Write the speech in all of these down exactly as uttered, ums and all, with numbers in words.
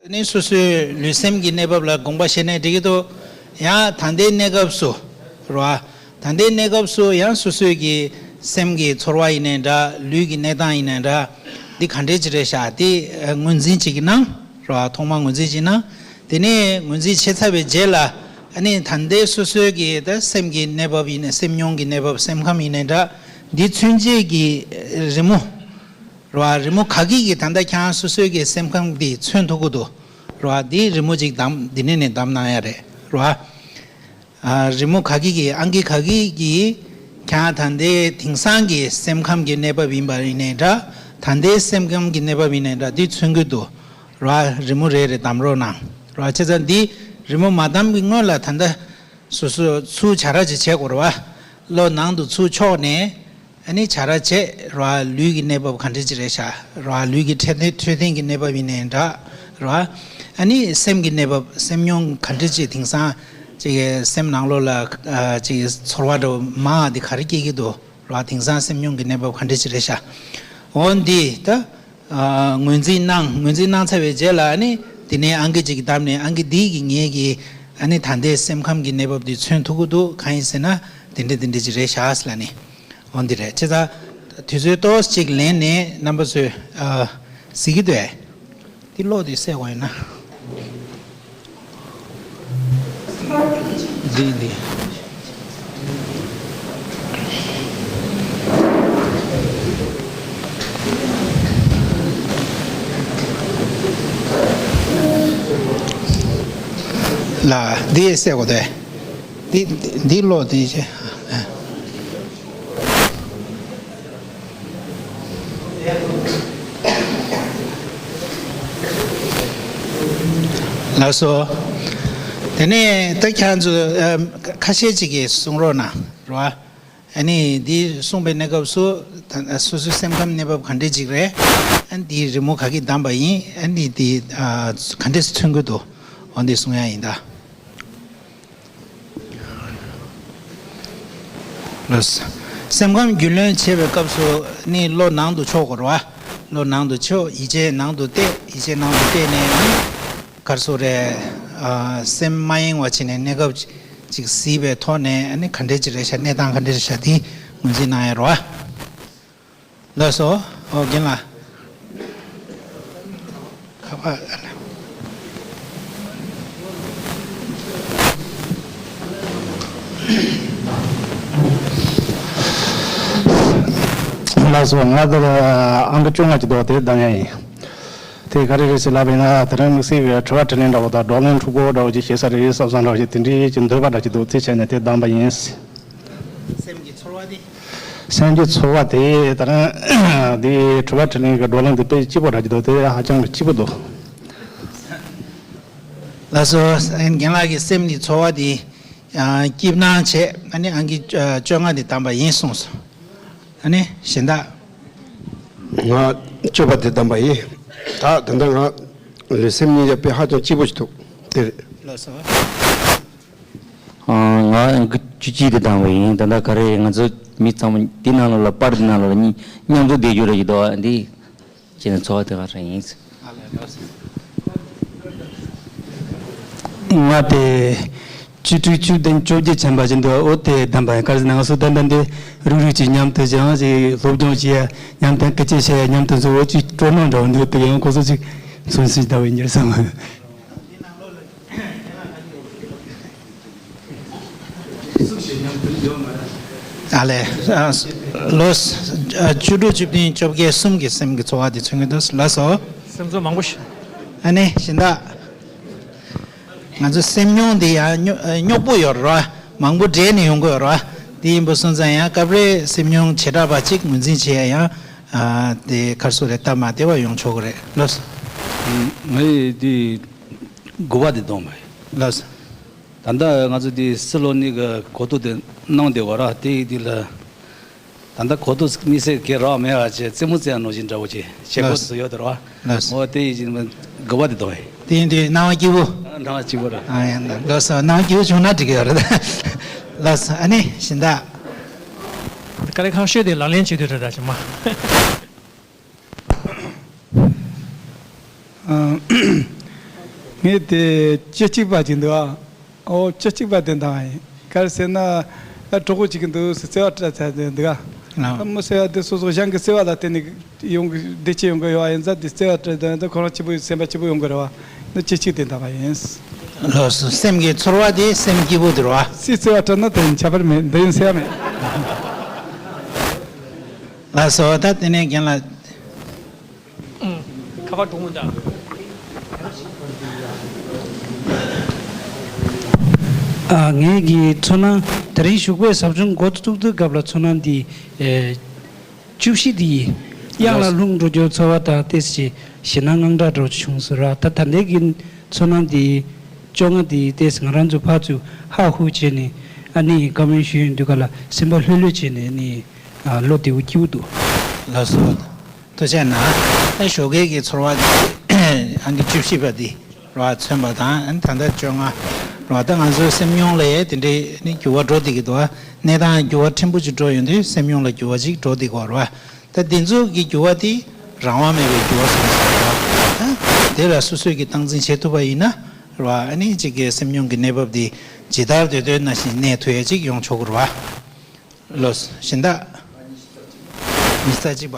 ནི་སོ་སོའི་ལུས་སེམས་ཀྱི་གནས་བབ་ལ་དགོངས་པ་བཞེས་ནས་འགྲིག་གི་འདུག། ཡང་ད་ལྟའི་གནས་སྐབས་སུ་རེད་བ། ད་ལྟའི་གནས་སྐབས་སུ་ཡང་སོ་སོའི་གི་སེམས་ཀྱི་ཚོར་བ་ཡིན་ནའི་འདྲ། ལུས་ཀྱི་གནས་སྟངས་ཡིན་ནའི་འདྲ། འདི་ག་འདྲས་ཅིག་རེད་ཤག། འདི་ངོས་འཛིན་ཅིག་གནང་། རེད་བ། ཐོག་མར་ངོས་འཛིན་ཅིག་གནང་། དེ་ནས་ངོས་འཛིན་བྱས་ཚར་བའི་རྗེས་ལ། ཨ་ནི་ད་ལྟའི་སོ་སོའི་གི་ད་སེམས་ཀྱི་གནས་བབ་ཡིན་ནའི། སེམས་མྱོང་གི་གནས་བབ། སེམས་ཁམས་ཡིན་ནའི་འདྲ། འདི་མཚོན་བྱེད་ཀྱི་རི་མོ་རེད་བ། རི་མོ་ག་གི་གིས་ད་ལྟ་ཁྱེད་རང་སོ་སོའི་གི་སེམས་ཁམས་འདི་མཚོན་ཐུབ་ཀྱི་འདུག། རེད་བ། འདི་རི་མོ་ཅིག་བདམས། འདི་ནས་ནས་བདམས་གནང་ཡ་རེད། རེད་བ། ཨ། རི་མོ་ག་གི་གིས། ཨང་ཀི་ག་གི་གིས་ཁྱེད་རང་ད་ལྟའི་དེང་སང་གི་སེམས་ཁམས་ཀྱི་གནས་བབ་ཡིན་པ་ཡིན་ནའི་འདྲ། ད་ལྟའི་སེམས་ཁམས་ཀྱི་གནས་བབ་ཡིན་ནའི་འདྲ། འདི་མཚོན་གྱི་འདུག། རེད་བ། རི་མོ་རེ་རེ་བདམས་རོགས་གནང་། རེད་བ། བྱས་ཙང་འདི་རི་མོ་མ་བདམས་ཀྱི་སྔོན་ལ་ད་ལྟ་སོ་སོ་ཚུར་བྱ་ར་ཅིག་བྱེད་དགོས་རེད་བ། བློ་ནང་དུ་ཚུར་ཕྱོགས་ནས། ཨ་ནི་བྱ་ར་བྱེད་ར། ལུས་ཀྱི་གནས་བབ་ག་འདྲ་ཅིག་རེད་ཤག་ར། ལུས་ཀྱི་འཕྲོད་བསྟེན། འཕྲོད་བསྟེན་གྱི་གནས་བབ་ཡིན་ནའི་འདྲ་ར། ཨ་ནི་སེམས་ཀྱི་གནས་བབ། སེམས་མྱོང་ག་འདྲ་ཅིག་དེང་སང་ཅིག་སེམས་ནང་ལོགས་ལ་ཨ་ཅིག་ཚོར་བ་འདྲ་བོ་མང་བ་དེ་ག་རེ་སྐྱེ་གི་འདུག་ར། དེང་སང་སེམས་མྱོང་གི་གནས་བབ་ག་འདྲ་ཅིག་རེད་ཤག། འོ་འདི་ད་ཨ་ངོས་འཛིན་གནང་། ངོས་འཛིན་གནང་ཚར་བའི་རྗེས་ལ། ཨ་ནི་དེ་ནས་ཨང་ཀི་ཅིག་བདམས་ནས། ཨང་ཀི་འདི་གིས་ངའི་གི་ཨ་ནི་ད་ལྟའི་སེམས་ཁམས་ཀྱི་གནས་བབ་འདི་མཚོན་ཐུབ་ཀྱི་འདུག། གང་ཡིན་ཟེར་ན་དེ་འདྲ་དེ་འདྲ་ཅིག་རེད་ཤག་ཟེར་ལབ་ནས། འོ་འདི་རེད། བྱས་ཙང་དུས་ཚོད་ཏོག་ཙམ་ཅིག་ལེན་ནས་རྣམ་པ་ཚོས་ཨ་གཟིགས་ཀྱི་འདུག་ཨེ། འདི་ཀློག་དེ་གསལ་པོ་ཡིན་ན། འདི་འདི། ལ་འདི་གསལ་པོ་འདུག་ཨེ། འདི་འདི་ཀློག་དེ་བྱས། ལགས་སོ། དེ་ནས་ད་ཁྱེད་ཚོ་ཨ་ཁ་ཤས་ཅིག་གིས་གསུང་རོགས་གནང་རོགས། ཨ་ནི་འདི་གསུངས་པའི་གནས་སྐབས་སུ་ད་སོ་སོའི་སེམས་ཁམས་གནས་བབ་ག་འདྲས་ཅིག་རེད། ཨ་ནི་འདི་རི་མོ་ག་གིས་བདམས་པ་ཡིན། ཨ་ནི་འདི་ཨ་ག་འདྲས་མཚོན་གྱི་འདུག། འོ་འདི་གསུང་ཡ་ཡིན་ད། ལགས། སེམས་ཁམས་རྒྱུས་ལོན་བྱེད་པའི་སྐབས་སུ་ནི་བློ་ནང་དུ་ཕྱོགས་དགོས་རེད་བ། བློ་ནང་དུ་ཕྱོགས། ཡིད་ཆེས་ནང་དུ་གཏད། ཡིད་ཆེས་ནང་དུ་གཏད་ནས་ག་རེ་ཟེར་དགོས་རེད། ཨ་སེམས་མ་གཡེང་བ་བྱས་ནས་གནས་སྐབས་ཅིག་གཟིགས་པའི་ཐོག་ནས། ཨ་ནི་ག་འདྲས་ཅིག་རེད་ཤག། གནས་སྟངས་ག་འདྲས་རེད་ཤག། དེ་ངོས་འཛིན་གནང་ཡ་རེད་བ། ལགས་སོ། ཨོ་རྒན་ལགས། ཁ་པར། ལགས་སོ། ང་ལྟར་ཨང་ཀི་བཅོ་ལྔ་ཅིག་འདུག། དེ་བདམས་ཡ་ཡིན། དེ་ག་རེ་རེད་ཟེར་ལབ་པ་ཡིན་ན། དེ་རིང་དམིགས་བསལ་གྱི་དྲི་བ་དྲིས་ལན་འདྲ་བོ་དང་། བགྲོ་གླེང་འཁྲུག་སྐོར་འདྲ་བོ་ཅིག་བྱེད་ས་རེད་བསམ་བསམ་འདྲ་བོ་ཞིག། དེ་འདྲའི་ཅིག་འདོད་པ་འདྲ་ཅིག་འདུག། དེ་བྱས་ནས་དེ་བདམས་པ་ཡིན། སེམས་ཀྱི་ཚོར་བ་དེ། སེམས་ཀྱི་ཚོར་བ་དེ་ད་རང་འདི་དྲི་བ་དྲིས་ལན་གྱི་བགྲོ་གླེང་འདི་དཔེ་སྐྱིད་པོ་འདྲ་ཅིག་འདུག། དེ་ཧ་ཅང་གི་སྐྱིད་པོ་འདུག། ལགས་སོ། རྒན་ལགས་ཀྱི་སེམས་ཀྱི་ཚོར་བ་དེ་ཨ་སྐྱིད་སྣང་བྱས། ཨ་ནི་ཨང་ཀི་ཨ་བཅོ་ལྔ་དེ་བདམས་པ་ཡིན་གསུངས་སོང་། ཨ་ནི་གཞན་དག། ང་བཅུ་པ་དེ་བདམས་པ་ཡིན། ད་ད་ལྟ་ང་ལུས་སེམས་གཉིས་ཀ་དཔེ་ཧ་ཅང་སྐྱིད་པོ་ཞིག་འདུག། དེ་རེད། ལགས་སོ། ཨ། ང་ཨང་ཀི་བཅུ་གཅིག་དེ་བདམས་པ་ཡིན། ད་ལྟ་ག་རེ་ང་ཚོ་མི་ཚང་མ་འདི་ནང་ལོགས་ལ། པར་འདི་ནང་ལོགས་ལ་གཉིས་མཉམ་དུ་བསྡད་རྒྱུ་རེད་ཀྱི་འདུག། འདི་བྱས་ནས་ཚོར་བ་དེ་ག་རེ་ཡིན། ང་དེ་བཅུ་དྲུག་བཅུ་བདུན་བཅོ་བརྒྱད་ཆེན་པོ་ཅིག་འདུག། འོ་དེ་བདམས་པ་ཡིན། ག་རེ་ཟེར་ན་ང་ཚོ་ད་ལྟ་འདི་རུག་རུག་ཅིག་མཉམ་དུ་སྦྱངས་ཅིག། སློབ་སྦྱོང་བྱས། མཉམ་དུ་སྐད་ཆ་བཤད། མཉམ་དུ་འཛུལ། འོ་ཅིག་སྤྲོ་སྣང་འདྲ་བོ་འདུག། དེ་ཡང་ཁོ་ཚོ་ཅིག་མཚོན་བྱེད་ལྟ་བུ་ཡིན་གྱི་བསམ། ཨ་ལས། ཨ། ལོ་ཨ་བཅུ་དྲུག་བཅུ་བདུན་བཅོ་བརྒྱད་གསུམ་གྱི་སེམས་ཀྱི་ཚོར་བ་དེ་མཚོན་གྱི་འདུག། ལགས་སོ། སེམས་ཚོར་མང་པོ་ཞིག། ཨ་ནི་གཞན་དག། ང་ཚོ་སེམས་མྱོང་འདི་ཡང་རྙོག་རྙོག་པོ་ཡོད་རེད། མང་པོ་འདྲེས་ནས་ཡོང་གི་ཡོད་རེད། དེ་ཡིན་པ་སོང་ཙང་ཡང་སྐབས་རེ་སེམས་མྱོང་བྱེ་བྲག་པ་གཅིག་ངོས་འཛིན་བྱེད་ཡ་ཡང་ཨ་དེ་ག་རེ་ཟེར་དགོས་རེད། སྟབས་མ་བདེ་བ་ཡོང་ཆོག་གི་རེད། ལགས་སོ། ང་ཡི་དེ་དགུ་པ་དེ་བདམས་པ་ཡིན། ལགས་སོ། ད་ལྟ་ང་ཚོ་དེ་སི་ལོ་ནི་གི་གོ་རྟོགས་དེ་གནང་བསྡད་པ་རེད། དེ་ཡི་དེ་ལ་ད་ལྟ་གོ་རྟོགས་དམིགས་བསལ་གང་རག་མེད་པ་བྱས། རྩེད་མོ་རྩེ་ཡ་ནང་བཞིན་འདྲ་བོ་བྱས། བྱེད་སྒོ་ལགས་སོ། དེ་ཚོ་ཡོད་དེ་རེད་བ། ལགས་སོ། འོ་དེ་ཡི་དགུ་པ་དེ་བདམས་པ་ཡིན། དེ་ཡིན་དུས་སྣང་བ་སྐྱིད་པོ། སྣང་བ་སྐྱིད་པོ་རེད། ཨ་ཡ། ལགས་སོ། སྣང་བ་སྐྱིད་པོ་བྱུང་ན་འགྲིག་གི་ཡོད་རེད། ལགས་སོ། ཨ་ནི་གཞན་དག། དཀའ་ལས་ཁག་ཤོས་དེ་ལག་ལེན་བྱེད་དུས་རེད་འདྲ་ཞིག་མ། ཨ། ངས་དེ་བཅུ་གཅིག་པ་ཅིག་འདུག་ཨ། ཨོ་བཅུ་གཅིག་པ་དེ་འདང་ཡིན། ག་རེ་ཟེར་ན་ཨ་གྲོགས་པོ་ཅིག་གིས་འདུག་ཟེར་བརྩེ་བ་སྤྲད་ཚར་དེ་འདུག་ཨ། ཨ་མི་ཟེར་བ་དེ་སོ་སོ་གཞན་གྱི་བརྩེ་བ་ལ་བརྟེན་ནས་ཡོང་གི་བདེ་སྐྱིད་ཡོང་གི་ཡོད་པ་ཡིན་ཙང་དེ་བརྩེ་བ་སྤྲད་དོན་དེ་ཁོ་རང་སྐྱིད་པོ་སེམས་པ་སྐྱིད་པོ་ཡོང་གི་རེད་བ། ནི་བཅུ་གཅིག་དེ་འདང་བ་ཡིན། ལགས་སོ། སེམས་ཀྱི་ཚོར་བ་དེ་སེམས་སྐྱིད་པོ་དེ་རེད་བ། སུས་བརྩེ་བ་སྤྲད་ན་དེ་ཁྱད་པར་མེད་འདི་ཡིན་ཟེར་ཡ་མེད། ལགས་སོ། ད་དེ་ནས་རྒན་ལགས། ཁ་པར་གྲོགས་མོ་འདྲ། ཨ། ངེད་ཀྱི་ཚོར་སྣང་དེ་རིང་བཞུགས་པའི་ཟབ་སྦྱོང་འགོ་བཙུགས་དུས་སྐབས་ལ་ཚོར་སྣང་འདི་ཨེ་བཅུ་བཞི་འདི་གཡང་ལ་ལྷུང་འགྲོ་རྒྱུའི་ཚོར་བ་དང་ཏོག་ཙམ་ཞེད་སྣང་དངངས་སྐྲག་འདྲ་བོ་བྱུང་སོང་ར། ད་ད་ལྟའི་གི་ཚོར་སྣང་འདི་བཅོ་ལྔ་འདི་ཏོག་ཙམ་ང་རང་ཚོ་ཕར་ཚུར་ཧ་ཧུ་བྱས་ནས་ཨ་ནི་བཀའ་མོལ་ཞུ་ཡོང་དུས་ག་ལ་སེམས་པ་ལྷོད་ལྷོད་བྱས་ནས་ཨ་ནི་ཨ་བློ་བདེ་བོ་སྐྱིད་པོ་འདུག་ལགས་སོ། ཐུགས་རྗེ་གནང་། ད་ཞོགས་ཀའི་གི་ཚོར་བ་འདི་ཨང་ཀི་བཅུ་བཞི་པ་འདི་ར་མཚོན་པ་དང་ཨ་ནི་ད་ལྟ་བཅོ་ལྔ་ར། ད་ང་ཚོའི་སེམས་མྱོང་ལ་ཡང་དེ་འདྲའི་ནི་འགྱུར་བ་འགྲོ་བསྡད་ཀྱི་འདུག་གནས་སྟངས་འགྱུར་བ་ཕྲན་བུ་ཅིག་འགྲོ་ཡོང་དུས་སེམས་མྱོང་ལ་འགྱུར་བ་ཅིག་འགྲོ་བསྡད་ཀྱི་ཡོད་རེད་བ། ད་འདི་ཚོ་གི་འགྱུར་བ་དེ་རང་དབང་མེད་པའི་འགྱུར་བ་སོང་ཟེར་བ། ད་དེ་ལ་སོ་སོས་ཀྱི་སྟངས་འཛིན་བྱེད་ཐུབ་པ་ཡིན་ན་ར་ཨ་ནི་གཅིག་གི་སེམས་མྱོང་གི་གནས་བབ་དེ་ཇི་ལྟར་འདོད་འདོད་ནང་བཞིན་གནས་ཐུབ་ཡ་ཅིག་ཡོང་ཆོག་གི་རེད་བ། ལོས་གཞན་དག་ཉི་ཤུ་རྩ་གཅིག་པ།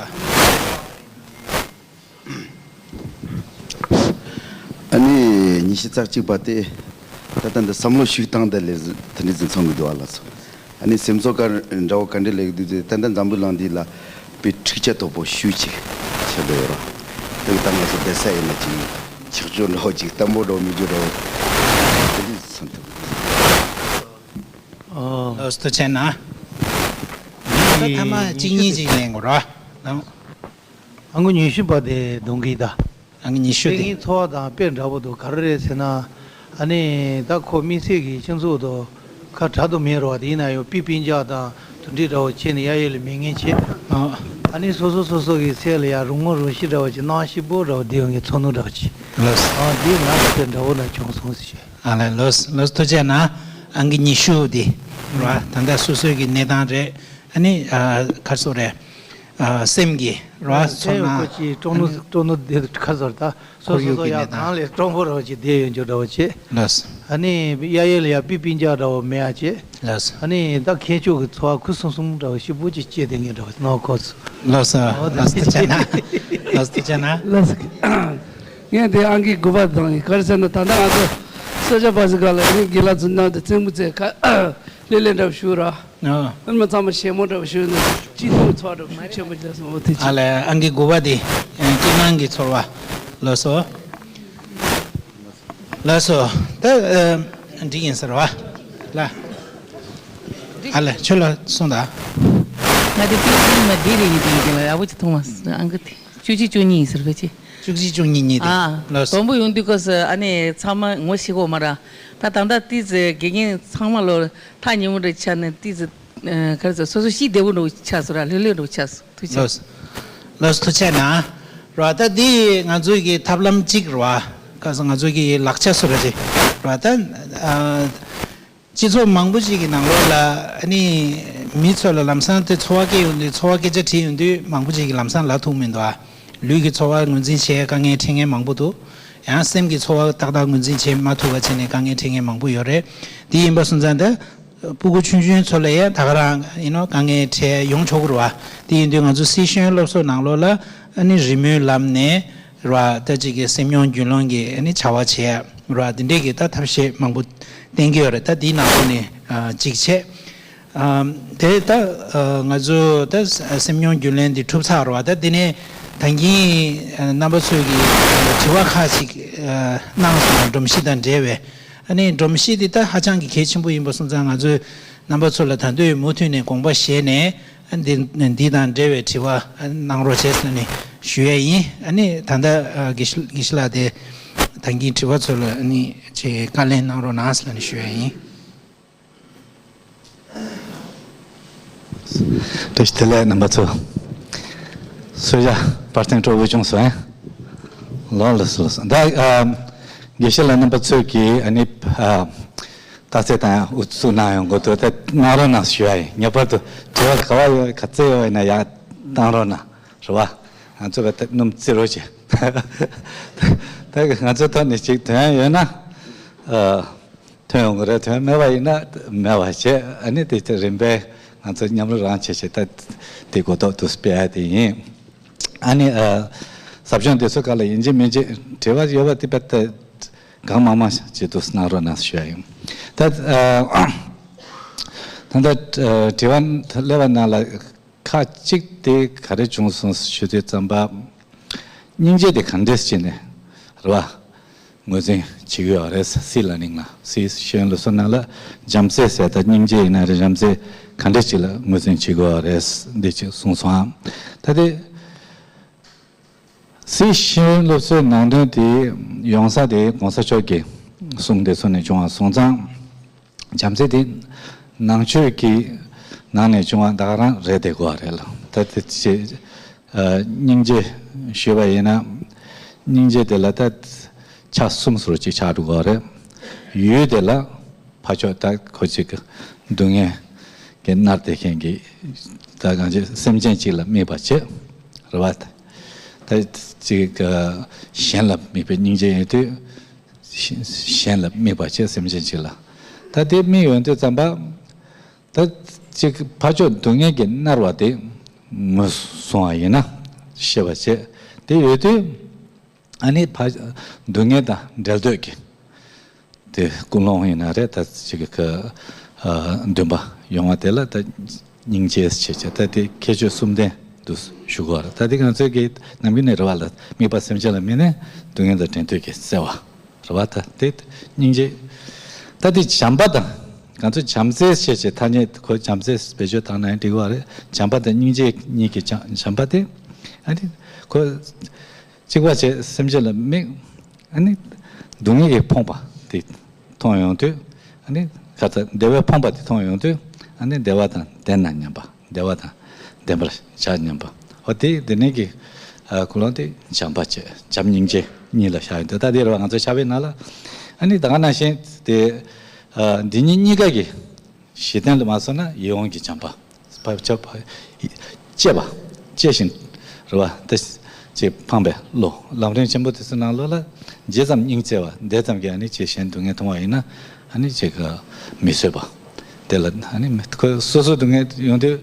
ཨ་ནི་ཉི་ཤུ་རྩ་གཅིག་པ་དེ་ད་ལྟ་འདི་བསམ་བློ་ཞིག་བཏང་དེ་ལས་དེ་འདྲ་ཟིན་སོང་གི་འདུག་ཨ་ལགས་སོ། ཨ་ནི་སེམས་ཚོར་ག་འདྲ་བོ་ག་འདྲ་ལས་འདུག་དེ་ད་ལྟ་འཛམ་བུ་གླིང་འདི་ལ་དཔེ་འཁྲུག་ཆ་དོད་པོ་ཤུགས་ཆེ་ཆེ་འདུག་ཡོད་ར། དེ་ད་ང་ཚོ་བསྡད་ས་ཡིན་ན་ཅིག་ཆག་ཆོག་འདྲ་བོ་ཅིག་བརྟན་པོ་འདྲ་བོ་མི་འཇུག་འདྲ་བོ་དེ་འདྲ་ཟིན་སོང་འདུག་ཨོ། ལགས་སོ་ཐུགས་རྗེ་གནང་། ད་ཐ་མ་གཅིག་གཉིས་ཅིག་ལེན་དགོས་ར། ཨང་ཉི་ཤུ་པ་དེ་གདོང་གི་ད། ཨང་ཉི་ཤུ་དེ། ངའི་ཚོར་བ་དང་དཔེ་འདྲ་པོ་འདུག་ག་རེ་རེད་ཟེར་ན། ཨ་ནི་ད་ཁོ་དམིགས་བསལ་གྱི་སྤྱི་ཚོགས་དུ་ཁ་གྲག་ཏུ་མེད་རོགས་དེ་ཡིན་ན་ཡང་པི་པིན་ཅག་དང་དུ་འདྲི་འདྲ་བོ་བྱས་ནས་གཡས་གཡོན་ལ་མི་ངན་བྱས། ཨ་ནི་སོ་སོ་སོ་སོ་གི་སེམས་ལ་ཡང་རུང་ངོ་རུང་ཞི་འདྲ་བོ་ཅིག་སྣང་ཞིབ་པོ་འདྲ་བོ་བསྡད་ཡོང་གི་ཚོར་སྣང་འདྲ་བོ་ཅིག་ལགས་སོ། ཨ་དེ་ང་ལ་དཔེ་འདྲ་བོ་ན་བྱུང་སོང་ཟེར་བྱས། ཨ་ལས་ལོས་ལོས་ཐུགས་རྗེ་གནང་། ཨང་ཀི་ཉི་ཤུ་དེ་ར་ད་ལྟ་སོ་སོའི་གི་གནས་སྟངས་རེད། ཨ་ནི་ཨ་ག་རེ་ཟེར་རེད། ཨ་སེམས་ཀྱི་ར་ཚོར་སྣང་། ཁོ་ཅིག་སྤྲོ་ནོ་སྤྲོ་ནོ་དེ་ག་རེ་ཟེར་ད་སོ་སོ་སོ་ཡག་གང་ལས་སྤྲོ་པོ་ར་བ་ཅིག་བསྡད་ཡོད་འཇོག་འདྲ་བོ་བྱེད། ལགས། ཨ་ནི་གཡས་གཡོན་ལ་ཡ་པི་པིན་ཅག་འདྲ་བོ་མེད་ཡ་བྱེད། ལགས། ཨ་ནི་ད་ཁྱེད་ཅག་གི་ཚོར་བ་ཁུ་སིམ་སིམ་འདྲ་བོ་ཞིབ་པོ་ཅིག་སྐྱེས་དེ་ངེས་འདྲ་བོ་ནོ་ཁོ་ཚོ། ལགས་སོ། ཨོ་ལགས་སོ་ཐུགས་རྗེ་གནང་། ལགས་སོ་ཐུགས་རྗེ་གནང་། ལགས་སོ། ངས་དེ་ཨང་ཀི་དགུ་པ་དང་ག་རེ་ཟེར་ན་ད་ལྟ་ང་ཚོ་ས་ཆ་པ་ཟིག་ག་ལ་ནི་དགེ་ལགས་ཚོ་ནང་དུ་བཙན་པོ་བཙན་ཁ་ལེ་ལེ་འདྲ་བོ་ཞུ་ར། ཨ་མ་ཚང་མ་ཞེ་མོ་འདྲ་བོ་ཞུ་ནས་སྐྱིད་སྡུག་ཚོར་འདྲ་བོ་ཤུགས་ཆེན་པོ་བྱས་སོང་འོ་དེ་ཨ་ཅི། ལས་ཨང་ཀི་དགུ་པ་དེ་སྐྱིད་སྣང་གི་ཚོར་བ། ལགས་སོ། ལགས་སོ། ད་འགྲིག་ཡིན་ཟེར་བ། ལ། ཨ་ལས་ཁྱོད་ལ་གསུངས་དང་། ང་དེ་ཏིང་ཏིང་མ་འདི་རེད་ཡིན་ཏིང་ཏིང་ལ་ཡག་པོ་ཅིག་མཐོང་མ་སོང་ཨང་ཀི་དེ། བཅུ་གཅིག་བཅུ་གཉིས་ཡིན་ཟེར་བས་ཅི། བཅུ་གཅིག་བཅུ་གཉིས་གཉིས་དེ། ཨ། ལགས་སོ། དང་པོ་ཡོང་དུས་སྐབས་སུ་ཨ་ནི་ཚང་མ་ངོ་ཤེས་གོ་མ་ར། ད་ད་ལྟ་ཏི་ཙི་དགེ་རྒན་ཚང་མ་ལོ་ཐག་ཉེ་མོ་རེ་ཆགས་ནས་ཏི་ཙི་ག་རེ་ཟེར་སོ་སོ་ཤི་བདེ་བོ་འགྲོ་ཆགས་སོ་ར་ལྷོད་ལྷོད་འགྲོ་ཆགས་སོ་ཐུགས་ཆེ། ལགས་སོ། ལགས་སོ་ཐུགས་ཆེ་གནང་། ར་ད་འདི་ང་ཚོའི་གི་ཐབས་ལམ་གཅིག་ར་བ། ཁ་སང་ང་ཚོའི་གི་ལག་ཆ་སོ་ར་ཅིག་ར་བ་ད། སྤྱི་ཚོགས་མང་པོ་ཞིག་གི་ནང་ལོགས་ལ་ཨ་ནི་མི་ཚོ་ལ་ལམ་སང་དེ་ཚོར་བ་སྐྱེ་ཡོང་དུས་ཚོར་བ་སྐད་ཆ་དྲིས་ཡོང་དུས་མང་པོ་ཞིག་གིས་ལམ་སང་ལབ་ཐུབ་མི་འདུག་ཨ། ལུས་ཀྱི་ཚོར་བ་ངོས་འཛིན་བྱེད་དཀའ་ངལ་འཕྲད་མཁན་མང་པོ་འདུག་ཡང་སེམས་ཀྱི་ཚོར་བ་ཏག་ཏག་ངོས་འཛིན་བྱེད་མ་ཐུབ་པ་བྱས་ནས་དཀའ་ངལ་འཕྲད་མཁན་མང་པོ་ཡོད་རེད། དེ་ཡིན་པ་སོང་ཙང་ད་སྤུ་གུ་ཆུང་ཆུང་ཚོ་ལ་ཡང་ད་ག་རང་ཡིན་ནོ་དཀའ་ངལ་འཕྲད་ཡོང་ཆོག་གི་རེད་བ། དེ་ཡིན་དུས་ང་ཚོ་སི་ཤོན་སློབ་གསོ་ནང་ལོགས་ལ་ཨ་ནི་རི་མོའི་ལམ་ནས། ར་ད་ཅིག་གི་སེམས་མྱོང་རྒྱུས་ལོན་གྱི་ཨ་ནི་བྱ་བ་བྱས་ར་འདི་འདྲས་ཀྱི་ད་ཐབས་ཤེས་མང་པོ་བསྟན་གྱི་ཡོད་རེད། ད་འདིའི་ནང་ལོགས་ནས་ཨ་གཅིག་བྱས། ཨ་དེ་ད་ཨ་ང་ཚོ་ད་སེམས་མྱོང་རྒྱུས་ལོན་འདི་གྲུབ་ཚར་ར་བ། ད་འདི་ནས་ད་གིན་ཨ་རྣམ་པ་ཚོས་ཀྱི་དྲི་བ་ཁག་ཅིག་ཨ་གནང་སོང་། སྒྲོམ་གཞི་དང་འབྲེལ་བའི་ཨ་ནི་སྒྲོམ་གཞི་འདི་ད་ཧ་ཅང་གི་གལ་ཆེན་པོ་ཡིན་པ་སོང་ཙང་ང་ཚོས་རྣམ་པ་ཚོ་ལ་ད་དུང་མུ་མཐུད་ནས་དགོངས་པ་བཞེས་ནས། འདི་འདི་དང་འབྲེལ་བའི་དྲི་བ་གནང་རོགས་བྱས་ཟེར་ནས་ཞུ་ཡས་ཡིན། ཨ་ནི་ད་ལྟ་དགེ་བཤེས་དགེ་བཤེས་ལགས་དེ་ད་གིན་དྲི་བ་ཚོ་ལ་ཨ་ནི་ཅིག་བཀའ་ལན་གནང་རོགས་གནང་ཟེར་ནས་ཞུ་ཡས་ཡིན། བཀྲ་ཤིས་བདེ་ལེགས་རྣམ་པ་ཚོ། གསོལ་ཇ་བར་ཐེངས་སྤྲོ་པོ་བྱུང་སོང་ཨེ། ལོ་ལོ་སོ་ལོ་སོ། ད་དགེ་བཤེས་ལགས་རྣམ་པ་ཚོས་ཀྱིས་ཨ་ནི། རྟགས་གསལ་དང་ཨུ་ཚུགས་གནང་ཡོང་གོ་དོ་ད་གནང་རོགས་གནང་ཞུ་ཡ་ཡིན། ངེས་པར་དུ་དྲི་བ་ག་བ་ཡོད་ག་ཚད་ཡོད་ཡིན་ན་ཡང་བཏང་རོགས་གནང་རེད་བ། ང་ཚོ་ག་ད་སྣུམ་རྩི་རོགས་བྱེད། ད་ང་ཚོའི་ཐོག་ནས་ཅིག་དོན་ཡོད་ན། ཨ། ཐོན་ཡོང་གི་རེད། དོན་མེད་པ་ཡིན་ན་མེད་པ་བྱས། ཨ་ནི་དེ་དེ་རིམ་པས་ང་ཚོ་མཉམ་རུབ་རང་བྱས་བྱས། ད་དེ་གོ་རྟོགས་དུ་སྤེལ་ཡ་དེ་ཡིན། ཨ་ནི་ཨ། ཟབ་སྦྱོང་དེ་ཚོ་ག་ལ་ཡིན་གཅིག་མིན་གཅིག་འབྲེལ་བ་ཡོད་པ་དེ་དཔེ་ད་གང་མང་མང་ཅིག་དུ་གནང་རོགས་གནང་ཞུ་ཡ་ཡིན། ད་ཨ། ད་ལྟ་ཨ། དྲི་བ་སླེབས་པ་ནང་ལ་ཁག་གཅིག་དེ་ག་རེ་བྱུང་སོང་ཞུ་དུས་ཙམ་པ། སྙིང་རྗེ་དེ་ག་འདྲས་བྱས་ནས་རེད་བ། ངོས་འཛིན་བྱེད་ཀྱི་ཡོད་རེད། སི་ལ་ནིང་ལ། སི་ཤེས་ཡོན་སློབ་གསོ་ནང་ལ་བྱམས་བརྩེ་ཟེར། ད་སྙིང་རྗེ་ཡིན་ན་རེད། བྱམས་བརྩེ་ག་འདྲས་ཅིག་ལ་ངོས་འཛིན་བྱེད་ཀྱི་ཡོད་རེད། འདི་ཅིག་གསུངས་སོང་ཨ། ད་དེ་སི་ཤེས་ཡོན་སློབ་གསོའི་ནང་དོན་དེ་ཡོང་ས་དེ་གོང་ས་མཆོག་གི་གསུང་དེ་ཚོ་ནས་བྱུང་བ་སོང་ཙང་། བྱམས་བརྩེ་དེ་ནང་ཆོས་ཀྱི་ནང་ནས་བྱུང་བ་ད་ག་རང་རེད་བསྡད་དགོས་པ་རེད་ལ། ད་དེ་ཅི། ཨ། སྙིང་རྗེ་ཞུས་པ་ཡིན་ན། སྙིང་རྗེ་དེ་ལ་ད་ཆ་གསུམ་ཟུར་ཅིག་ཆགས་འགྲོ་གི་རེད། ཡུལ་དེ་ལ་ཕར་ཕྱོགས་ད་ཁོ་ཅིག་སྡུག་བསྔལ་གྱི་མནར་བསྡད་མཁན་གྱི་ད་གང་ཅི་སེམས་ཅན་ཅིག་ལ་དམིགས་པ་བྱས་རེད་བ། ད་ཅིག་གཞན་ལ་དམིགས་པའི་སྙིང་རྗེ་ཡིན་དུས། གཞན་ལ་དམིགས་པ་བྱས་སེམས་ཅན་ཅིག་ལ། ད་དེ་དམིགས་ཡོང་དུས་ཙམ་པ། ད་ཅིག་ཕར་ཕྱོགས་སྡུག་བསྔལ་གྱིས་མནར་བ་དེ་ངོས་བཟུང་བ་ཡིན་ན་ཤེས་པ་བྱས། དེ་ཡོད་དུས་ཨ་ནི་ཕར་སྡུག་བསྔལ་དང་འབྲལ་འདོད་ཀྱི་དེ་ཀུན་སློང་ཡིན་ན་རེད། ད་ཅིག་གི་ཨ། འདུན་པ་ཡོང་བ་དེ་ལ་ད་སྙིང་རྗེ་ཞེས་བྱ། ད་དེ་ཁྱད་ཆོས་གསུམ་ལྡན་དུ་ཞུ་དགོས་རེད། ད་དེ་ང་ཚོའི་གི་ནམ་རྒྱུན་ནས་རེད་བ་ལ། དམིགས་པ་སེམས་ཅན་ལ་དམིགས་ནས་སྡུག་བསྔལ་དང་འབྲལ་འདོད་ཀྱིས་བསལ་བ་རེད་བ། ད་དེ་སྙིང་རྗེ། ད་དེ་བྱམས་པ་དང་། ང་ཚོ་བྱམས་བརྩེ་ཞེས་བྱའི་ཐ་སྙད་ཁོ་བྱམས་བརྩེ་བེད་སྤྱོད་བཏང་ན་ཡང་འགྲིག་གི་རེད། བྱམས་པ་དང་སྙིང་རྗེ་གཉིས་ཀྱི་བྱམས་བྱམས་པ་དེ་ཨ་ནི་ཁོ་གཅིག་པ་བྱས་སེམས་ཅན་ལ་དམིགས། ཨ་ནི་སྡུག་བསྔལ་གྱིས་ཕོངས་པ་དེ་མཐོང་ཡོང་དུས། ཨ་ནི་ཁ་ཚ་བདེ་བས་ཕོངས་པ་དེ་མཐོང་ཡོང་དུས། ཨ་ནི་བདེ་བ་དང་ལྡན་ན་སྙམ་པ། བདེ་བ་དང་ལྡན་པར་བྱ་སྙམ་པ། འོ་དེ་དེ་ནས་ཀྱི་ཨ། ཀུན་སློང་དེ་བྱམས་པ་བྱས། བྱམས་སྙིང་རྗེ་གཉིས་ལ་བཞག་ཡོང་དུས། ད་དེ་རེད་བ། ང་ཚོ་ཕྱག་དཔེའི་ནང་ལ་ཨ་ནི་ད་ག་ནང་བཞིན་དེ་ཨ། འདི་གཉིས་གཉིས་ཀ་གི་གཞི་རྟེན་ལ་མ་སོང་ན་ཡིད་འོང་གི་བྱམས་པ། བ་ཆ་བ། གཅེས་པ། གཅེས་ཤིང་། རེད་བ། ད་ཅིག་ཕངས་པའི་བློ། ལམ་རིམ་ཆེན་པོ་དེ་ཚོའི་ནང་ལོགས་ལ་ཇི་ཙམ་སྙིང་བརྩེ་བ་དེ་ཙམ་གྱིས་ཨ་ནི་ཅིག་གཞན་སྡུག་བསྔལ་མཐོང་བ་ཡིན་ན་ཨ་ནི་ཅིག་མི་བཟོད་པ། དེ་ལ་ཨ་ནི་མི་ཁོ་སོ་སོ་སྡུག་བསྔལ་ཡོང་དུས་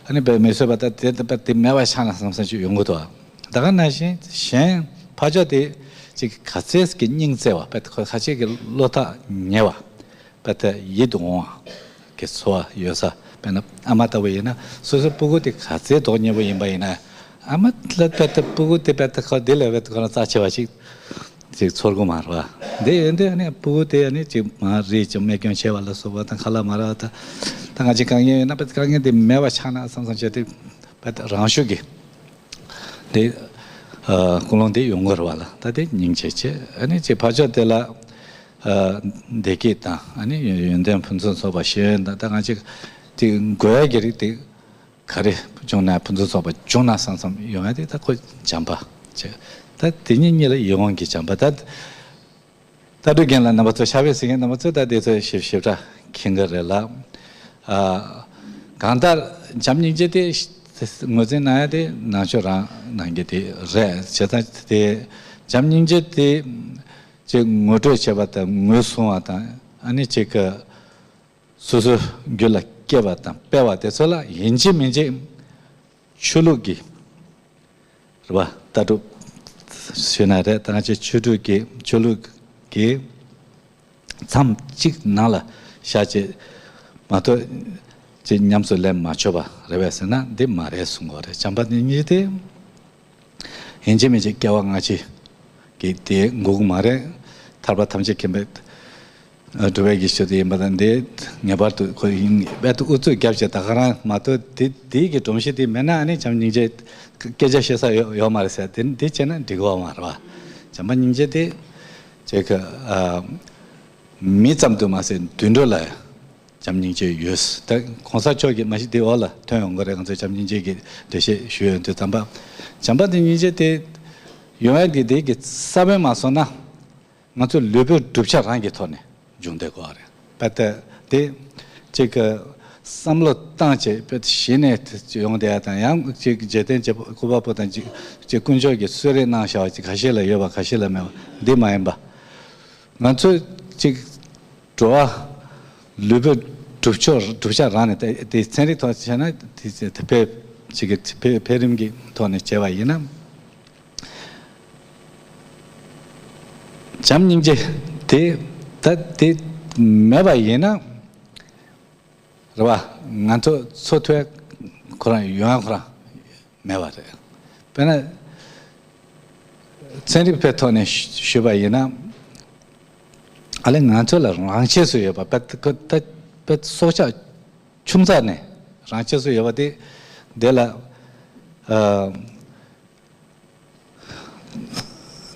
ཨ་ནི་དཔེ་མི་བཟོད་པ། ད་དེ་དཔེ་དེ་མེད་པ་ཆགས་ན་བསམ་བསམ་ཅིག་ཡོང་གི་འདུག་ད་ག་ནང་བཞིན་གཞན་ཕར་ཕྱོགས་དེ་ཅིག་ག་ཚད་ཀྱི་སྙིང་བརྩེ་བ། དཔེ་ཁོ་ཁ་ཤས་ཀྱི་བློ་ཐག་ཉེ་བ། དཔེ་ད་ཡིད་དུ་འོང་བ་གི་ཚོར་བ་ཡོད་ས། དཔེར་ན་ཨ་མ་ལྟ་བུ་ཡིན་ན་སོ་སོའི་སྤུ་གུ་དེ་ག་ཚད་མདོག་ཉེས་པོ་ཡིན་པ་ཡིན་ན། ཨ་མ་ལ་དཔེ་ད་སྤུ་གུ་དེ་དཔེ་ད་ཁོ་དེ་ལས་དཔེ་ཁོ་རང་རྩ་ཆེ་བ་ཞིག་ཅིག་ཚོར་གི་མ་རེད་བ། འདི་ཡོད་དུས་ཨ་ནི་སྤུ་གུ་དེ་ཨ་ནི་ཅིག་མར་རིལ་ཅིག་རྨས་སྐྱོན་ཆེ་བ་ལ་སོགས་པ་དང་ཁ་ལག་མ་རག་པ་དང་། ད་ང་ཅིག་དཀའ་ངལ་ཡོད་ན་དཔེ་དཀའ་ངལ་དེ་མེད་པ་ཆགས་ན་བསམ་བསམ་བྱས་ཏེ་དཔེ་ད་རང་ཤུགས་ཀྱིས། དེ་ཨ། ཀུན་སློང་དེ་ཡོང་གི་རེད་བ་ལ། ད་དེ་སྙིང་རྗེ་བྱས། ཨ་ནི་ཅིག་ཕར་ཕྱོགས་དེ་ལ་ཨ། བདེ་སྐྱིད་དང་ཨ་ནི་ཡོན་ཏན་ཕུན་སུམ་ཚོགས་པ་ཤེས་ཡོན་དང་། ད་ང་ཅིག་དེ་དགོས་ཡ་གི་རིགས་དེ་ག་རེ་བྱུང་ན་ཕུན་སུམ་ཚོགས་པ་བྱུང་ན་བསམ་བསམ་ཡོང་ཡ་དེ་ད་ཁོ་བྱམས་པ་བྱས། ད་དེ་གཉིས་གཉིས་ལ་ཡིད་འོང་གི་བྱམས་པ། ད་ལྟ་གྲུབ་རྒྱན་ལ་རྣམ་པ་ཚོ་ཕྱག་དཔེ་གཟིགས་མཁན་རྣམ་པ་ཚོས་ད་དེ་ཚོ་ཞིབ་ཞིབ་ཕྲ་མཁྱེན་གྱི་རེད་ལ། ཨ། གང་ལྟར་བྱམས་སྙིང་རྗེ་དེ་ངོས་འཛིན་གནང་ཡ་དེ་ནང་ཆོས་རང་གནང་རྒྱུ་དེ་རེད། བྱས་ཙང་དེ་བྱམས་སྙིང་རྗེ་དེ་ཅིག་ངོ་སྤྲོད་བྱེད་པ་དང་ངོས་བཟུང་བ་དང་། ཨ་ནི་ཅིག་གི་སོ་སོའི་རྒྱུད་ལ་སྐྱེས་པ་དང་སྤེལ་བ་དེ་ཚོ་ལ་ཡིན་གཅིག་མིན་གཅིག་ཆོས་ལུགས་ཀྱི་རེད་བ། ལྟ་གྲུབ་ཞུས་ན་རེད། ད་ང་ཚོའི་ཆོས་ལུགས་ཀྱི་ཆོས་ལུགས་ཀྱི་མཚམས་གཅིག་ནང་ལ་བཞག་བྱས་མ་གཏོགས་ཅིག་ཉམས་སུ་ལེན་མ་ཆོག་པ་རེད་པས་ཟེར་ན་འདི་མ་རེད་གསུང་གི་རེད། བྱམས་པ་ནི་གཉིས་ཏེ། ཡིན་གཅིག་མིན་གཅིག་སྐྱེ་བ་སྔ་ཕྱི་གི་དེ་འགོག་གི་མ་རེད། ཐར་པ་ཐམས་ཅད་མཁྱེན་པའི་སྒྲུབ་པའི་གི་ཆེད་དུ་ཡིན་པ་དང་། འདི་ངེས་པར་དུ་ཁོ་ཡིན་རྦད་དེ་ཨུ་ཚུགས་བརྒྱབ་བྱས་ད་ག་རང་མ་གཏོགས་དེ་དེའི་གི་སྒྲོམ་གཞི་དེ་མེད་ན་ཨ་ནི་བྱམས་སྙིང་རྗེ་སྐད་ཆ་བཤད་ས་ཡོད་ཡོད་མ་རེད་ཟེར། དེ་འདི་བྱས་ན་འགྲིག་གི་ཡོད་མ་རེད་བ། བྱམས་པ་སྙིང་རྗེ་དེ་ཅིག་གི་ཨ། མི་ཙམ་དུ་མ་ཟད་དུད་འགྲོ་ལ་བྱམས་སྙིང་རྗེ་ཡོད། ད་གོང་ས་མཆོག་གི་མ་གཞི་དེ་འོག་ལ་ཐོན་ཡོང་གི་རེད། ང་ཚོས་བྱམས་སྙིང་རྗེ་གི་འགྲེལ་བཤད་ཞུ་ཡོང་དུས་ཙམ་པ། བྱམས་པ་དང་སྙིང་རྗེ་དེ་ཡོང་ཡ་གི་དེ་གི་ས་བོན་མ་སོང་ན། ང་ཚོ་ལུས་པོའི་གྲུབ་ཆ་རང་གི་ཐོག་ནས་འབྱུང་བསྡད་དགོས་པ་རེད། དཔེ་ད་དེ་གཅིག་གི་ བསམ་བློ་བཏང་བྱས་དཔེ་གཞི་ནས་ཡོང་བསྡད་ཡ་དང་། ཡང་ཅིག་རྗེ་བསྟན་བཅས་པ་སྐུ་པར་པོ་དང་ཅིག་ཅིག་དཀོན་མཆོག་གིས་གསོལ་རས་གནང་བཞག་པ་ཅིག་ཁ་ཤས་ལ་ཡོད་པ་ཁ་ཤས་ལ་མེད་པ་འདི་མ་ཡིན་པ། ང་ཚོས་ཅིག་འགྲོ་བ་ལུས་པོའི་གྲུབ་ཕྱོགས་གྲུབ་ཆ་རང་ནས་དེ་དེ་ཚན་རིག་ཐོག་བྱས་ན་དེ་དེ་འཕེལ་ཅིག་གི་འཕེལ་འཕེལ་རིམ་གྱི་ཐོག་ནས་བྱས་པ་ཡིན་ན། བྱམས་སྙིང་རྗེ་དེ་ད་དེ་མེད་པ་ཡིན་ན། རེད་བ། ང་ཚོ་འཚོ་ཐུབ་ཁོ་རང་ཡོང་ཡ་ཁོ་རང་མེད་པ་རེད། དཔེར་ན། ཚན་རིག་པའི་ཐོག་ནས་ཞུས་པ་ཡིན་ན། ཨ་ལས་ང་ཚོ་ལ་རང་ཆས་སུ་ཡོད་པ་དཔེ་ཁོ་ད་དཔེ་སྲོག་ཆགས་ཆུང་ཙག་ནས་རང་ཆས་སུ་ཡོད་པ་དེ་དེ་ལ། ཨ།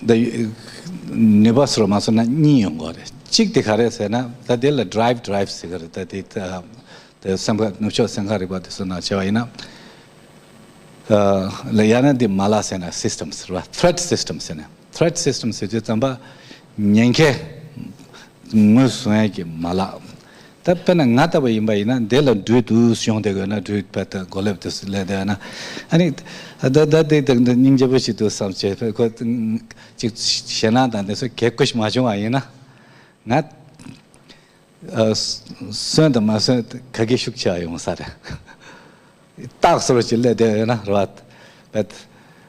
ད་ནུས་པ་སོར་མ་སོར་ན་གཉིས་ཡོང་གི་རེད། གཅིག་དེ་ག་རེད་ཟེར་ན། ད་དེ་ལ་drive drive ཟེར་གི་རེད། ད་དེ་ད་དེ་སེམས་ཁམས་ནུབ་ཕྱོགས་སེམས་ཁམས་རིག་པ་དེ་ཚོ་ནང་བྱས་པ་ཡིན་ན། ཨ་ལ་ཡང་ན་དེ་མ་ལག་ཟེར་ན་systems རེད་བ། threat systems ཟེར་ན། threat systems ཟེར་དུས་ཙམ་པ་ཉེན་ཁའི་ངོས་བཟུང་ཡས་ཀྱི་མ་ལག་ད་དཔེར་ན་ང་ལྟ་བུ་ཡིན་པ་ཡིན་ན་འདི་ལ་འགྲུལ་འདུག་ཡོང་བསྡད་དགོས་ན། འགྲུལ་བ་ད་གོ་ལེབ་དུ་སླེབས་བསྡད་ན། ཨ་ནི་ད་ད་དེ་དེ་སྙིང་རྗེ་པོ་ཞིག་འདུག་བསམ་བྱས། ཁོ་ཅིག་ཞེད་སྣང་དང་དེ་ཚོ་གེ་ཀོ་ཞིག་མ་བྱུང་བ་ཡིན་ན། ང་ཨ་གསོན་དང་མ་གསོན་ག་གེ་ཤུགས་ཆེ་བ་ཡོང་ས་རེད། རྟགས་སོར་ཅིག་སླེབས་བསྡད་ཡོད་ན་རེད་བ།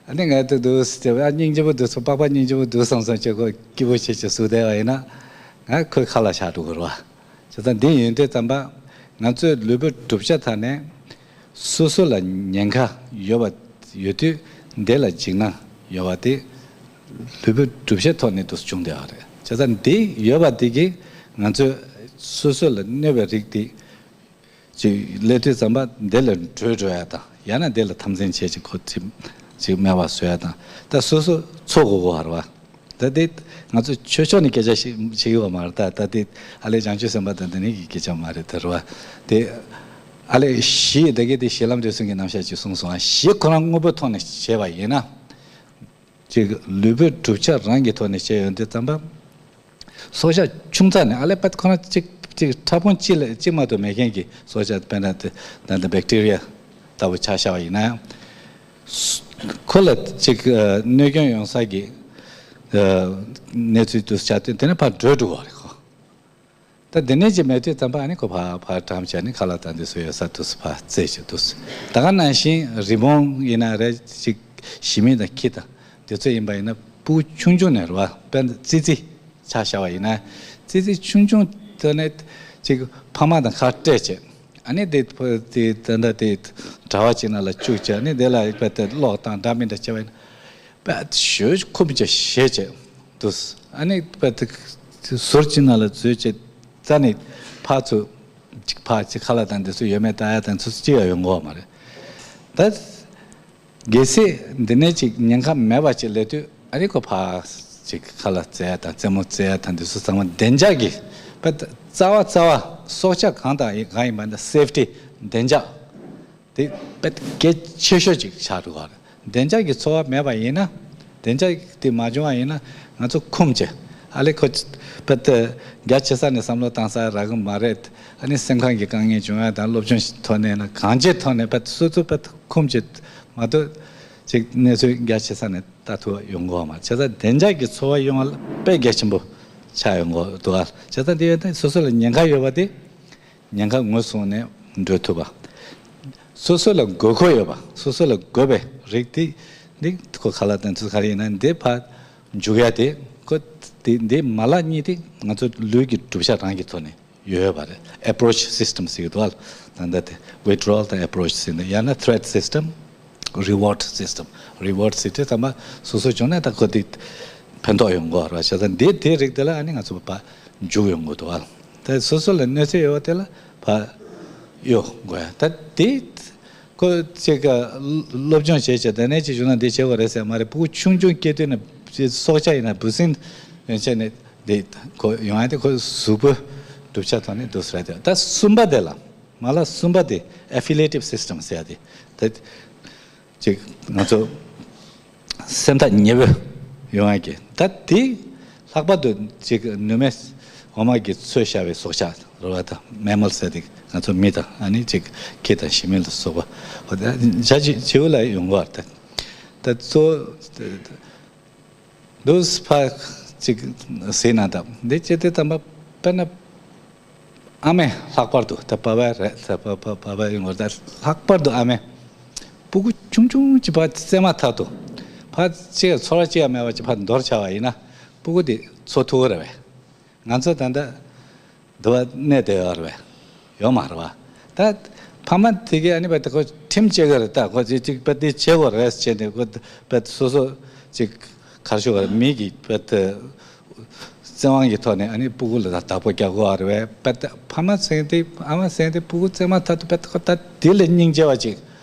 ཨ་ནི་ང་དེ་འདུག་ཟེར་བ། སྙིང་རྗེ་པོ་འདུག་སོང་། པགས་པ་སྙིང་རྗེ་པོ་འདུག་བསམ་བསམ་བྱས་ཁོ་སྐྱིད་པོ་བྱེད་ཅིག་བཟོས་བསྡད་པ་ཡིན་ན། ང་ཁོའི་ཁ་ལ་ཆགས་འགྲོ་གི་རེད་བ། བྱས་ཙང་འདི་ཡིན་དུས་ཙམ་པ་ང་ཚོའི་ལུས་པོའི་གྲུབ་ཆ་དག་ནས་སོ་སོ་ལ་ཉེན་ཁ་ཡོད་པ་ཡོད་དུས་འདི་ལ་འཇིགས་སྣང་ཡོད་པ་དེ་ལུས་པོའི་གྲུབ་ཆའི་ཐོག་ནས་འདུག་བྱུང་བསྡད་པ་རེད། བྱས་ཙང་འདི་ཡོད་པ་འདི་གིས་ང་ཚོས་སོ་སོ་ལ་གནོད་པའི་རིགས་དེ། ཅིག་སླེབས་དུས་ཙམ་པ་འདི་ལ་བྲོས་འགྲོ་ཡ་དང་། ཡང་ན་འདི་ལ་འཐབ་འཛིང་བྱེད་ཅིག་ཁོ་ཅིག་ཅིག་མེད་པ་བཟོ་ཡ་དང་། ད་སོ་སོ་འཚོ་དགོས་གོ་བ་རེད་བ། ད་འདི་ང་ཚོ་ཆོས་ཕྱོགས་ནས་སྐད་ཆ་ཞིག་བྱེད་ཀྱི་ཡོད་མ་རེད། ད་ད་འདི་ཨ་ལས་བྱང་ཆུབ་སེམས་དཔའ་དང་འདི་ནས་ཀྱི་སྐད་ཆ་མ་རེད་ད་རེད་བ། དེ་ཨ་ལས་གཞི་ད་གི་དེ་གཞི་ལམ་འབྲས་གསུམ་གྱི་རྣམ་གཞག་ཅིག་གསུངས་སོང་། གཞི་ཁོ་རང་དངོས་པོའི་ཐོག་ནས་བྱས་པ་ཡིན་ན། ཅིག་ལུས་པོའི་གྲུབ་ཆ་རང་གི་ཐོག་ནས་བྱས་ཡོང་དུས་ཙམ་པ། སྲོག་ཆགས་ཆུང་ཙག་ནས་ཨ་ལས་པད་ཁོ་རང་གཅིག་གཅིག་ཕྲ་ཕུང་གཅིག་ལས་གཅིག་མ་གཏོགས་མེད་མཁན་གྱི་སྲོག་ཆགས། དཔེར་ན་དེ་ད་ལྟ་བེག་ཏེ་རི་ཡ་ལྟ་བུ་ཆ་བཞག་པ་ཡིན་ན་ཡང་། ཁོ་ལ་ཅིག་གནོད་སྐྱོན་ཡོང་ས་གི་གནས་ཚུལ་དུ་ཆགས་དུས་དེ་ནས་ཕར་བྲོས་འགྲོ་བ་རེད་ཁོ། ད་དེ་ནས་ཅིག་མེད་དུས་ཙམ་པ་ཨ་ནི་ཁོ་ཕར་ཕར་བཀྲམ་བྱས་ནས་ཁ་ལག་དང་དེ་ཚོ་ཡོད་ས་དུས་སུ་ཕར་རྩེ་བྱས་དུས་སུ། ད་ག་ནང་བཞིན་རི་བོང་ཡིན་ན་རེད། ཅིག་ཞི་མི་དང་ཁྱི་དང་དེ་ཚོ་ཡིན་པ་ཡིན་ན་ཕྲུ་གུ་ཆུང་ཆུང་ནས་རེད་བ། དཔེར་ན་ཙི་ཙི་ཆ་བཞག་པ་ཡིན་ན། ཙི་ཙི་ཆུང་ཆུང་དེ་ནས་ཅིག་ཕ་མ་དང་ཁ་སྤྲད་བྱས། ཨ་ནི་དེ་དེ་ད་ལྟ་དེ་གྲྭ་པ་ཅིག་ནང་ལ་བཅུག་བྱས། ཨ་ནི་དེ་ལ་དཔེ་དེ་ཀློག་སྟངས་འདྲ་མི་འདྲ་བྱས་པ་ཡིན་ན། དཔེ་ཞོ་ཁུམ་བྱས་བཞེས་བྱས་འདུག་ཨ་ནི་དཔེ་དེ་ཟུར་ཅིག་ནང་ལ་འཛུལ་བྱས། རྩ་ནས་ཕར་ཚུར་ཅིག་ཕར་ཅིག་ཁ་ལག་དང་དེ་ཚོ་ཡོད་མེད་ལྟ་ཡ་དང་ཚོ་ཅིག་ཡང་ཡོང་གི་ཡོད་མ་རེད། ད་གལ་སྲིད་འདི་ནས་ཅིག་ཉེན་ཁ་མེད་པ་ཅིག་སླེབས་དུས་ཨ་ནི་ཁོ་ཕར་ཅིག་ཁ་ལག་བཙལ་ཡ་དང་རྩེད་མོ་རྩེ་ཡ་དང་དེ་ཚོ་ཚང་མ་བདེ་འཇགས་ཀྱི་དཔེ་རྩ་བ་རྩ་བ་སྲོག་ཆགས་གང་དང་གང་ཡིན་པ་འདི་སེབ་ཊི་བདེ་འཇགས། དེ་དཔེ་གལ་ཆེ་ཤོས་ཅིག་ཆགས་འགྲོ་གི་རེད། བདེ་འཇགས་ཀྱི་འཚོ་བ་མེད་པ་ཡིན་ན། བདེ་འཇགས་དེ་མ་བྱུང་བ་ཡིན་ན་ང་ཚོ་ཁུམ་བྱས། ཨ་ལས་ཁོ་དཔེ་དེ་རྒྱ་ཆེ་ས་ནས་བསམ་བློ་བཏང་ས་རག་གི་མ་རེད། ཨ་ནི་སེམས་ཁམས་ཀྱི་དཀའ་ངལ་བྱུང་ཡ་དང་སློབ་སྦྱོང་ཐོག་ནས་ན་གང་ཅིའི་ཐོག་ནས་དཔེ་སོ་སོ་དཔེ་ཁུམ་བྱས་མ་གཏོགས་ཅིག་གནས་ཚུལ་རྒྱ་ཆེ་ས་ནས་ལྟ་ཐུབ་པ་ཡོང་གི་ཡོད་མ་རེད། བྱས་ཙང་བདེ་འཇགས་ཀྱི་འཚོ་བ་ཡོང་བ་དཔེ་གལ་ཆེན་པོ་ཆགས་ཡོང་གི་འདུག་ཨ། བྱས་ཙང་དེ་ཡོད་དུས་སོ་སོ་ལ་ཉེན་ཁ་ཡོད་པ་དེ། ཉེན་ཁ་ངོས་བཟུང་ནས་འགྲོ་ཐུབ་པ། སོ་སོ་ལ་དགོས་མཁོ་ཡོད་པ། སོ་སོ་ལ་དགོས་པའི་རིགས་དེ་འདི་ཁོ་ཁ་ལག་དང་དེ་ཚོ་ག་རེ་ཡིན་ན་འདི་ཕར་འཇུག་ཡ་དེ་ཁོ་དེ་འདི་མ་ལག་གཉིས་དེ་ང་ཚོ་ལུས་ཀྱི་གྲུབ་ཆ་རང་གི་ཐོག་ནས་ཡོད་ཡོད་པ་རེད། approach system ཟེར་གྱི་འདུག་ཨ། ད་ལྟ་དེ་withdrawal དང་approach ཟེར་ནས། ཡང་ན་threat system, reward system, reward system ཚང་མ་སོ་སོ་བྱུང་ན་ད་ཁོ་དེ་ཕན་ཐོགས་ཡོང་གི་རེད་བ། བྱས་ཙང་འདི་དེ་རིགས་དེ་ལ་ཨ་ནི་ང་ཚོ་ཕར་འཇུག་ཡོང་དགོས་འདུག་ཨ། ད་སོ་སོ་ལ་གནོད་འཚེ་ཡོད་པ་དེ་ལ་ཕར་གཡོལ་དགོས་ཡ། ད་དེ་ཁོ་ཅིག་ག་སློབ་སྦྱོང་བྱས་བྱས་ད་ནས་ཅིག་བྱུང་ན་འདི་བྱེད་དགོས་རེད་ཟེར་མ་རེད། ཕྲུ་གུ་ཆུང་ཆུང་སྐྱེ་དུས་ནས་སྲོག་ཆགས་ཡིན་ན་འབུ་སྲིན་ཡན་ཆད་ནས་འདི་ཁོ་ཡོང་ཡ་དེ་ཁོ་གཟུགས་པོའི་གྲུབ་ཆ་ཐོག་ནས་འདུག་ཟེར་ཡ་དེ། ད་གསུམ་པ་དེ་ལ། མ་ལག་གསུམ་པ་དེ་affiliative system ཟེར་ཡ་དེ། ད་ཅིག་ང་ཚོ་སེམས་ཐག་ཉེ་བོ་ཡོང་ཡ་གི་ད་དེ་ལྷག་པར་དུ་ཅིག་ནུ་མའི་ འོ་མ་གི་ཚོས་བྱ་བའི་སྲོག་ཆགས་རེད་བ། ད་མེ་མལ་ཟེར་དེ་ང་ཚོ་མི་དང་ཨ་ནི་ཅིག་ཁྱི་དང་ཞི་མི་ལ་སོགས་པ། འོ་ད་བྱ་བྱིའུ་ལ་ཡོང་གི་ཡོད་རེད། ད་གཙོ་བོ་འདུག་ཕ་ཅིག་ཟེར་ན། ད་འདི་ཅི་སྟེ་དམ་པ་དཔེར་ན་ཨ་མས་ལྷག་པར་དུ། ད་པ་ཕ་རེད། ད་པ་ཕ་པ་ཕ་ཡོང་གི་ཡོད་རེད། ད་ལྷག་པར་དུ་ཨ་མས་སྤུ་གུ་ཆུང་ཆུང་ཅིག་ཕར་བཙས་མ་ཐག་ཏུ་ཕར་ཅིག་ཚོར་བ་ཅིག་ཡང་མེད་པ་ཅིག་ཕར་འདོར་བྱས་པ་ཡིན་ན་སྤུ་གུ་དེ་འཚོ་ཐུབ་ཀྱི་རེད་པས། ང་ཚོ་ད་ལྟ་འདི་པར་གནས་བསྡད་ཡོད་རེད་པས། ཡོད་མ་རེད་པ། ད་ཕ་མ་དེ་གས་ཨ་ནི་པ་དེ་ཁོ་ཁྲིམས་བཅད་ཀྱི་རེད། ད་ཁོ་ཅིག་ཅིག་པ་དེ་བྱེད་དགོས་རེད་ཟེར་ནས། ཁོ་པ་སོ་སོ་ཅིག་ག་རེ་ཞུ་དགོས་རེད། མི་གི་པ་དེ་བཙན་དབང་གི་ཐོག་ནས་ཨ་ནི་སྤུ་གུ་ལ་ད་བདག་པོ་རྒྱག་དགོས་རེད་པས། པ་དེ་ཕ་མ་ཟེར་དེ་ཨ་མ་ཟེར་དེ་སྤུ་གུ་བཙས་མ་ཐག་ཏུ་པ་དེ་ཁོ་ད་དེ་ལས་སྙིང་རྗེ་བ་ཅིག་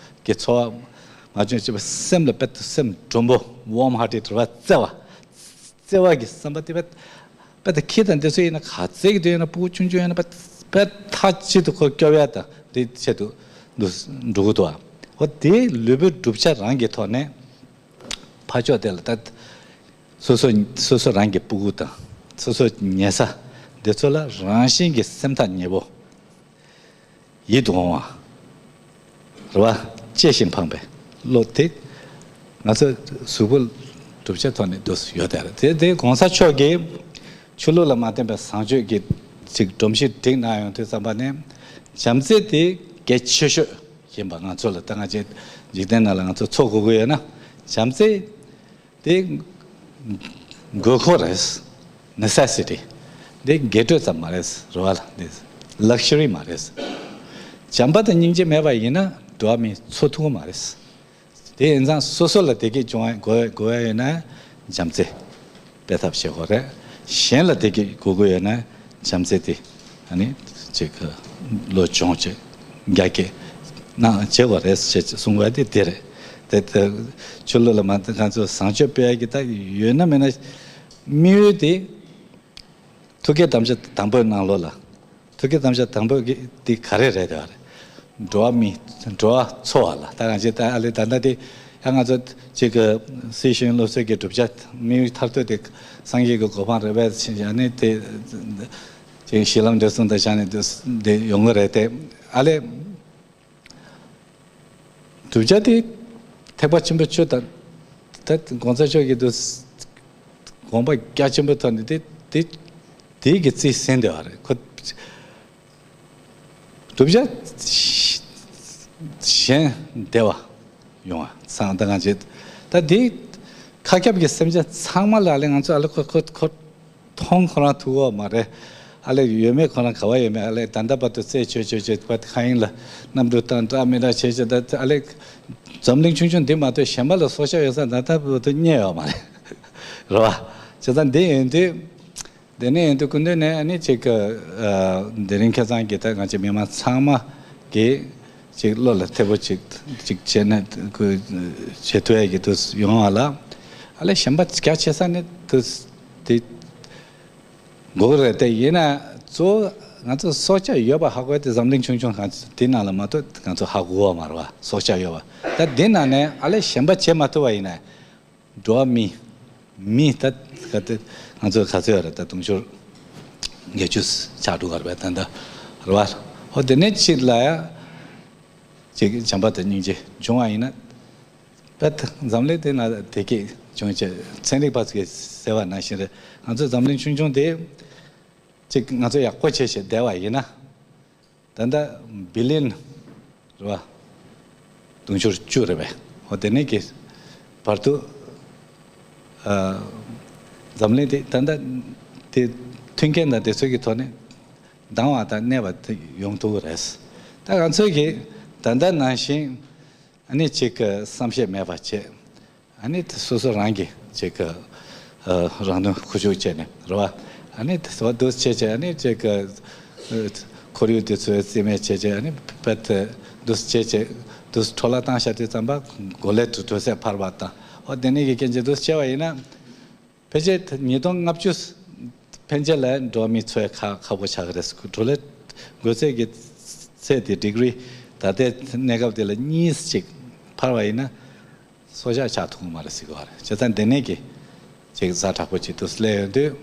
གི་ཚོར་བ་མ་བྱུང་ཅིག་པ་སེམས་ལ་པ་དེ་སེམས་དྲོན་པོ། ཝོམ་ཧར་ཊེཌ་རེད་པ། བརྩེ་བ། བརྩེ་བ་གི་བསམ་པ་དེ་པ། པ་དེ་ཁྱི་དང་དེ་ཚོ་ཡིན་ན། ག་ཚད་ཀྱི་དེ་ཡིན་ན། སྤུ་གུ་ཆུང་ཆུང་ཡིན་ན་པ། པ་མཐའ་གཅིག་ཏུ་ཁོ་སྐྱོབ་ཡ་དང་དེ་ཆེད་དུ་འདུག་འགྲོ་གི་འདུག་ཨ། འོ་དེ་ལུས་པོའི་གྲུབ་ཆ་རང་གི་ཐོག་ནས་ཕར་ཕྱོགས་དེ་ལ་ད་སོ་སོ་སོ་སོ་རང་གི་སྤུ་གུ་དང་སོ་སོ་ཉལ་ས་དེ་ཚོ་ལ་རང་བཞིན་གྱི་སེམས་ཐག་ཉེ་པོ། ཡིད་དུ་འོང་བ་རེད་པ། གཅེས་ཤིང་ཕངས་པའི་བློ་དེ་ང་ཚོ་གཟུགས་པོ་གྲུབ་ཆ་ཐོག་ནས་འདུག་ཡོད་དེ་རེད། དེ་དེ་གོང་ས་མཆོག་གིས་ཆོས་ལུགས་ལ་མ་བརྟེན་པའི་བཟང་སྤྱོད་ཀྱི་ཅིག་སྒྲོམ་གཞི་སྒྲིག་གནང་ཡོང་དུས་ཙམ་པ་ནས། བྱམས་བརྩེ་དེ་གལ་ཆེ་ཤོས་ཡིན་པ། ང་ཚོ་ལ་ད་ང་ཚོའི་འཇིག་རྟེན་ནང་ལ་ང་ཚོ་འཚོ་དགོས་ཀྱི་ཡོད་ན། བྱམས་བརྩེ་དེ་དགོས་མཁོ་རེད། ནེ་སེ་སི་ཊི། འདི་དགོས་འདོད་ཙམ་མ་རེད། རེད་པ། ལག་ཞུ་རི་མ་རེད། བྱམས་པ་དང་སྙིང་རྗེ་མེད་པ་ཡིན་ན་འགྲོ་བ་མི་འཚོ་ཐུབ་ཀྱི་མ་རེད། དེ་ཡིན་ཙང་སོ་སོ་ལ་བདེ་སྐྱིད་འབྱུང་བ་དགོས་དགོས་ཡ་ཡོད་ན་བྱམས་བརྩེ་སྤེལ་ཐབས་བྱེད་དགོས་རེད། གཞན་ལ་བདེ་སྐྱིད་དགོས་ཀྱི་ཡོད་ན་བྱམས་བརྩེ་དེ་ཨ་ནི་ཅིག་བློ་སྦྱོང་བྱེད། རྒྱ་སྐྱེད་གནང་བྱེད་དགོས་རེད་ཅེས་གསུང་བ་དེ་དེ་རེད། དེ་དེ་ཆོས་ལུགས་ལ་མ་ང་ཚོ་བཟང་སྤྱོད་སྤེལ་ཡ་གི་ད་ཡོད་ན་མེད་ན། དམིགས་ཡུལ་དེ་ཐུགས་བསྐྱེད་དམ་བཅའ་དང་པོའི་ནང་ལོགས་ལ། ཐུགས་བསྐྱེད་དམ་བཅའ་དང་པོ་གི་དེ་ག་རེ་རེད། དེ་བ་རེད། འགྲོ་བ་མི་འགྲོ་བ་འཚོ་བ་ལ། ད་གང་ཅི་ད་ཨ་ལེ་ད་ལྟ་དེ་ཡང་ང་ཚོ་ཅིག་གི་སྲིད་གཞུང་སློབ་གསོ་གི་གྲུབ་ཆ་དམིགས་ཡུལ་མཐར་ཐུག་དེ་སངས་རྒྱས་ཀྱི་གོ་འཕང་རེད་པས་ཕྱིན་ཡ་ནི་དེ་ཅིག་གཞི་ལམ་འབྲས་གསུམ་དང་བཞག་ནས་དེ་དེ་ཡོང་གི་རེད། དེ་ཨ་ལེ། གྲུབ་ཆ་དེ་ཐེག་པ་ཆེན་པོ་བཅུ་དང་། ད་གོང་ས་མཆོག་གིས་དུ་དགོངས་པ་རྒྱ་ཆེན་པོ་ཐོག་ནས་དེ་དེ་དེ་གི་རྩིས་ཟིན་བསྡད་པ་རེད། ཁོ་གྲུབ་ཆ་གཞན་བདེ་བ་ཡོང་བ་ཚང་ད་གང་བྱེད། ད་དེ་མཁའ་ཁྱབ་ཀྱི་སེམས་ཅན་ཚང་མ་ལ་ཨ་ལེ་ང་ཚོ་ཨ་ལེ་ཁོ་ཁོ་ཁོ། མཐོང་ཁོ་རང་ཐུག་གོ་མ་རེད། ཨ་ལེ་ཡོད་མེད་ཁོ་རང་ག་བ་ཡོད་མེད་ཨ་ལེ་ད་ལྟ་བར་དུ་རྩད་གཅོད་གཅོད་བྱེད་པ་མཁའ་དབྱིངས་ལ་གནམ་གྲུ་བཏང་འདྲ་མི་འདྲ་བྱེད་བྱེད་ད་ཨ་ལེ་འཛམ་གླིང་ཆུང་ཆུང་འདི་མ་གཏོགས་གཞན་པ་ལ་སྲོག་ཆགས་ཡོད་ས་ད་ལྟ་བར་དུ་རྙེད་ཡོད་མ་རེད། རེད་བ། བྱས་ཙང་འདི་ཡིན་དུས། འདི་ནས་ཡིན་དུས་སྐུ་མདུན་ནས་ཨ་ནི་ཅིག་དེ་རིང་ཁ་སང་གི་ད་ང་ཚོ་མི་མང་ཚང་མ་གི་ཅིག་བློ་ལ་ཐེ་བོ་ཅིག་ཅིག་བྱས་ན་ཁོ་བྱེད་ཐུབ་ཡ་གི་དུས་ཡོང་བ་ལ། ཨ་ལེ་གཞན་པ་རྒྱ་ཆེ་ས་ནས་དུས་དེ། དགོས་ཀྱི་རེད། དེ་ཡིན་ན་གཙོ་བོ་ང་ཚོ་སྲོག་ཆགས་ཡོད་པ་ཧ་གོ་ཡ་དེ་འཛམ་གླིང་ཆུང་ཆུང་གང་དེ་ནང་ལ་མ་གཏོགས་ང་ཚོ་ཧ་གོ་བ་མ་རེད་བ། སྲོག་ཆགས་ཡོད་པ་ད་དེ་ནང་ནས་ཨ་ལེ་གཞན་པ་བྱེད་མ་ཐུབ་པ་ཡིན་ན་འགྲོ་བ་མི་མི་ད་ག་དེ་ང་ཚོ་ག་ཚོད་ཡོད་རེད། ད་དུང་ཕྱུར་བརྒྱད་ཅུ་ཆགས་འགྲོ་ག་རེད་པས་ད་ལྟ་རེད་བ། ཧོ་དེ་ནས་ཕྱིར་ལ་ཡ་ཅིག་བྱམས་པ་དང་སྙིང་རྗེ་འབྱུང་བ་ཡིན་ན། ད་འཛམ་གླིང་དེ་ན་བདེ་སྐྱིད་འབྱུང་བྱེད་ཚན་རིག་པ་ཚོས་ཟེར་བ་ནང་བཞིན་རེད། ང་ཚོ་འཛམ་གླིང་ཆུང་ཆུང་དེ་ཅིག་ང་ཚོ་ཡག་པོ་བྱས་བྱས་བསྡད་པ་ཡིན་ན། ད་ལྟ་བི་ལི་ཡན་རེད་བ། དུང་ཕྱུར་བཅུ་རེད་པས། འོ་དེ་ནས་ཀྱི་བར་དུ་ཨ་འཛམ་གླིང་དེ་ད་ལྟ་དེ་མཐུན་རྐྱེན་དང་དེ་ཚོ་གི་ཐོག་ནས་དྭངས་བ་དང་གནས་པ་དེ་ཡོང་ཐུབ་ཀྱི་རེད། ད་ང་ཚོས་ཀྱི་ད་ལྟ་ནང་བཞིན་ཨ་ནི་ཅིག་གི་བསམ་ཤེས་མེད་པ་བྱས། ཨ་ནི་དེ་སོ་སོ་རང་གི་ཅིག་གི་ཨ་རང་དོན་ཁུར་ཆོག་བྱས་ནས་རེད་བ། ཨ་ནི་དེ་ཚོ་འདུག་བྱས་བྱས་ཨ་ནི་ཅིག་གི་ཨ་ཁོར་ཡུག་དེ་ཚོའི་རྩིས་མེད་བྱས་བྱས་ཨ་ནི་བེད་དེ་འདུག་བྱས་བྱས་འདུག་འཕྲོ་བརླག་བཏང་བཞག་དུས་ཙམ་པ་གོ་ལའི་དུ་དུས་ཚོད་འཕར་བ་དང་། འོ་དེ་ནས་ཀྱི་རྐྱེན་གྱིས་འདུག་བྱས་པ་ཡིན་ན། ཕལ་ཆེར་ཉིས་སྟོང་ལྔ་བཅུ་ཕན་ཆད་ལ་འགྲོ་བ་མི་འཚོ་ཡ་ཁག་ཁག་པོ་ཆགས་ཀྱི་རེད། འཕྲོ་བརླག་འགོས་ཚད་ཀྱི་ཚད་དེ་ཌི་གི་རི་ད་ལྟའི་གནས་སྐབས་དེ་ལ་གཉིས་ཅིག་འཕར་བ་ཡིན་ན་སྲོག་ཆགས་ཆགས་ཐུབ་ཀྱི་མ་རེད་ཟེར་གྱི་ཡོད་རེད། བྱས་ཙང་དེ་ནས་ཀྱི་ཅིག་ཛ་དྲག་པོ་ཅིག་ཏུ་སླེབས་ཡོང་དུས།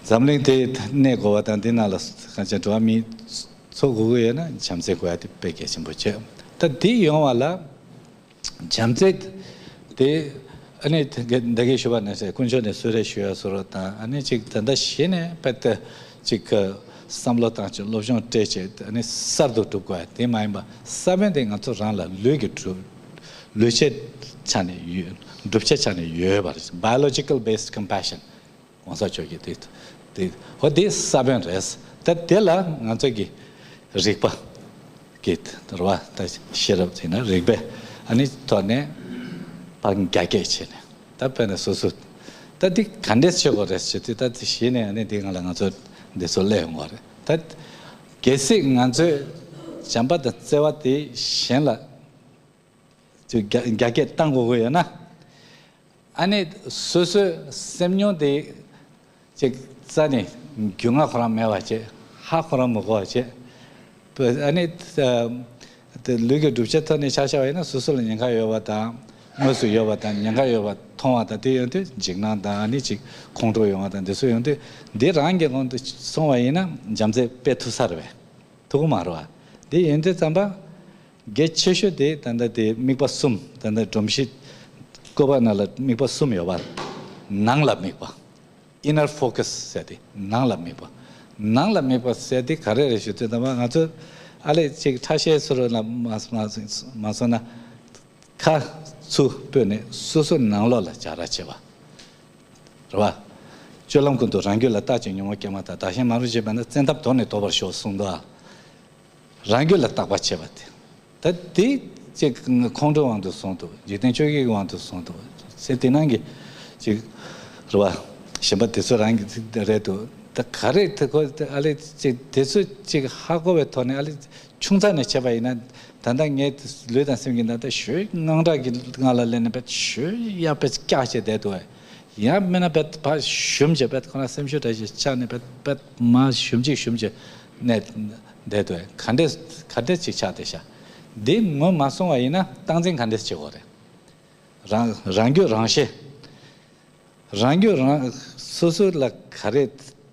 འཛམ་གླིང་དེ་གནས་དགོས་པ་དང་འདི་ནང་ལ་གང་ཅི་འགྲོ་བ་མི་འཚོ་དགོས་ཀྱི་ཡོད་ན་བྱམས་བརྩེ་དགོས་ཡ་དེ་དཔེ་གལ་ཆེན་པོ་བྱས། ད་འདི་ཡོང་བ་ལ་བྱམས་བརྩེ་དེ་ཨ་ནི་ད་གིན་ཞུ་བ་ནང་བཞིན་དཀོན་མཆོག་ནས་གསོལ་རས་ཞུ་ཡ་བཟོ་འདྲ་དང་ཨ་ནི་ཅིག་ད་ལྟ་གཞི་ནས་དཔེ་ད་ཅིག་བསམ་བློ་བཏང་བྱས་སློབ་སྦྱོང་སྤྲད་བྱས་ཨ་ནི་གསར་དུ་སྒྲུབ་དགོས་ཡ་དེ་མ་ཡིན་པ་ས་བོན་དེ་ང་ཚོ་རང་ལ་ལུས་ཀྱི་གྲུབ་ལུས་བྱེད་ཆ་ནས་ཡོད། བསྒྲུབ་བྱ་ཆ་ནས་ཡོད་པ་རེད། Biological based compassion། གོང་ས་མཆོག་གིས་དེ་དེ་ཧོ་དེ་ས་བོན་རེད། ད་དེ་ལ་ང་ཚོ་གི་རིག་པ་གི་རེད་བ། ད་ཤེས་རབ་ཟེར་ན་རིག་པའི་ཨ་ནི་ཐོག་ནས་ཕར་རྒྱ་སྐྱེད་བྱས་ནས་ད་དཔེར་ན་སོ་སོ་ད་འདི་ག་འདྲས་བྱེད་དགོས་རེད་ཟེར་དུས་ད་དེ་གཞི་ནས་ཨ་ནི་འདི་ང་ལ་ང་ཚོ་འདི་ཚོ་སླེབས་ཡོང་བ་རེད། ད་གལ་སྲིད་ང་ཚོས་བྱམས་པ་དང་བརྩེ་བ་དེ་གཞན་ལ་ཅིག་རྒྱ་རྒྱ་སྐྱེད་བཏང་དགོས་ཀྱི་ཡོད་ན། ཨ་ནི་སོ་སོའི་སེམས་མྱོང་དེ་ཅིག་རྩ་ནས་རྒྱུས་མངའ་ཁོ་རང་མེད་པ་བྱས། ཧ་ཁོ་རང་མི་གོ་བ་བྱས། ཨ་ནི་དེ་ལུས་ཀྱི་བསྒྲུབ་བྱའི་ཐོག་ནས་ཆ་བཞག་པ་ཡིན་ན་སོ་སོ་ལ་ཉེན་ཁ་ཡོད་པ་དང་དངོས་སུ་ཡོད་པ་དང་ཉེན་ཁ་ཡོད་པ་མཐོང་བ་དང་དེ་ཡོང་དུས་འཇིགས་སྣང་དང་ཨ་ནི་ཅིག་ཁོང་ཁྲོ་ཡོང་བ་དང་དེ་ཚོ་ཡོང་དུས་འདི་རང་གི་དབང་དུ་སོང་བ་ཡིན་ན་བྱམས་བརྩེ་དཔེ་ཐུབ་ས་རེད་པས། ཐུབ་ཀྱི་མ་རེད་པ། དེ་ཡིན་དུས་ཙམ་པ། གལ་ཆེ་ཤོས་དེ་ད་ལྟ་དེ་དམིགས་པ་གསུམ། ད་ལྟ་སྒྲོམ་གཞི་བཀོད་པ་ནང་ལ་དམིགས་པ་གསུམ་ཡོད་པ། ནང་ལ་དམིགས་པ། Inner focus ཟེར་ཏེ་ནང་ལ་དམིགས་པ། ནང་ལ་དམིགས་པ་ཟེར་ཏེ་ག་རེ་རེད་ཞུ་དུས་ད་ང་ཚོ་ཨ་ལས་ཅིག་ཁྲ་ཤའི་ཚུར་ལ་མ་མ་མ་སོང་ན་ཁ་ཚུར་སྤོས་ནས་སོ་སོ་ནང་ལོགས་ལ་བྱ་ར་བྱེད་པ། རེད་བ། སྤྱོད་ལམ་ཀུན་ཏུ་རང་རྒྱུད་ལ་བརྟག་ཅིང་ཉོན་མོངས་སྐྱེས་མ་ཐག་བདག་གཞན་མ་རུངས་བྱེད་པས་ན་བཙན་ཐབས་དོར་ནས་དོར་བར་ཤོག་གསུངས་འདུག་ཨ། རང་རྒྱུད་ལ་བརྟག་པ་བྱེད་པ་དེ། ད་དེ་ཅིག་ཁོང་ཁྲོའི་དབང་དུ་སོང་འདུག་འཇིག་རྟེན་སྤྱོད་ཡུལ་གྱི་དབང་དུ་སོང་འདུག་ཚེ་འདི་སྣང་གི་ཅིག་རེད་བ། གཞན་པ་དེ་ཚོ་རང་གི་རེད་འདུག་ད་ག་རེ་དེ་ཁོ་ཨ་ལེ་ཅིག་དེ་ཚོ་ཅིག་ཧ་གོ་བའི་ཐོག་ནས་ཨ་ལེ་ཆུང་ཙག་ནས་བྱས་པ་ཡིན་ན་ད་ལྟ་ངའི་ལུས་དང་སེམས་ཀྱི་ནང་ད་ཞོལ་དངངས་སྐྲག་གི་ངང་ལ་སླེབས་ནས་བས་ཞོལ་ཡར་བས་བཀྱག་བྱས་བསྡད་འདུག་བས། ཡང་མིན་ན་བས་ཕར་ཞུམ་བྱས་བས་ཁོ་རང་སེམས་ཤུགས་འདྲ་ཞིག་ཆག་ནས་བས་བས་མ་ཞུམ་ཅིག་ཞུམ་ཅིག་ནས་བསྡད་འདུག་བས། ག་འདྲས་ག་འདྲས་ཅིག་ཆགས་བསྡད་ཤག་འདི་ངོ་མ་སོང་བ་ཡིན་ན་སྟངས་འཛིན་ག་འདྲས་བྱེད་དགོས་རེད། རང་རང་རྒྱུད་རང་ཤེས། རང་རྒྱུད་རང་སོ་སོ་ལ་ག་རེ་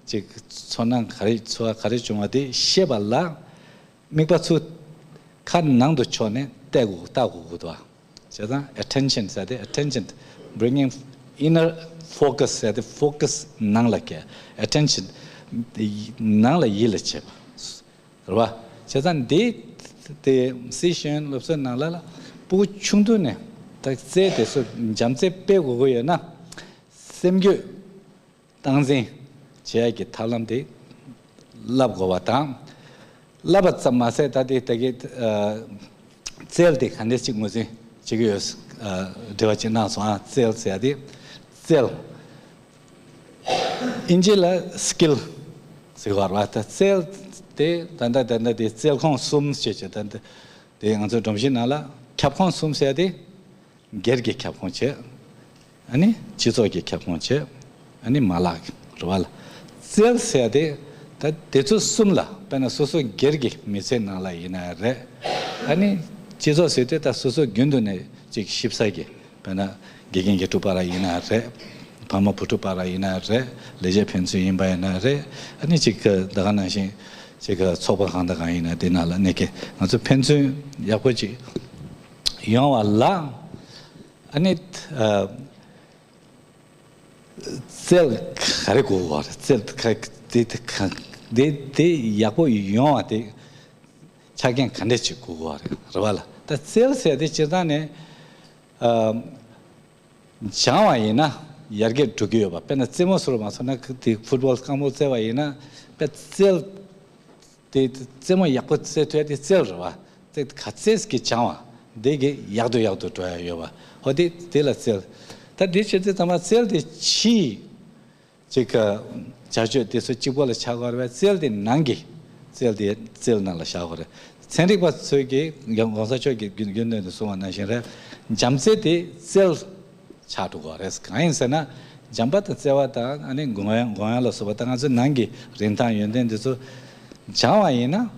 ཅིག་ཚོར་སྣང་ག་རེ་ཚོར་བ་ག་རེ་བྱུང་བ་དེ་ཤེས་པ་ལ་དམིགས་པ་ཚུར་ཁ་ནང་དུ་ཕྱོགས་ནས་བལྟ་དགོས་བལྟ་དགོས་ཀྱི་འདུག་བ། བྱས་ཙང་attention ཟེར་ཏེ་attention bringing inner focus ཟེར་ཏེ་focus ནང་ལ་གས་attention ནང་ལ་ཡིད་ལ་བྱེད་པ། རེད་བ། བྱས་ཙང་འདི་དེ་སི་ཤེས་ཡོན་སློབ་གསོའི་ནང་ལ་ལ་སྤུ་གུ་ཆུང་དུས་ནས་ད་རྩལ་དེ་ཚོ་བྱམས་བརྩེ་སྤེལ་དགོས་ཀྱི་ཡོད་ན་སེམས་རྒྱུད་སྟངས་འཛིན་བྱེད་ཡ་གི་ཐབས་ལམ་དེ་བསླབ་དགོས་པ་དང་། བསླབ་པ་ཙམ་མ་ཟད་ད་དེ་ད་གི་རྩལ་དེ་ག་འདྲས་ཅིག་ངོས་འཛིན་བྱེད་ཀྱི་ཡོད་འགྲེལ་བ་ཅིག་གནང་སོང་ཨ། རྩལ་ཟེར་ཡ་དེ་རྩལ། ཨིན་ཇི་ལ་skill ཟེར་བ་རེད་བ། ད་རྩལ་དེ་ད་ལྟ་ད་ལྟ་དེ་རྩལ་ཁོངས་གསུམ་ཞེས་བྱས་ད་ལྟ་དེ་ང་ཚོའི་སྒྲོམ་གཞི་ནང་ལ་ཁྱབ་ཁོངས་གསུམ་ཟེར་ཏེ་སྒེར་གྱི་ཁྱབ་ཁོངས་བྱས། ཨ་ནི་སྤྱི་ཚོགས་ཀྱི་ཁྱབ་ཁོངས་བྱས། ཨ་ནི་མ་ལག་རེད་བ་ལ། རྩལ་ཟེར་ཏེ་ད་དེ་ཚོ་གསུམ་ལ་དཔེར་ན་སོ་སོ་སྒེར་གྱི་མི་ཚེའི་ནང་ལ་ཡིན་ན་རེད། ཨ་ནི་སྤྱི་ཚོགས་ཟེར་དུས་ད་སོ་སོ་རྒྱུན་དུ་ནས་ཅིག་ཞིབ་ས་གི་དཔེར་ན་དགེ་རྒན་དགེ་ཕྲུག་བར་ཡིན་ན་རེད། ཕ་མ་བུ་ཕྲུག་བར་ཡིན་ན་རེད། ལས་བྱེད་ཕན་ཚུན་ཡིན་པ་ཡིན་ན་རེད། ཨ་ནི་ཅིག་ད་ག་ནང་བཞིན་ཅིག་ཚོགས་པ་གང་དང་གང་ཡིན་ན་དེ་ནང་ལ་གནས་མཁན་ང་ཚོ་ཕན་ཚུན་ཡག་པོ་ཅིག་ཡོང་བ་ལ་ཨ་ནི་རྩལ་ག་རེ་དགོས་པ་རེད། རྩལ་ག་དེ་དེ་ག་དེ་དེ་ཡག་པོ་ཡོང་བ་དེ་ཆ་རྐྱེན་ག་འདྲ་ཅིག་དགོས་པ་རེད་རེད་བ་ལ། ད་རྩལ་ཟེར་དེ་སྤྱིར་བཏང་ནས། སྦྱང་བ་ཡིན་ན་ཡར་རྒྱས་འགྲོ་གི་ཡོད་པ། དཔེར་ན་རྩེད་མོ་སོགས་མ་སོང་ན་དེ་ཕུཊ་བོལ་རྐང་སྤོལ་རྩེ་བ་ཡིན་ན་དཔེ་རྩལ་དེ་རྩེད་མོ་ཡག་པོ་རྩེ་ཐུབ་ཡ་དེ་རྩལ་རེད་བ། རྩལ་ག་རྩལ་གྱིས་སྦྱང་བ་དེ་གི་ཡག་ཏུ་ཡག་ཏུ་འགྲོ་ཡ་ཡོད་པ། ཧོ་དེ་དེ་ལ་རྩལ། ད་དེ་བྱེད་དུས་ཚང་མ་རྩལ་དེ་ཕྱིའི་ཅིག་བྱ་སྤྱོད་དེ་ཚོ་གཅིག་པོ་ལ་ཆགས་དགོས་རེད་བས། རྩལ་དེ་ནང་གི་རྩལ་དེ་རྩལ་ནང་ལ་བཞག་དགོས་རེད། ཚན་རིག་པ་ཚོས་ཀྱིས་ཡང་གོང་ས་མཆོག་གིས་རྒྱུན་རྒྱུན་ལྡན་དུ་གསུངས་པ་ནང་བཞིན་རེད། བྱམས་བརྩེ་དེ་རྩལ་ཆགས་འགྲོ་དགོས་རེད། གང་ཡིན་ཟེར་ན་བྱམས་པ་དང་བརྩེ་བ་དང་ཨ་ནི་དགོངས་ཡངས་དགོངས་ཡངས་ལ་སོགས་པ་དང་ང་ཚོའི་ནང་གི་རིན་ཐང་ཡོན་ཏན་དེ་ཚོ་སྦྱང་བ་ཡིན་ན།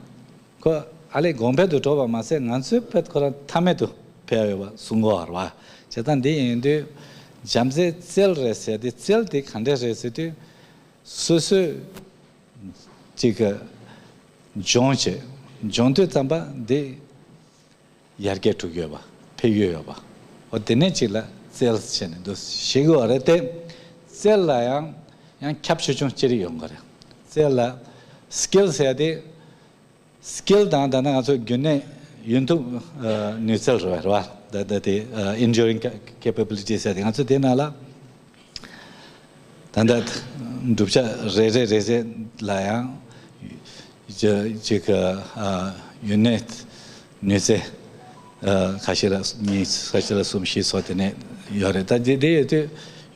ཁོ་ཨ་ལས་གོང་འཕེལ་དུ་འགྲོ་བ་མ་ཟད་ང་ཚོའི་བོད་ཁོ་རང་མཐའ་མེད་དུ་ཕེབས་ཡོད་པ་གསུང་གི་ཡོད་རེད་བ། བྱས་ཙང་འདི་ཡིན་དུས་བྱམས་བརྩེ་རྩལ་རེད་ཟེར་ཏེ་རྩལ་དེ་ག་འདྲས་རེད་ཟེར་དུས་ སོ་སོས་ཅིག་གི་སྦྱོང་བྱེད། སྦྱོང་དུས་ཙམ་པ་འདི་ཡར་རྒྱས་འགྲོ་གི་ཡོད་པ། འཕེལ་གྱི་ཡོད་པ། འོ་དེ་ནས་ཅིག་ལ་རྩལ་བྱས་ནས་འདུག་ཤེས་དགོས་པ་རེད་དེ། རྩལ་ལ་ཡང་ཡང་ཁྱབ་ཆེ་ཆུང་ཅི་རིགས་ཡོང་གི་རེད། རྩལ་ལ་སི་ཀིལ་ཟེར་ཡ་དེ། སི་ཀིལ་དང་ད་ནང་ང་ཚོ་རྒྱུན་གནས་ཡུན་ཐུབ་ནུས་རྩལ་རེད་བ། ད་ད་དེ་ཨ་enduring capabilities ཟེར་ཏེ་ང་ཚོ་དེ་ནང་ལ་ད་ལྟ་བསྒྲུབ་བྱ་རེ་རེ་རེ་རེ་ལ་ཡང་ཅི་ཅིག་ཨ་ཡུན་གནས་ནུས་རྩལ་ཨ་ཁ་ཤས་ལ་གཉིས། ཁ་ཤས་ལ་གསུམ། བཞི་སོགས་དེ་ནས་ཡོད་རེད། ད་དེ་དེ་ཡོད་དུས་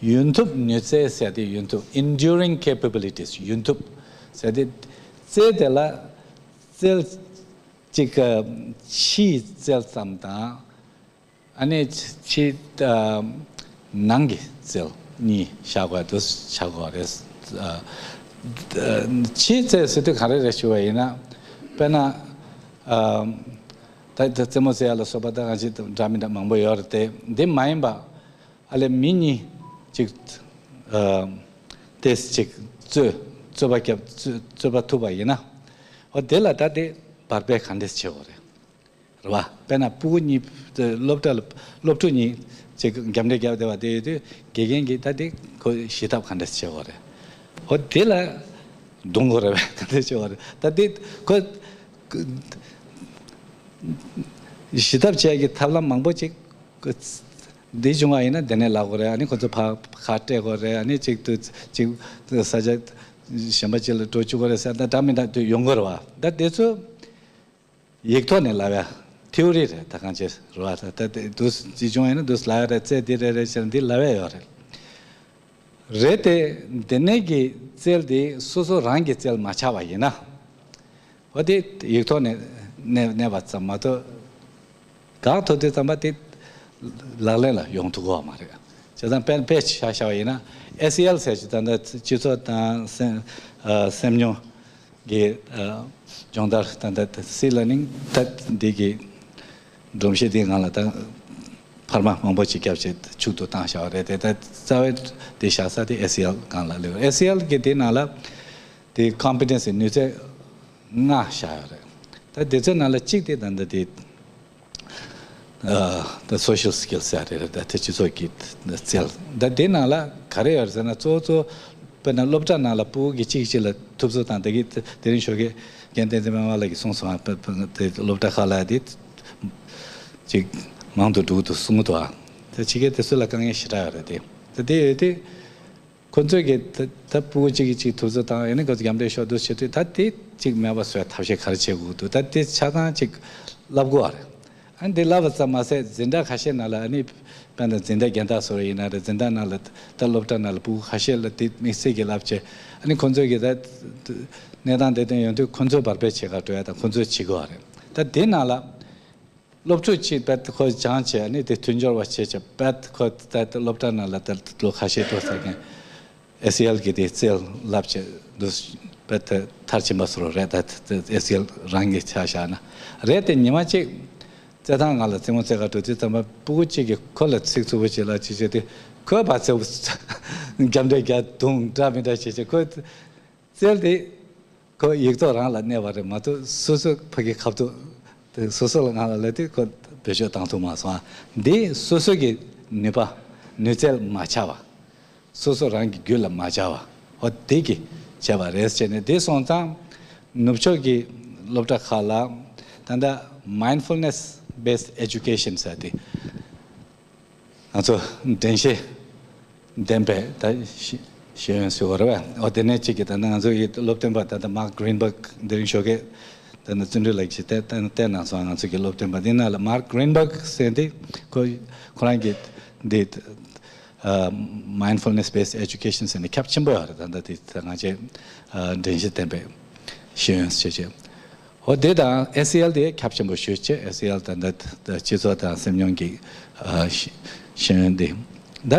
ཡུན་ཐུབ་ནུས་རྩལ་ཟེར་ཏེ། ཡུན་ཐུབ། enduring capabilities། ཡུན་ཐུབ་ཟེར་ཏེ་རྩལ་དེ་ལ། རྩལ་གཅིག་གི་ཕྱིའི་རྩལ་ཙམ་དང་། ཨ་ནི་ཕྱི་ཨ་ནང་གི་རྩལ་གཉིས་བཞག་དགོས་འདུག་བྱ་དགོས་རེད། ཨ་ཕྱིའི་རྩལ་ཟེར་དུས་ག་རེ་རེད་ཞུ་བ་ཡིན་ན། དཔེར་ན་ཨ་ད་ད་རྩེད་མོ་རྩེ་ཡ་ལ་སོགས་པ་ད་ང་ཅི་འདྲ་མི་འདྲ་མང་པོ་ཡོད་རེད་དེ། འདི་མ་ཡིན་པ་ཨ་ལས་མི་གཉིས་ཅིག་ཨ་ཏེས་ཅིག་རྩོད་རྩོད་པ་རྒྱབ། རྩོད་རྩོད་པ་ཐུག་པ་ཡིན་ན། འོ་དེ་ལ་ད་དེ་བར་བརྒལ་ག་འདྲས་བྱེད་དགོས་རེད། རེད་བ། དཔེར་ན་སྤུ་གུ་གཉིས། སློབ་གྲྭ་ལ་སློབ་ཕྲུག་གཉིས་ཅིག་རྒྱབ་འདྲེ་རྒྱབ་བསྡད་པ་དེ་ཡོད་དུས་དགེ་རྒན་གྱིས་ད་དེ་ཁོ་ཞི་ཐབས་ག་འདྲས་བྱེད་དགོས་རེད། འོ་དེ་ལ་རྡུང་དགོས་རེད་བས། ག་འདྲས་བྱེད་དགོས་རེད། ད་དེ་ཁོ་ཞི་ཐབས་བྱེད་ཀྱི་ཐབས་ལམ་མང་པོ་ཅིག་འདི་བྱུང་བ་ཡིན་ན་དེ་ནས་ལབ་དགོས་རེད། ཨ་ནི་ཁོ་ཚོ་ཕར་ཁ་སྤྲད་དགོས་རེད། ཨ་ནི་ཅིག་ཏུ་ཅིག་ས་ཆ་གཞན་པ་ཅིག་ལ་འགྲོ་བཅུག་དགོས་རེད་ཟེར། ད་འདྲ་མི་འདྲ་དུ་ཡོང་དགོས་རེད་བ། ད་དེ་ཚོ་ཡིག་ཐོག་ནས་ལབ་ཡ་ཐི་ཨོ་རི་རེད། ད་གང་ཅི་རེད་བ། ད་ད་དེ་འདུག་ཅི་བྱུང་ཡིན་ན་འདུག་ལབ་ཡ་རེད། རྩལ་འདི་རེད་རེད་ཟེར་འདི་ལབ་ཡ་ཡོད་རེད། རེད་དེ། འདི་ནས་ཀྱི་རྩལ་དེ་སོ་སོ་རང་གི་རྩལ་མ་ཆགས་པ་ཡིན་ན། འོ་དེ་ཡིག་ཐོག་ནས་གནས་གནས་པ་ཙམ་མ་གཏོགས། གང་ཐོབ་དུས་ཙམ་པ་དེ་ལག་ལེན་ལ་ཡོང་ཐུབ་ཀྱི་ཡོད་མ་རེད། བྱས་ཙང་དཔེ་དཔེ་ཆ་བཞག་པ་ཡིན་ན། ཨེ་སི་ཨེལ་ཟེར་གྱི་ད་ལྟ་སྤྱི་ཚོགས་དང་སེམས་ཨ་སེམས་མྱོང་གི་ཨ་སྦྱོང་བརྡར། ད་ལྟ་སི་ལར་ནིང་ད་འདི་གི་སྒྲོམ་གཞི་འདི་སྒང་ལ་ད་འཕར་མ་མང་པོ་ཅིག་བརྒྱབ་བྱས་མཇུག་ཏུ་བཏང་བཞག་པ་རེད་དེ། ད་རྩ་བའི་དེ་བཞག་ས་དེ་ཨེ་སི་ཨེལ་སྒང་ལ་སླེབས། ཨེ་སི་ཨེལ་གི་དེ་ནང་ལ་དེ་ཀོམ་པི་ཊེན་སི་ནུས་རྩལ་ལྔ་བཞག་ཡོད་རེད། ད་དེ་ཚོའི་ནང་ལ་གཅིག་དེ་ད་ལྟ་དེ་ཨ་ད་སོ་ཤལ་སི་ཀིལ་ཟེར་རེད། ད་དེ་སྤྱི་ཚོགས་ཀྱི་རྩལ། ད་དེ་ནང་ལ་ག་རེ་ཡོད་རེད་ཟེར་ན། གཙོ་བོ་གཙོ་བོ་དཔེར་ན་སློབ་གྲྭ་ནང་ལ་སྤུ་གུ་གཅིག་གཅིག་ལ་ཐུབ་ཚོད་དང་། དེ་གི་དེ་རིང་ཞོགས་ཀས་རྒན་བསྟན་འཛིན་སྨན་པ་ལགས་ཀྱིས་གསུངས་སོང་། དེ་སློབ་གྲྭ་ཁག་ལ་དེ་ཅིག་མང་དུ་འགྲོ་གི་འདུག་གསུང་གི་འདུག་ཨ། ད་ཕྱི་རྒྱལ་དེ་ཚོ་ལ་དཀའ་ངལ་ཞེ་དྲག་ཡོད་རེད་དེ། ད་དེ་ཡོད་དེ། ཁོ་ཚོས་ཀྱི་ད་ད་སྤུ་གུ་གཅིག་གིས་གཅིག་ཐུབ་ཚོད་བཏང་། ཡང་ན་ཁོ་ཚོ་རྒྱབ་འདྲེ་ཤོར་འདུག་བྱེད་དུས། ད་དེ་གཅིག་མེད་པ་བཟོ་བའི་ཐབས་ཤེས་ག་རེ་བྱེད་དགོས་འདུག་ད་དེ་ཆ་ཚང་གཅིག་བསླབ་དགོས་པ་རེད། ཨ་ནི་དེ་བསླབ་པ་ཙམ་མ་ཟད། འཛིན་གྲྭ་ཁ་ཤས་ནང་ལ་ཨ་ནི་དཔེར་ན་འཛིན་གྲྭ་རྒན་བདག་བཟོ་བ་ཡིན་ན་རེད། འཛིན་གྲྭ་ནང་ལ་ད་སློབ་གྲྭ་ནང་ལ་སྤུ་གུ་ཁ་ཤས་ལ་དེ་དམིགས་བསལ་གྱི་བསླབ་བྱས། ཨ་ནི་ཁོ་ཚོས་ཀྱི་ད་གནས་སྟངས་དེ་དོན་ཡོང་དུས་ཁོ་ཚོས་བར་བརྒལ་བྱེད་ག་འགྲོ་ཡ་དང་། ཁོ་ཚོས་བྱེད་དགོས་པ་རེད། ད་དེ་ནང་ལ། སློབ་ཕྲུག་གཅིག་རྦད་དེ་ཁོ་སྦྱངས་བྱས། ཨ་ནི་དེ་མཐུན་སྦྱོར་བ་བྱས་བྱས། རྦད་དེ་ཁོ་ད་ལྟ་སློབ་གྲྭ་ནང་ལ་ད་ལོ་ཁ་ཤས་འགྲོ་ཚར་མཁན། ཨེ་སི་ཨེལ་གྱི་དེ་རྩལ་བསླབ་བྱས་འདུག་རྦད་དེ་མཐར་ཕྱིན་པ་བཟོ་འདྲ་རེད། ད་ཨེ་སི་ཨེལ་རང་གི་ཆ་བཞག་ན་རེད་དེ། ཉི་མ་གཅིག་རྩེད་ཐང་སྒང་ལ་རྩེད་མོ་རྩེ་ག་འགྲོ་དུས་ཙམ་པ་སྤུ་གུ་གཅིག་གིས་ཁོ་ལ་ཚིག་རྩུབ་པོ་ཅིག་ལབ་ཅིག་བྱས་དུས། ཁོས་ཕར་ཚུར་རྒྱབ་འདྲེ་རྒྱག་རྡུང་འདྲ་མི་འདྲ་བྱས་བྱས། ཁོ་རྩལ་དེ་ཁོ་ཡིག་ཐོག་རང་ལ་གནས་པ་རེད་མ་གཏོགས། སོ་སོ་ཕ་གི་ཁ་ཐུག་དེ་སོ་སོ་ལ་ང་ལ་ལབ་དུས་ཁོ་བེད་སྤྱོད་བཏང་ཐུབ་མ་སོང་ཨ། འདི་སོ་སོ་གི་ནུས་པ་ནུས་རྩལ་མ་ཆག་པ། སོ་སོ་རང་གི་རྒྱུད་ལ་མ་ཆག་པ། འོ་དེ་གི་བྱས་པ་རེད་ཟེར་ནས། དེ་སོང་ཙང་ནུབ་ཕྱོགས་ཀྱི་སློབ་གྲྭ་ཁག་ལ་ད་ལྟ་mindfulness based education ཟེར་དེ། ང་ཚོ་དྲན་ཤེས་ལྡན་པའི་ད་ཤེས་ཤེས་ཡོན་ཟེར་བ་རེད་པས། འོ་དེ་ནས་གཅིག་གིས་ད་ནི་ང་ཚོ་ཡི་སློབ་སྟོན་པ་ད་ལྟ་Mark Greenberg དེ་རིང་ཞོགས་ཀས་ད་ནི་བརྩོན་འགྲུས་ལགས་ཀྱིས་བལྟས་བལྟས་གནང་སོང་། ང་ཚོ་གི་སློབ་སྟོན་པ་འདི་ནང་ལ་Mark Greenberg ཟེར་འདི་ཁོ་ཁོ་རང་གི་འདི་ཨ་mindfulness based education ཟེར་ནས་ཁྱབ་ཆེན་པོ་ཡོད་རེད། ད་ལྟ་དེ་ད་ང་ཚོས་ཨ་དྲན་ཤེས་ལྡན་པའི་ཤེས་ཡོན་ཟེར་བྱས། འོ་དེ་དང་ཨེ་སི་ཨེལ་དེ་ཁྱབ་ཆེན་པོ་ཞེ་པོ་ཅིག་ཨེ་སི་ཨེལ་ད་ལྟ་སྤྱི་ཚོགས་དང་སེམས་མྱོང་གི་ཨ་ཤེས་ཤེས་ཡོན་དེ། ད་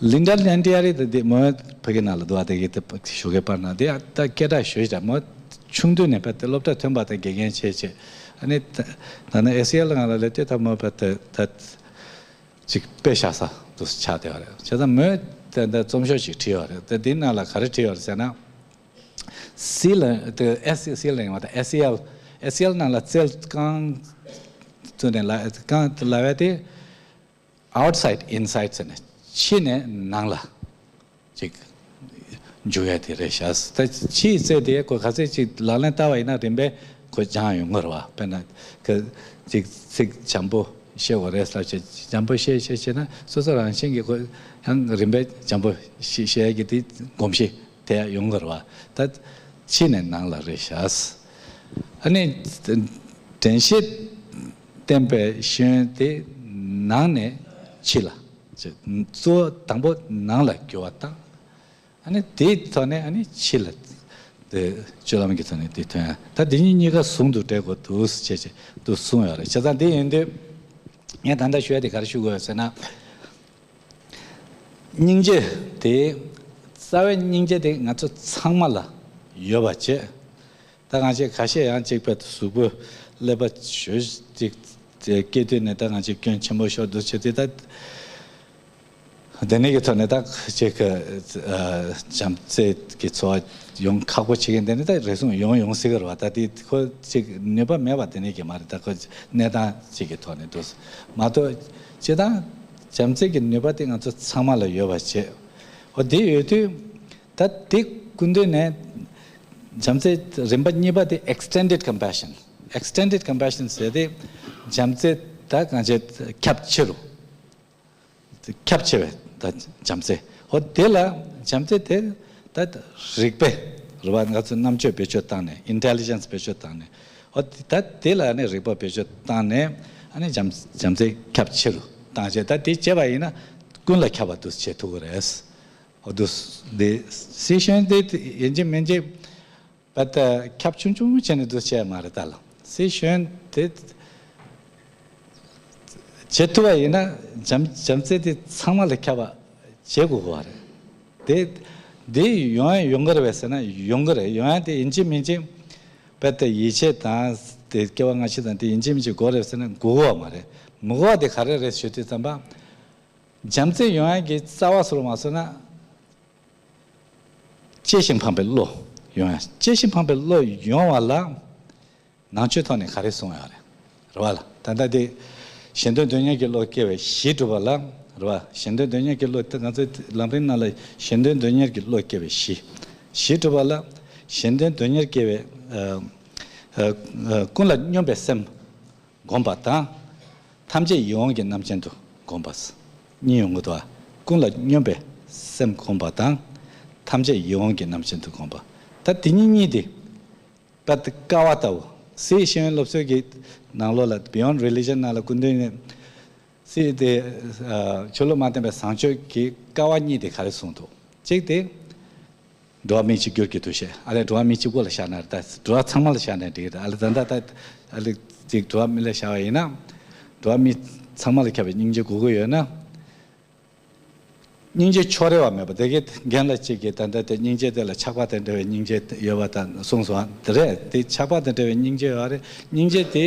ལིན་ཌ་ལན་ཏི་ཨ་རི་ད་དེ་མོ་ཕ་གི་ནང་ལ་འདུག་པ། དེ་གི་དེ་ཞོགས་ཀས་པར་ནང་དེ་ད་སྐད་གྲགས་ཞེ་པོ་ཅིག་མོ་ཆུང་དུས་ནས་བལྟས་ཏེ་སློབ་གྲྭ་ཐོན་པ་དང་དགེ་རྒན་བྱས་བྱས། ཨ་ནི་ད་ད་ནི་ཨེ་སི་ཨེལ་ནང་ལ་སླེབས་དུས་ད་མོ་བལྟས་ཏེ་ད། ཅིག་དཔེ་བཞག་ས་དུ་ཆགས་བསྡད་པ་རེད། བྱས་ཙང་མོས་ ད་ད་རྩོམ་ཤོག་ཅིག་བྲིས་ཡོད་རེད། ད་འདི་ནང་ལ་ག་རེ་བྲིས་ཡོད་རེད་ཟེར་ན། སི་ལ་ད་ཨེ་སི་སི་ལ་ཡིན་པ་ད་ཨེ་སི་ཨེལ། ཨེ་སི་ཨེལ་ནང་ལ་རྩལ་རྐང་བཙུགས་ནས་ལ་རྐང་ལབ་ཡ་དེ་outside inside ཟེར་ནས་ཕྱི་ནས་ནང་ལ་ཅིག་འཇུག་ཡ་དེ་རེད་ཤག་ད་ཕྱིའི་རྩལ་དེ་ཁོ་ག་ཚད་ཅིག་ལག་ལེན་བསྟར་བ་ཡིན་ན་རིམ་པས་ཁོ་སྦྱངས་ཡོང་གི་རེད་བ། དཔེར་ན་ཁོ་ཅིག་ཚིག་འཇམ་པོ་བཤད་དགོས་རེད་ལབ་བྱས་འཇམ་པོ་བཤད་བཤད་བྱས་ན་སོ་སོ་རང་བཞིན་གྱིས་ཁོ་ཡང་རིམ་པས་འཇམ་པོ་བཤད་བཤད་ཡ་གི་དེ་གོམས་གཤིས་དེ་ཡང་ཡོང་གི་རེད་བ། ད་ཕྱི་ནས་ནང་ལ་རེད་ཤག་ཨ་ནི་དྲན་ཤེས་བསྟེན་པའི་ཤེས་ཡོན་དེ་ནང་ནས་ཕྱི་ལ། གཙོ་བོ་དང་པོ་ནང་ལ་འགྱུར་བ་བཏང་། ཨ་ནི་དེའི་ཐོག་ནས་ཨ་ནི་ཕྱི་ལ་དེ་སྤྱོད་ལམ་གྱི་ཐོག་ནས་དེ་ཐོན་ཡ། ད་དེ་གཉིས་གཉིས་ཀ་ཟུང་དུ་འབྲེལ་དགོས་འདུག་ཅེས་ཅེས་འདུག་གསུངས་ཡོད་རེད། བྱས་ཙང་དེ་ཡིན་དུས་ངས་ད་ལྟ་ཞུ་ཡ་དེ་ག་རེ་ཞུ་དགོས་ཡོད་ཟེར་ན། སྙིང་རྗེ་དེ་རྩ་བའི་སྙིང་རྗེ་དེ་ང་ཚོ་ཚང་མ་ལ་ཡོད་པ་བྱས། ད་གང་ཅི་ཁ་ཤས་ཡང་གཅིག་པའི་གཟུགས་པོ་ཀླད་པ་ཞོད་ཅིག་སྐྱེས་དུས་ནས་ད་གང་ཅི་སྐྱོན་ཆེན་པོ་ཤོར་འདུག་བྱས་ཏེ་ད། དེ་ནས་ཀྱི་ཐོག་ནས་ད་ཅིག་གི་བྱམས་བརྩེ་གི་འཚོ་བ་ཡོང་ཁག་པོ་བྱེད་མཁན་དེ་ནི་ད་རེ་ཟུང་ཡོང་ཡོང་སྲིད་ཀྱི་རེད་བ། ད་དེ་ཁོ་ཅིག་ནུས་པ་མེད་པ་དེ་ནས་ཀྱི་མ་རེད། ད་ཁོ་གནས་སྟངས་ཅིག་གི་ཐོག་ནས་འདུག་མ་གཏོགས་སྤྱིར་བཏང་བྱམས་བརྩེ་གི་ནུས་པ་དེ་ང་ཚོ་ཚང་མ་ལ་ཡོད་པ་བྱས། འོ་དེ་ཡོད་དུས། ད་དེ་སྐུ་མདུན་ནས་བྱམས་བརྩེ་རིམ་པ་གཉིས་པ་དེ་extended compassion། extended compassion ཟེར་དེ་བྱམས་བརྩེ་ད་གང་བྱེད་ཁྱབ་ཆེ་རུ། ཁྱབ་ཆེ་བའི་ད་བྱམས་བརྩེ། འོ་དེ་ལ་བྱམས་བརྩེ་དེ་ད་རིག་པའི་རེད་བ། ང་ཚོ་རྣམ་དཔྱོད་བེད་སྤྱོད་བཏང་ནས་intelligence བེད་སྤྱོད་བཏང་ནས། འོ་ད་དེ་ལ་ནི་རིག་པ་བེད་སྤྱོད་བཏང་ནས་ཨ་ནི་བྱམས་བྱམས་བརྩེ་ཁྱབ་ཆེ་རུ་བཏང་བྱས། ད་དེ་བྱས་པ་ཡིན་ན་ཀུན་ལ་ཁྱབ་པ་འདུག་བྱེད་ཐུབ་ཀྱི་རེད། འོ་འདུག་སེ་ཤེས་ཡོན་དེ་ཡིན་གཅིག་མིན་གཅིག་པད་ཁྱབ་ཆུང་ཆུང་བྱས་ནས་འདུག་བྱས་མ་རེད། ད་ལ་སེ་ཤེས་ཡོན་དེ་བྱེད་ཐུབ་པ་ཡིན་ན་བྱམས་བྱམས་བརྩེ་དེ་ཚང་མ་ལ་ཁྱབ་པ་བྱེད་དགོས་པ་རེད། དེ་དེ་ཡོང་ཡ་ཡོང་གི་རེད་པས་ཟེར་ན་ཡོང་གི་རེད། ཡོང་ཡ་དེ་ཡིན་གཅིག་མིན་གཅིག་པད་ཡིད་ཆེས་དང་དེ་སྐྱེ་བ་སྔ་ཕྱི་དང་དེ་ཡིན་གཅིག་མིན་གཅིག་དགོས་རེད་ཟེར་ན་དགོས་ཀྱི་མ་རེད། མི་དགོས་པ་དེ་ག་རེ་རེད་ཞུ་དུས་ཙམ་པ། བྱམས་བརྩེ་ཡོང་ཡ་གི་རྩ་བ་ཟུར་མ་སོང་ན། གཅེས་ཤིང་ཕངས་པའི་བློ་ཡོང་ཡ། གཅེས་ཤིང་ཕངས་པའི་བློ་ཡོང་བ་ལ་ནང་ཆོས་ཐོག་ནས་ག་རེ་གསུངས་ཡོད་རེད། རེད་བ་ལ། ད་ལྟ་དེ་གཞན་དོན་དོན་གཉེར་གྱི་བློ་སྐྱེ་བའི་གཞི་གྲུབ་པ་ལ། རེད་བ། གཞན་དོན་དོན་གཉེར་གྱི་བློ་དེ་ང་ཚོའི་ལམ་རིམ་ནང་ལ་གཞན་དོན་དོན་གཉེར་གྱི་བློ་སྐྱེ་བའི་གཞི། གཞི་གྲུབ་པ་ལ་གཞན་དོན་དོན་གཉེར་སྐྱེ་བའི་ཨ་ཨ་ཀུན་ལ་སྙོམས་པའི་སེམས། བསྒོམ་པ་དང་། ཐམས་ཅད་ཡིད་འོང་གི་རྣམ་ཅན་དུ་བསྒོམ་པ། གཉིས་ཡོང་གི་འདུག་ཨ། ཀུན་ལ་སྙོམས་པའི་སེམས་བསྒོམ་པ་དང་། ཐམས་ཅད་ཡིད་འོང་གི་རྣམ་ཅན་དུ་བསྒོམ་པ། ད་དེ་གཉིས་གཉིས་དེ། པད་ཀ་བ་ལྟ་བུ། སེ་ཤེས་ཡོན་སློབ་གསོའི་གི་ནང་ལོགས་ལ་Beyond Religion ནང་ལ་སྐུ་མདུན་ནས། སེ་དེ་ཆོས་ལུགས་མ་བརྟེན་པའི་བཟང་སྤྱོད་ཀྱི་ཀ་བ་གཉིས་དེ་ག་རེ་གསུངས་འདུག་གཅིག་དེ། འགྲོ་བ་མི་གཅིག་གྱུར་གྱི་འདུ་ཤེས། ཨ་ལས་འགྲོ་བ་མི་གཅིག་པོ་ལ་བཞག་ན་རེད། ད་འགྲོ་བ་ཚང་མ་ལ་བཞག་ན་འགྲིག་གི་རེད། ཨ་ལས་ད་ལྟ་ད་ཨ་ལས་ཅིག་འགྲོ་བ་མི་ལ་བཞག་པ་ཡིན་ན། འགྲོ་བ་མི་ཚང་མ་ལ་ཁྱབ་པའི་སྙིང་རྗེ་དགོས་ཀྱི་ཡོད་ན། སྙིང་རྗེ་ཕྱོགས་རེ་བ་མེད་པ་དེ་གའི་རྒན་ལགས་གཅིག་གིས་ད་ལྟ་དེ་སྙིང་རྗེ་དེ་ལ་ཆགས་པ་དང་འབྲེལ་བའི་སྙིང་རྗེ་ཡོད་པ་དང་གསུངས་སོང་། དེ་རེད། དེ་ཆགས་པ་དང་འབྲེལ་བའི་སྙིང་རྗེ་ཡོད་རེད། སྙིང་རྗེ་དེ།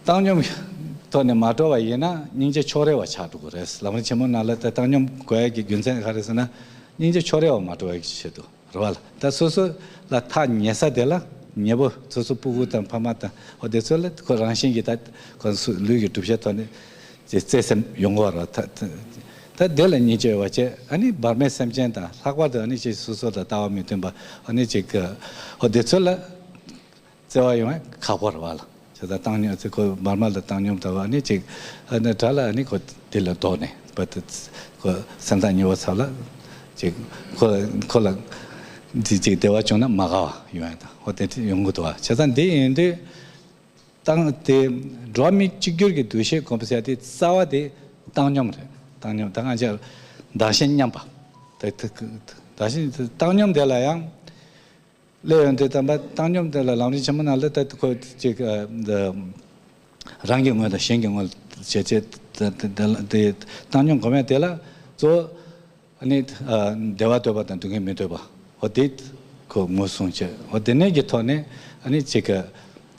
བཏང་སྙོམས་ཐོག་ནས་མ་འགྲོ་བ་ཡིན་ན་སྙིང་རྗེ་ཕྱོགས་རེ་བ་ཆགས་འགྲོ་གི་རེད། ལམ་རིམ་ཆེན་མོ་ནང་ལ་ད་བཏང་སྙོམས་དགོས་ཡ་གི་རྒྱུ་མཚན་ག་རེ་ཟེར་ན། སྙིང་རྗེ་ཕྱོགས་རེ་བ་མ་འགྲོ་བ་གི་ཆེད་དུ་རེད་བ་ལ། ད་སོ་སོ་ལ་ཐག་ཉེ་ས་དེ་ལ་ཉེ་པོ་སོ་སོ་སྤུ་གུ་དང་ཕ་མ་དང་འོ་དེ་ཚོ་ལ་ཁོ་རང་བཞིན་གྱིས་ད་ཁོ་སུ་ལུས་ཀྱི་གྲུབ་ཆ་ཐོག་ནས་ཅེས་བརྩེ་སེམས་ཡོང་གི་བ་རེད། ད་ད་དེ་ལ་སྙིང་རྗེ་ཡོད་པ་བྱས། ཨ་ནི་བར་མའི་སེམས་ཅན་དང་ལྷག་པར་དུ་ཨ་ནི་ཅིག་སོ་སོ་དང་ལྟ་བ་མི་མཐུན་པ་ཨ་ནི་ཅིག་འོ་དེ་ཚོ་ལ། བརྩེ་བ་ཡོང་བའི་ཁག་པོ་རེད་བ་ལ། བྱས་ཙང་བཏང་སྙོམས་ཚེ་ཁོ་བར་མ་ལ་བཏང་སྙོམས་དང་ཨ་ནི་ཅིག་ཨ་ནི་དགྲ་ལ་ཨ་ནི་ཁོ་དེ་ལ་ལྡོག་ནས་བ་དེ་ཁོ་སེམས་ཐག་ཉེ་བོ་ཚབ་ལ་ཅིག་ཁོ་ཁོ་ལ་ཅིག་ཅིག་བདེ་བ་བྱུང་ན་མ་དགའ་བ་ཡོང་ཡ་དང་འོ་དེ་ཡོང་གི་འདུག་བ། བྱས་ཙང་འདི་ཡིན་དུས་བཏང་དེ་འགྲོ་བ་མི་གཅིག་གྱུར་གྱི་འདུ་ཤེས་སྒོམ་ཟེར་དེ་རྩ་བ་དེ་བཏང་སྙོམས་རེད། བཏང་སྙོམས་ད་ང་ཅག་བདག་གཞན་མཉམ་པ་དེ་དེ་བདག་གཞན་བཏང་སྙོམས་དེ་ལ་ཡང་། སླེབས་ཡོང་དུས་ཙམ་པ་བཏང་སྙོམས་དེ་ལ་ལམ་རིམ་ཆེན་མོ་ནང་ལ་ད་ཁོ་ཅིག་ཨ་འདི་རང་གི་ངོས་དང་གཞན་གྱི་ངོས་བྱས་བྱས་དེ་དེ་དེ་དེ་བཏང་སྙོམས་སྒོམ་ཡ་དེ་ལ་གཙོ་བོ་ཨ་ནི་ཨ་བདེ་བ་འདོད་པ་དང་སྡུག་བསྔལ་མི་འདོད་པ་འོ་དེ་ཁོ་ངོས་བཟུང་བྱས། འོ་དེ་ནས་ཀྱི་ཐོག་ནས་ཨ་ནི་ཅིག་ག་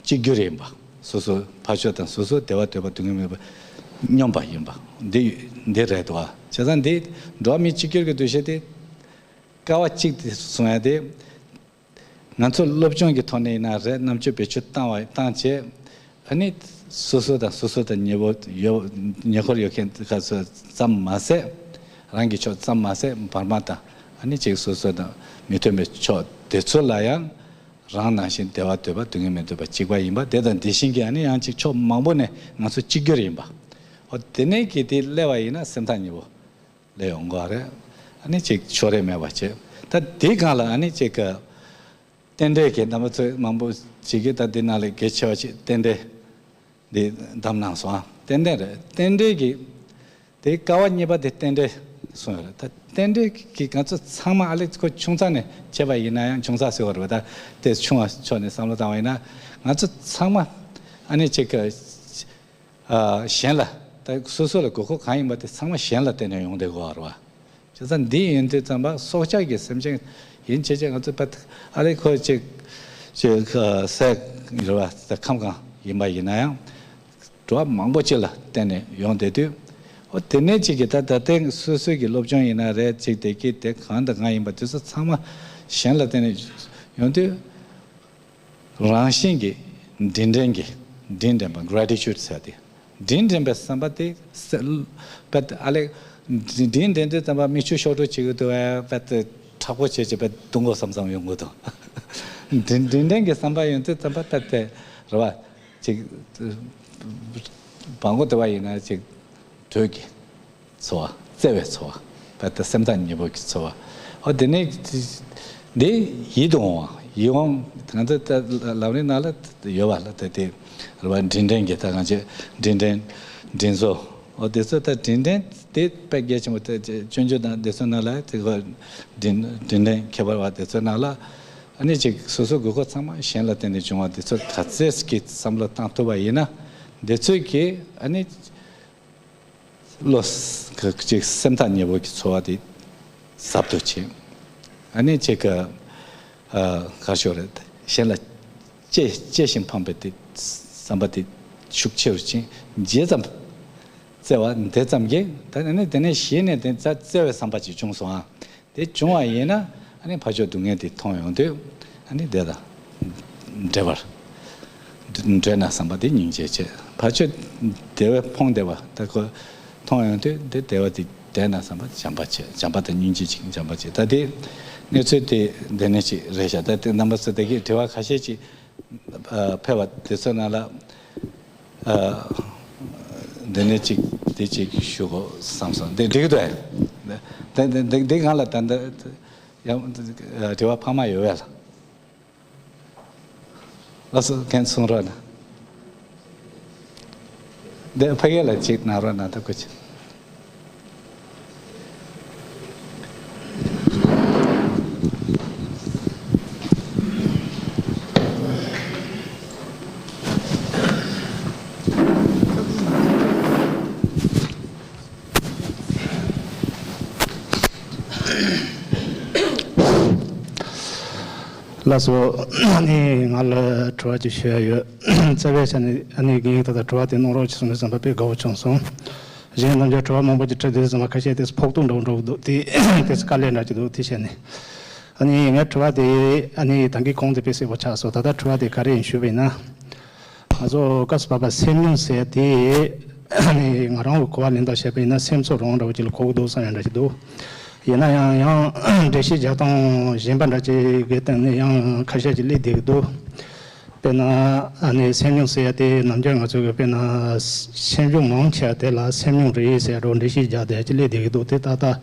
གཅིག་གྱུར་ཡིན་པ། སོ་སོ་ཕར་ཕྱོགས་དང་སོ་སོ་བདེ་བ་འདོད་པ་སྡུག་བསྔལ་མེད་པ། སྙོམས་པ་ཡིན་པ་འདི་འདི་རེད་དོ། བྱས་ཙང་འདི་འགྲོ་བ་མི་གཅིག་གྱུར་གྱི་འདུ་ཤེས་དེ་ཀ་བ་གཅིག་དེ་གསུང་ཡ་དེ། ང་ཚོ་སློབ་སྦྱོང་གི་ཐོག་ནས་ཡིན་ན་རེད། རྣམ་དཔྱོད་བེད་སྤྱོད་བཏང་བ་བཏང་བྱས། ཨ་ནི་སོ་སོ་དང་སོ་སོ་དང་ཉེ་པོ་ཡོད་ཉེ་འཁོར་ཡོད་མཁན་དེ་ག་ཚོད་ཙམ་མ་ཟད། རང་གི་ཕྱོགས་ཙམ་མ་ཟད་བར་མ་དང་ཨ་ནི་གཅིག་སོ་སོ་དང་མི་མཐུན་པའི་ཕྱོགས་དེ་ཚོ་ལ་ཡང་རང་ནང་བཞིན་བདེ་བ་འདོད་པ་སྡུག་བསྔལ་མི་འདོད་པ་གཅིག་པ་ཡིན་པ་དེ་དང་དེ་བཞིན་གྱི་ཨ་ནི་ཡང་གཅིག་ཕྱོགས་མང་པོ་ནས་ང་ཚོ་གཅིག་གྱུར་ཡིན་པ། འོ་དེ་ནས་ཀྱི་དེ་སླེབས་པ་ཡིན་ན་སེམས་ཐག་ཉེ་པོ། ལས་ཡོང་གི་རེད། ཨ་ནི་ཅིག་ཕྱོགས་རིས་མེད་པ་བྱས། ད་དེའི་སྒང་ལ་ཨ་ནི་ཅིག་གི་རྟེན་འབྲེལ་གྱི་རྣམ་པ་ཚོས་མང་པོ་ཅིག་གིས་ད་འདི་ནང་ལ་གལ་ཆེ་བ་ཅིག་རྟེན་འབྲེལ་འདི་བདམས་གནང་སོང་ཨ། ཏན་ཏན་རེད། རྟེན་འབྲེལ་གྱི་དེ་ཀ་བ་གཉིས་པ་དེ་རྟེན་འབྲེལ་གསུངས་ཡོད་རེད། ད་རྟེན་འབྲེལ་གྱི་ང་ཚོ་ཚང་མ་ཨ་ལེ་ཁོ་ཆུང་ཙག་ནས་བྱས་པ་ཡིན་ན་ཡང་ཆུང་ཙག་ཟེར་བ་རེད་པ། ད་དེ་ཆུང་བ་ཕྱོགས་ནས་བསམ་བློ་བཏང་བ་ཡིན་ན་ང་ཚོ་ཚང་མ་ཨ་ནི་ཅིག་གི་གཞན་ལ་ད་སོ་སོ་ལ་དགོས་མཁོ་གང་ཡིན་པ་དེ་ཚང་མ་གཞན་ལ་བརྟེན་ནས་ཡོང་བསྡད་དགོས་པ་རེད་པ། བྱས་ཙང་འདི་ཡིན་དུས་ཙམ་པ་སྲོག་ཆགས་ཀྱི་སེམས་ཅན་ཡིན་བྱས་བྱས་ང་ཚོ་པད་ཨ་ལེ་ཁོ་ཅིག་ཅིག་ཟས་རེད་པ། ད་ཁམ་གང་ཡིན་པ་ཡིན་ན་ཡང་འགྲོ་བ་མང་པོ་ཅིག་ལ་བརྟེན་ནས་ཡོང་བསྡད་དུས། འོ་དེ་ནས་ཅིག་གི་ད་ད་ལྟའི་སོ་སོའི་གི་སློབ་སྦྱོང་ཡིན་ན་རེད། ཅིག་བདེ་སྐྱིད་དེ་གང་དང་གང་ཡིན་པ་དེ་ཚོ་ཚང་མ་གཞན་ལ་བརྟེན་ནས་ཡོང་དུས། རང་བཞིན་གྱིས་དྲིན་དྲན་གྱི་དྲིན་དྲན་པ། གྷ་རེ་ཊི་ཊུཌ་ཟེར་ཏེ། དྲིན་དྲན་པའི་བསམ་པ་དེ་སེ་པད་ཨ་ལེ། དྲིན་དྲན་དུས་ཙམ་པ་མིག་ཆུ་ཤོར་འགྲོ་བྱེད་ཀྱི་འདུག་པས། པད་དེ་མཁྲེགས་པོ་བྱས་བྱས་པད་བརྡུང་དགོས་བསམ་བསམ་ཡོང་གི་འདུག་དྲིན་དྲིན་དྲན་གྱི་བསམ་པ་ཡོང་དུས་ཙམ་པ་པད་དེ་རེད་པ། ཅིག་བང་མགོ་དེ་བ་ཡིན་ན་ཅིག་དྲོད་ཀྱི་ཚོར་བ། བརྩེ་བའི་ཚོར་བ། པད་དེ་སེམས་ཐག་ཉེ་པོ་གི་ཚོར་བ། འོ་དེ་ནས་འདི་ཡིད་དུ་འོང་བ། ཡིད་འོང་ང་ཚོ་ད་ལམ་རིམ་ནང་ལ་ཡོད་པ་ལ་ད་དེ་རེད་པ། དྲིན་དྲན་གྱི་ད་ང་ཚོས་དྲིན་དྲན་དྲིན་གཟོ། འོ་དེ་ཚོ་ད་དྲིན་དྲན་དེ་དཔེ་གལ་ཆེན་པོ། ད་སྤྱོད་འཇུག་དང་དེ་ཚོ་ནང་ལ་དེ་ཁོ་དྲིན་དྲིན་དྲན་ཁྱད་པར་བ་དེ་ཚོ་ནང་ལ་ཨ་ནི་ཅིག་སོ་སོ་དགོས་མཁོ་ཚང་མ་གཞན་ལ་བརྟེན་ནས་བྱུང་བ་དེ་ཚོ་ག་ཚད་ཀྱི་བསམ་བློ་བཏང་ཐུབ་པ་ཡིན་ན་དེ་ཚོས་ཀྱི་ཨ་ནི། བློ་ཅིག་སེམས་ཐག་ཉེ་པོ་གི་ཚོར་བ་དེ་ཟབ་ཏུ་ཕྱིན། ཨ་ནི་ཅིག་ག་ག་ཤོག་རེད། གཞན་ལ་གཅེས་གཅེས་ཤིང་ཕངས་པའི་དེ་བསམ་པ་དེ་ཤུགས་ཆེ་རུ་ཕྱིན། ཇི་ཙམ་བརྩེ་བ་དེ་ཙམ་གྱིས་ད་ཨ་ནི་དེ་ནས་གཞི་ནས་དེ་བརྩེ་བའི་བསམ་པ་ཅིག་བྱུང་སོང་ཨ། དེ་བྱུང་བ་ཡིན་ན་ཨ་ནི་ཕར་ཕྱོགས་སྡུག་བསྔལ་དེ་མཐོང་ཡོང་དུས་ཨ་ནི་བདེ་དང་འབྲེལ་བར་འབྲེལ་ན་བསམ་པ་དེ་སྙིང་རྗེ་བྱེད། ཕར་ཕྱོགས་བདེ་བས་ཕོངས་བདེ་བ་ད་ཁོ་མཐོང་ཡོང་དུས་དེ་བདེ་བ་དེ་འབྲེལ་ན་བསམ་པ་བྱམས་པ་བྱེད། བྱམས་པ་དང་སྙིང་རྗེ་ཅིག་བྱམས་པ་བྱེད། ད་དེ་གནས་ཚུལ་དེ་འདི་ནས་ཅིག་རེད་ཤག་ད་དེ་རྣམ་པ་ཚོ་ད་གིན་དྲི་བ་ཁ་ཤས་ཅིག་ཨ་ཕེབས་པ་དེ་ཚོ་ནང་ལ། ཨ། འདི་ནས་ཅིག་འདི་ཅིག་ཞུ་དགོས་བསམ་སོང་། འདི་འགྲིག་འདུག་ཨེ། འདི་འདི་འདི་འདི་སྒང་ལ་ད་འདི་ཡང་དྲི་བ་ཕ་མ་ཡོད་པས་ལ། ལགས་སོ། མཁན་གསུང་རོགས་གནང་། འདི་ཕ་གི་ལ་ཅིག་གནང་རོགས་གནང་། ད་ཁོ་ཅིག་ལགས་སོ། ཨ་ནི་ང་ལ་དྲི་བ་ཅིག་ཞུ་ཡ་ཡོད། རྩ་བའི་ཆ་ནས་ཨ་ནི་རྒན་ཡོལ་ད་ལྟ་དྲི་བ་དེ་གནང་རོགས་བྱེད་གསུངས་པའི་བསམ་པ་དཔེ་དགའ་བོ་བྱུང་སོང་། གཞན་རྣམས་ཀྱང་དྲི་བ་མང་པོ་ཅིག་དྲི་དུས་ཙམ་པ་ཁ་ཤས་དེ་ཕོག་ཐུག་འདྲ་བོ་འགྲོ་གི་འདུག་དེ་དེ་ཚོ་དཀའ་ལས་འདྲ་ཅིག་འདུག་དེ་བྱས་ནས། ཨ་ནི་ངའི་དྲི་བ་དེ་ཨ་ནི་ད་གིན་གོང་དེ་དཔེ་གསལ་པོ་ཆགས་སོང་། ད་ལྟ་དྲི་བ་དེ་ག་རེ་ཡིན་ཞུས་པ་ཡིན་ན། ང་ཚོ་སྐབས་སུ་བབས་པ་སེམས་མྱོང་ཟེར་དེ་ཨ་ནི་ང་རང་གི་གོ་བ་ལེན་སྟངས་བཤད་པ་ཡིན་ན་སེམས་ཚོར་རང་འདྲ་བོ་ཅིག་ལ་གོ་གི་འདུག་བསམ་ཡ་འདྲ་ཅིག་འདུག་ཡིན་ན་ཡང་ཡང་འགྲེལ་བཤད་རྒྱག་སྟངས་གཞན་པ་འདྲ་ཅིག་གི་སྟེང་ནས་ཡང་ཁ་ཤས་ཅིག་སླེབས་བསྡད་ཀྱི་འདུག་དཔེར་ན་ཨ་ནི་སེམས་མྱོང་ཟེར་ཡ་དེ་ནམ་རྒྱུན་ང་ཚོ་གི་དཔེར་ན་སེམས་བྱུང་མང་ཆེ་བ་དེ་ལ་སེམས་མྱོང་རེད་ཟེར་འགྲོ་འགྲེལ་བཤད་རྒྱག་བསྡད་ཅིག་སླེབས་བསྡད་ཀྱི་འདུག་དེ་ཏག་ཏག་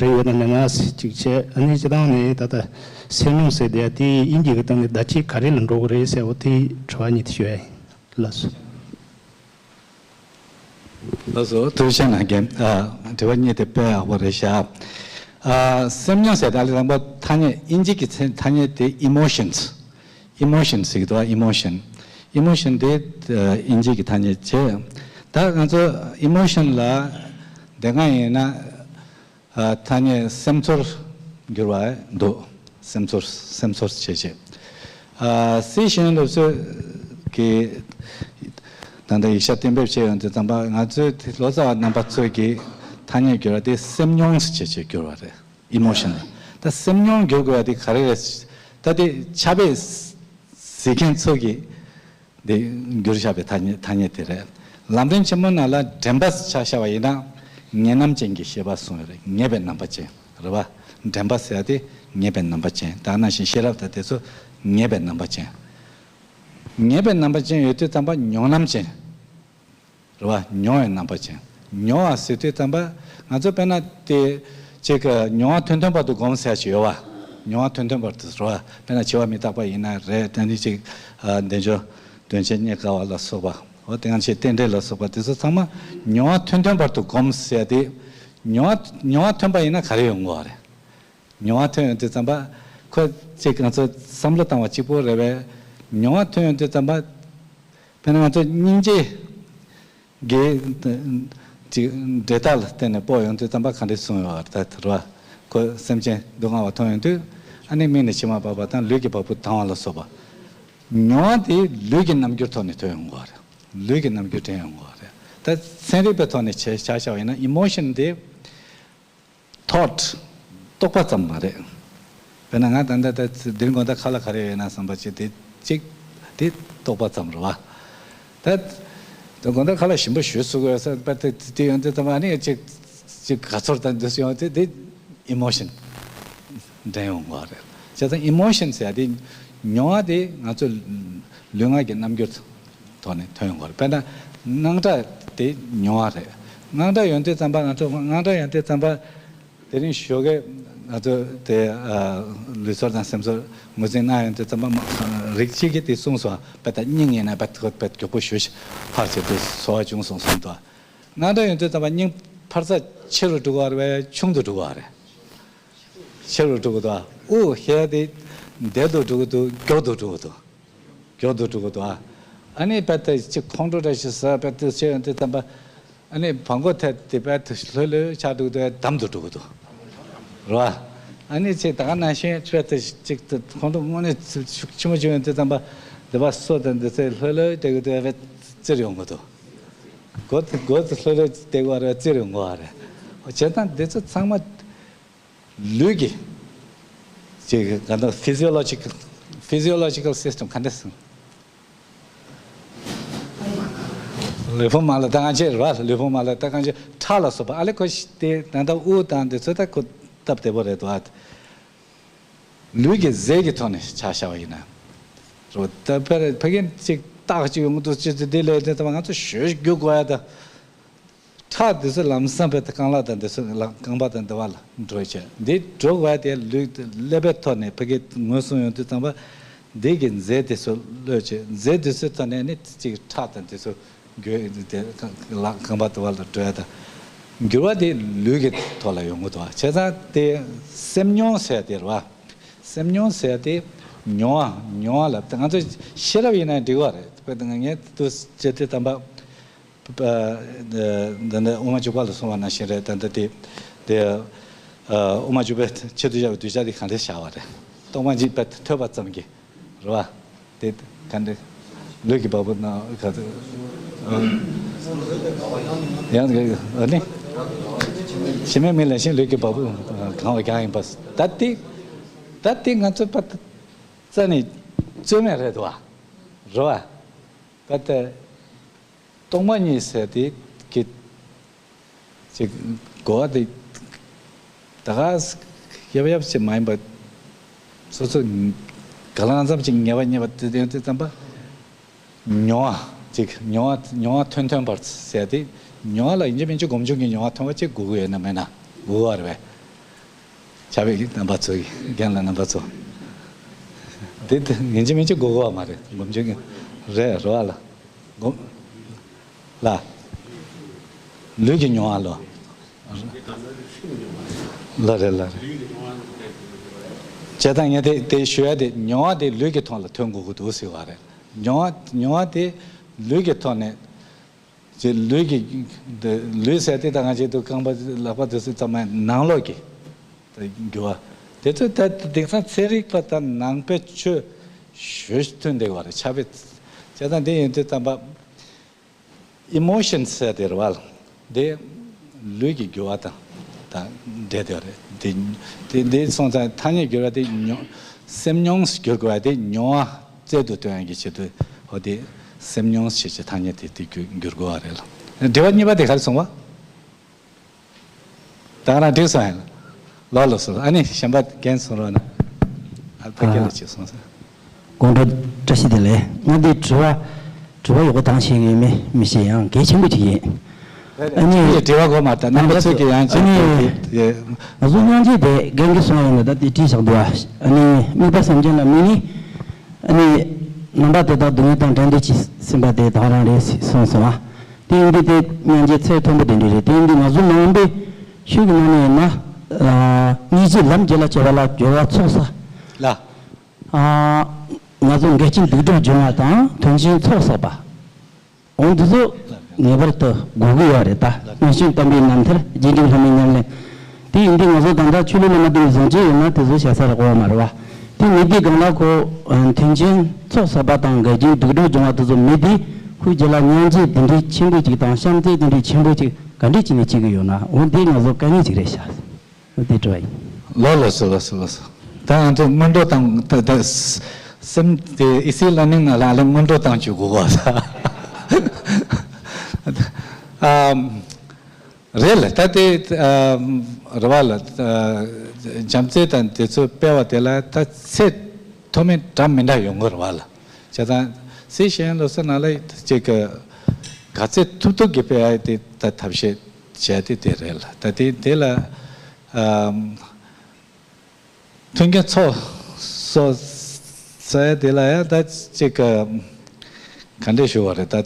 རེད་ཡོད་ན་མེད་ན་ཅིག་བྱས། ཨ་ནི་སྤྱིར་བཏང་ནས་ད་ལྟ་སེམས་མྱོང་ཟེར་བསྡད་ཡ་དེ་དབྱིན་ཇི་གི་སྟེང་ནས་བརྡ་ཆད་ག་རེ་ལ་འགྲོ་གི་རེད་ཟེར་བ་དེ་དྲི་བ་གཉིས་དེ་ཞུ་ཡ་ཡིན། ལགས་སོ། ལགས་སོ། ཐུགས་རྗེ་ཆེ་གནང་། རྒན། ཨ། དྲི་བ་གཉིས་དེ་དཔེ་ཡག་པོ་རེད་ཤག་ཨ། སེམས་མྱོང་ཟེར་ད་ལས་དང་པོ་ཐ་སྙད་དབྱིན་ཇི་གི་ཚེ་ཐ་སྙད་དེ་emotions། Emotions ཟེར་གྱི་འདུག་པ། emotion། Emotion དེ་ཨ་དབྱིན་ཇི་གི་ཐ་སྙད་བྱས། ད་ང་ཚོ་emotion ལ་དེ་སྔ་ཡིན་ན། ཨ། ཐ་སྙད་སེམས་ཚོར་འགྱུར་བ་འདུག་སེམས་ཚོར། སེམས་ཚོར་བྱེད་བྱེད། ཨ། སྲིད་གཞུང་སློབ་གསོ་གི་ ད་ལྟ་ཡིག་ཆ་གཏན་འབེབས་བྱས་ཡོང་དུས་ཙམ་པ། ང་ཚོའི་ལོ་ཙཱ་བ་རྣམ་པ་ཚོས་ཀྱི་ཐ་སྙད་བསྒྱུར་བ་དེ་སེམས་མྱོང་ཟེར་བྱས་བསྒྱུར་བ་རེད། ཨི་མོ་ཤན་ལ། ད་སེམས་མྱོང་བསྒྱུར་དགོས་པ་དེ་ག་རེ་རེད། ད་དེ་ཕྱྭ་པས་གཟིགས་མཁན་ཚོ་གིས་དེ་བསྒྱུར་བཞག་པའི་ཐ་སྙད་ཐ་སྙད་དེ་རེད། ལམ་རིམ་ཆེན་མོ་ནང་ལ་དྲན་པ་ཆ་བཞག་པ་ཡིན་ན། ངེས་རྣམ་ཅན་གྱི་ཤེས་པ་གསུངས་ཡོད་རེད། ངེས་པའི་རྣམ་པ་ཅན་རེད་བ། དྲན་པ་ཟེར་ཡ་དེ་ངེས་པའི་རྣམ་པ་ཅན། ད་ནང་བཞིན་ཤེས་རབ་དང་དེ་ཚོ་ངེས་པའི་རྣམ་པ་ཅན། ངེས་པའི་རྣམ་པ་ཅན་ཡོད་དུས་ཙམ་པ་མྱོང་རྣམ་ཅན་རེད་བ། མྱོང་བའི་རྣམ་པ་ཅན། མྱོང་བ་ཟེར་དུས་ཙམ་པ་ང་ཚོ་དཔེར་ན་དེ་ཅིག་མྱོང་བ་ཐུན་ཐུན་བར་དུ་སྒོམ་ཟེར་ཞིག་ཡོད་བ། མྱོང་བ་ཐུན་ཐུན་བར་དུ་རེད་བ། དཔེར་ན་འཆི་བ་མི་རྟག་པ་ཡིན་ན་རེད། དེ་ནི་ཅིག་བདེ་འབྱོར་དོན་ཆེན་རྙེད་དཀའ་བ་ལ་སོགས་པ། འོ་དེ་གང་ཆེ་རྟེན་འབྲེལ་ལ་སོགས་པ་དེ་ཚོ་ཚང་མ་མྱོང་བ་ཐུན་ཐུན་བར་དུ་སྒོམ་ཟེར་ཏེ། མྱོང་བ་མྱོང་བ་ཐུན་པ་ཡིན་ན་ག་རེ་ཡོང་གི་ཡོད་རེད། མྱོང་བ་ཐོན་ཡོང་དུས་ཙམ་པ། ཁོ་ཅིག་ང་ཚོ་བསམ་བློ་བཏང་བ་གཅིག་པོ་རེད་པས། མྱོང་བ་ཐོན་ཡོང་དུས་ཙམ་པ། དཔེར་ན་ང་ཚོ་སྙིང་རྗེ་གི་ཅིག་འབྲས་རྟགས་ལ་བརྟེན་ནས་དཔོག་ཡོང་དུས་ཙམ་པ་ག་འདྲ་གསུངས་ཡོད་པ་ད་རེད་བ། ཁོ་སེམས་ཅན་སྡུག་བསྔལ་བ་མཐོང་ཡོང་དུས། ཨ་ནི་མིག་ནས་མཆི་མ་འབབ་པ་དང་ལུས་ཀྱི་བ་སྤུ་ལྡང་བ་ལ་སོགས་པ། མྱོང་བ་དེ་ལུས་ཀྱི་རྣམ་འགྱུར་ཐོག་ནས་ཐོན་ཡོང་གི་ཡོད་རེད། ལུས་ཀྱི་རྣམ་འགྱུར་དྲན་ཡོང་གི་ཡོད་རེད། ད་ཚན་རིག་པའི་ཐོག་ནས་ཆ་བཞག་པ་ཡིན་ན་ཨི་མོ་ཤན་དེ། ཐོཊ། རྟོག་པ་ཙམ་མ་རེད། དཔེར་ན་ང་ད་ལྟ་ད་འདིར་དགོང་དག་ཁ་ལག་ག་རེ་ཡོད་ན་བསམ་པ་ཅིག་དེ་གཅིག་དེ་རྟོག་པ་ཙམ་རེད་བ། ད་དེ་དགོང་དག་ཁ་ལག་ཞིམ་པོ་ཞེ་དྲག་ཟ་དགོས་ཡོད་ས་པ་དེ་དེ་ཡོང་དུས་ཙམ་པ་ཨ་ནི་གཅིག་གཅིག་དགའ་ཚོར་དང་འདུ་ཤེས་ཡོང་དུས་དེ་ཨི་མོ་ཤན་འདྲེན་ཡོང་གི་རེད། བྱས་ཙང་ཨི་མོ་ཤན་ཟེར་ཡ་དེ་མྱོང་བ་དེ་ང་ཚོ་ལུས་ངག་གི་རྣམ་འགྱུར་ཐོག་ནས་ཐོན་ཡོང་གི་རེད། དཔེར་ན་དངངས་སྐྲག་དེ་མྱོང་བ་རེད། དངངས་སྐྲག་ཡོང་དུས་ཙམ་པ་ང་ཚོ་དངངས་སྐྲག་ཡོང་དུས་ཙམ་པ། དེ་རིང་ཞོགས་ཀས་ང་ཚོ་དེ་ཨ་ལུས་ཚོར་དང་སེམས་ཚོར་ངོས་འཛིན་གནང་ཡོང་དུས་ཙམ་པ་མ་རིགས་གཅིག་གིས་དེ་གསུངས་སོང་། དཔེ་ད་སྙིང་ཡིན་ན་དཔེ་ཐོད་དཔེ་མགྱོགས་པོ་ཞུ་ཞིག་ཕར་བྱེད་དུས་ཚོར་བ་བྱུང་སོང་གསུངས་འདུག། དངངས་སྐྲག་ཡོང་དུས་ཙམ་པ་སྙིང་འཕར་རྩ་ཆེ་རུ་འགྲོ་གི་རེད་པས་ཆུང་དུ་འགྲོ་གི་རེད། ཆེ་རུ་འགྲོ་གི་འདུག། དབུགས་ཧལ་དེ་བདེ་རུ་འགྲོ་གི་འདུག། མགྱོགས་དུ་འགྲོ་གི་འདུག། མགྱོགས་དུ་འགྲོ་གི་འདུག་ཨ། ཨ་ནི་དཔེ་དེ་ཅིག་ཁོང་ཁྲོ་འདྲ་ཞིག་ཟ་དཔེ་དེ་བྱས་ཡོང་དུས་ཙམ་པ། ཨ་ནི་བྲང་ཁོག་ཐད་དེ་དཔེ་དེ་ལྷོད་ལྷོད་ཆགས་འགྲོ་གི་འདུག། བསྡམས་དུ་འགྲོ་གི་འདུག། རེད་བ། ཨ་ནི་ཅིག་ད་ག་ནང་བཞིན་དཔེ་དེ་ཅིག་ཁོང་ཁྲོ་དངོས་གནས་ཆེན་པོ་བྱུང་ཡོང་དུས་ཙམ་པ། འདི་པ་སོ་དང་འདི་ཚོ་ལྷོད་ལྷོད་བསྡད་གི་འདུག། དཔེ་བཙིར་ཡོང་གི་འདུག། མགོ་དེ་མགོ་དེ་ལྷོད་ལྷོད་བསྡད་གི་རེད། བཙིར་ཡོང་གི་རེད། བྱས་ཙང་འདི་ཚོ་ཚང་མ། ལུས་ཀྱི་ཅིག་ག་འདྲ་ཕི་ཟི་ཡོ་ལོ་ཇི་ཀལ། ཕི་ཟི་ཡོ་ལོ་ཇི་ཀལ་སི་སི་ཊམ་ག་འདྲ་ཟེར། ལུས་ཕུང་མ་ལག་ད་གང་ཅི་རེད་བ། ལུས་ཕུང་མ་ལག་ད་གང་ཅི་ཁྲག་ལ་སོགས་པ་ཨ་ལེ་ཁོ་ཤི་དེ་ད་ལྟ་དབུགས་དང་འདི་ཚོ་ད་ཁོ་སྟབས་བདེ་པོ་རེད་དོ། ལུས་ཀྱི་རྫས་ཀྱི་ཐོག་ནས་ཆ་བཞག་པ་ཡིན་ན། རེད་བ། ད་ཕ་གི་ཕ་གི་ཅིག་རྟགས་ཅིག་ཡོང་གི་འདུག་ཅི་ཅི་འདི་ལས་དེ་ད་ང་ཚོ་ཞོད་རྒྱུག་དགོས་ཡ་ད། ཁྲག་འདི་ཚོ་ལམ་སང་བས་རྐང་ལག་དང་འདི་ཚོ་ལ་རྐང་པ་དང་འདི་བ་ལ་འགྲོ་བྱས། འདི་འགྲོ་བ་དེ་ལུས་ཀླད་པའི་ཐོག་ནས་ཕ་གི་ངོས་བཟུང་ཡོང་དུས་ཙམ་པ། འདི་གི་རྫས་དེ་ཚོ་གློད་བྱས། རྫས་དེ་ཚོའི་ཐོག་ནས་ནི་གཅིག་ཁྲག་དང་འདི་ཚོ་འགྱུར་དེ་ལག་རྐང་པ་འདི་བ་ལ་འགྲོ་ཡ་དང་། འགྱུར་བ་དེ་ལུས་ཀྱི་ཐོག་ལ་ཡོང་གི་འདུག་བ། བྱས་ཙང་དེ་སེམས་མྱོང་ཟེར་དེ་རེད་བ། སེམས་མྱོང་ཟེར་དེ་མྱོང་བ་མྱོང་བ་ལ་ང་ཚོ་ཤེས་རབ་ཡིན་ན་འགྲིག་བ་རེད། དཔེ་ང་ངས་དུ་བྱེད་དུས་དམ་པ། ཨ། འདི་འདི་དབུ་མ་འཇུག་པ་ལ་གསུངས་པ་ནང་བཞིན་རེད། ད་ལྟ་དེ་དེ་ཨ་དབུ་མ་འཇུག་པའི་ཆེད་དུ་བཞག་པའི་གདུལ་བྱ་དེ་གང་འདྲ་བཞག་པ་རེད། རྟོག་མ་མཆིས་པ་ཐོས་པ་ཙམ་གྱིས་རེད་བ། དེ་གང་འདྲ་ལུས་ཀྱི་བ་སྤུ་ན་ག་ཚོད་ཡང་ཨ་ནི་ཕྱི་མའི་མིག་ལ་ཤིང་ལུས་ཀྱི་བ་སྤུ་གང་བ་གང་ཡིན་པ། ད་དེ་ད་དེ་ང་ཚོ་པ་རྩ་ནས་རྩོད་མེད་རེད་དོ། རེད་བ། ད་ལྟ། རྟོག་མ་མཆིས་ཟེར་དེ་གི་ཅིག་གོ་བ་དེ་ད་ག་ཡབ་ཡབ་ཅིག་མ་ཡིན་པ། སོ་སོ་ག་ལ་གང་འཚམ་ཅིག་ངེས་པ་རྙེད་པ་དེ་དེ་དེ་ཙམ་པ། མྱོང་བ་ཅིག་མྱོང་བ་མྱོང་བ་ཐོན་ཐོན་པར་ཟེར་དེ། མྱོང་བ་ལ་ཡིན་གཅིག་མིན་གཅིག་སྒོམ་བྱུང་གི་མྱོང་བ་ཐོན་པ་ཅིག་དགོས་ཀྱི་ཡོད་ན་མེད་ན་དགོས་པ་རེད་པས། ཕྱྭ་པའི་རྣམ་པ་ཚོ་ཡི་རྒན་ལགས་རྣམ་པ་ཚོ། དེ་དེ་ཡིན་གཅིག་མིན་གཅིག་དགོས་དགོས་པ་མ་རེད། སྒོམ་བྱུང་གི་རེད་རེད་བ་ལ། སྒོམ། ལ། ལུས་ཀྱི་མྱོང་བ་ལོ། ལ་རེད་ལ་རེད། བྱས་ཙང་ངས་དེ་དེ་ཞུ་ཡ་དེ་མྱོང་བ་དེ་ལུས་ཀྱི་ཐོག་ལ་ཐོན་དགོས་ཀྱི་འདུག་ཟེར་བ་རེད། མྱོང་བ་མྱོང་བ་དེ་ལུས་ཀྱི་ཐོག་ནས། ཅེས་ལུས་ཀྱི། འདི་ལུས་ཟེར་དེ་ད་ང་ཅིག་ཏུ་རྐང་པ་ལག་པ་དེ་ཚོ་ཙམ་མ་ནང་ལོགས་ཀྱི་འགྱུར་བ། དེ་ཚོ་ད་དེང་སང་ཚན་རིག་པ་དང་ནང་པའི་ཆོས་ཞོ་མཐུན་བསྡད་པ་རེད། ཕྱྭ་པའི་བྱས་ཙང་འདི་ཡིན་དུས་ཙམ་པ། ཨི་མོ་ཤན་ཟེར་དེ་རེད་བ། དེ་ལུས་ཀྱི་འགྱུར་བ་དང་དང་འབྲེལ་དེ་རེད། དེ་དེ་དེ་སོང་ཙང་ཐ་སྙད་སྒྱུར་བ་དེ་མྱོང་སེམས་མྱོང་སྒྱུར་དགོས་པ་དེ་མྱོང་བ་རྩལ་དུ་སྟོན་ཡག་གི་ཆེད་དུ། འོ་དེ་སེམས་མྱོང་ཞེས་བྱའི་ཐ་སྙད་དེ་དེ་སྒྱུར་སྒྱུར་དགོས་པ་རེད་ལ། དྲི་བ་གཉིས་པ་དེ་ག་རེ་སོང་བ། ད་ག་རང་འགྲིག་སོང་ཡང་། ལོ་ལོ་སོ། ཨ་ནི་གཞན་པ་རྒན་གསུང་རོགས་གནང་། ཨ་ཕ་སྐད་ལ་ཅིག་གསུང་སོང་། དགོང་དྲོ་བཀྲ་ཤིས་བདེ་ལེགས། ང་འདི་དྲི་བ་དྲི་བ་ཡག་པོ་བཏང་ཤེས་ཀྱི་མེད་མི་ཤེས། ཡང་གལ་ཆེན་པོ་ཅིག་ཡིན། ཨ་ནི་དྲི་བ་གོ་མ་ད་རྣམ་པ་ཚོས་ཀྱི་ཡང་ཅིག་ཨ་ནི་ང་ཚོ་སྙིང་རྗེ་དེ་རྒན་གྱིས་གསུང་ཡོད་ན་ད་དེ་བྲིས་བཞག་འདུག་ཨ་ནི་དམིགས་པ་བསམ་བྱ་ལ་དམིགས་ནས། ཨ་ནི་རྣམ་པ་དེ་དག་སྡུག་བསྔལ་དང་བྲལ་འདོད་ཀྱི་སེམས་པ་དེ་དག་རང་རེད་གསུངས་སོང་ཨ། དེ་ཡིན་དུས་དེ་སྙིང་རྗེ་ཚད་མཐོན་པོ་དེ་འདྲ་རེད། དེ་ཡིན་དུས་ང་ཚོ་ནང་པའི་ཆོས་ཀྱི་ནང་ནས་ཡིན་ན། ཨ་སྙིང་རྗེ་ལམ་བརྒྱད་ལ་བྱེད་པ་ལ་སྦྱོར་བ་ཚོགས་བསགས། ལ། ཨ་ང་ཚོ་འགལ་རྐྱེན་སྡིག་སྒྲིབ་སྦྱོང་བ་དང་དོན་ཆེན་ཚོགས་བསགས་པ། འོ་འདི་ཚོ་ངེས་པར་དུ་དགོས་ཀྱི་ཡོད་རེད་ད། མངོན་སྤྱོད་དམ་པའི་རྣམ་ཐར། རྗེས་འཇུག་ལྷ་མིའི་ཉམས་ལེན། དེ་ཡིན་དུས་ང་ཚོ་ད་ལྟ་ཆོས་ལུགས་ལ་མ་བསྟུན་པའི་བཟང་སྤྱོད་ཡོད་ན་དེ་ཚོ་བྱ་ས་རེད་གོ་མ་རེད་བ། དེ་མི་དེ་གང་ལ་གོ། དོན་ཆེན་ཚོགས་བསགས་པ་དང་འགལ་རྐྱེན་སྡིག་སྒྲིབ་སྦྱོང་བ་དེ་ཚོ་མི་དེ་ཁོའི་རྗེས་ལ་སྙིང་རྗེ་དེ་འདྲའི་ཆེན་པོ་ཅིག་དང་བྱམས་བརྩེ་དེ་འདྲའི་ཆེན་པོ་ཅིག་ག་འདྲས་བྱས་ནས་བྱེད་ཀྱི་ཡོད་ན། འོ་འདི་ང་ཚོ་དཀའ་ངལ་ཅིག་རེད་ཤག་འོ་དེ་དྲི་བ་ཡིན། ལོ་ལོ་སོ་ལོ་སོ་ལོ་སོ། ད་ང་ཚོ་སྔོན་འགྲོ་དང་ད་ད་སེམས་དེ་ཨི་སི་ལ་ནིང་ནང་ལ་ཨ་ལེ་སྔོན་འགྲོ་བཏང་བཅུག་དགོས་གོ་ས། ཨམ། རེད་ལ་ད་དེ་ཨམ་རེད་བ་ལ། ཨ་བྱམས་བརྩེ་དང་དེ་ཚོ་སྤེལ་བ་དེ་ལ་ད་ཚད་མཐོ་དམན་འདྲ་མི་འདྲ་ཡོང་གི་རེད་བ་ལ། བྱས་ཙང་སི་ཤེས་ཡོན་སློབ་གསོ་ནང་ལ་ཅིག་ག་ག་ཚད་ཐུབ་ཐུབ་ཀྱི་སྤེལ་ཡ་དེ་ད་ཐབས་ཤེས་བྱས་ཏེ་དེ་རེད་ལ། ད་དེ་དེ་ལ་ཨམ། མཐུན་རྐྱེན་ཚོགས་སོ་ཟེར་དེ་ལ་ཡང་ད་ཅིག་ག་ག་འདྲས་ཞུ་བ་རེད་ད།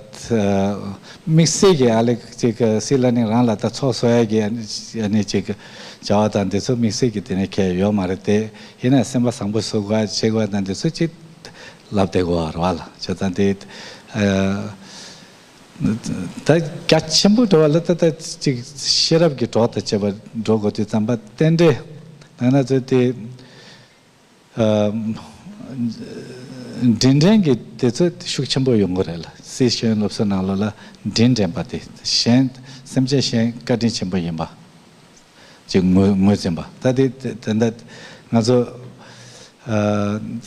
དམིགས་བསལ་གྱི་ཨ་ལེ་ཅིག་ག་སི་ལ་ནིང་རང་ལ་ད་ཚོགས་གསོག་ཡ་གི་ཨ་ནི་ཅིག་ག་བྱ་བ་དང་དེ་ཚོ་དམིགས་བསལ་གྱི་དེ་ནས་ཁྱད་ཡོད་མ་རེད་དེ། ཡིན་ན་སེམས་པ་བཟང་པོ་བཟོ་དགོས་བྱེད་དགོས་དང་དེ་ཚོ་ཅིག་ལབ་བསྡད་དགོས་པ་རེད་བ་ལ། བྱས་ཙང་དེ་ཨ། ད་རྒྱ་ཆེན་པོ་འགྲོ་བ་ལ་ད་ལྟ་ཅིག་ཤེས་རབ་ཀྱི་གྲོགས་དང་བཅས་པ་འགྲོ་དགོས་དུས་ཙམ་པ་རྟེན་འབྲེལ་ནང་ན་ཚོད་དེ། ཨ་མགྲིན་འདྲེན་གྱི་དེ་ཚོ་ཤུགས་ཆེན་པོ་ཡོང་གི་རེད་ལ། སི་ཤེས་ཡོན་སློབ་གསོ་ནང་ལོགས་ལ་མགྲིན་འདྲེན་པ་དེ་གཞན་སེམས་ཅན་གཞན་བཀའ་དྲིན་ཆེན་པོ་ཡིན་པ། ཅིག་ངོས་ངོས་འཛིན་པ། ད་དེ་དེ་ད་ལྟ་ང་ཚོ་ཨ་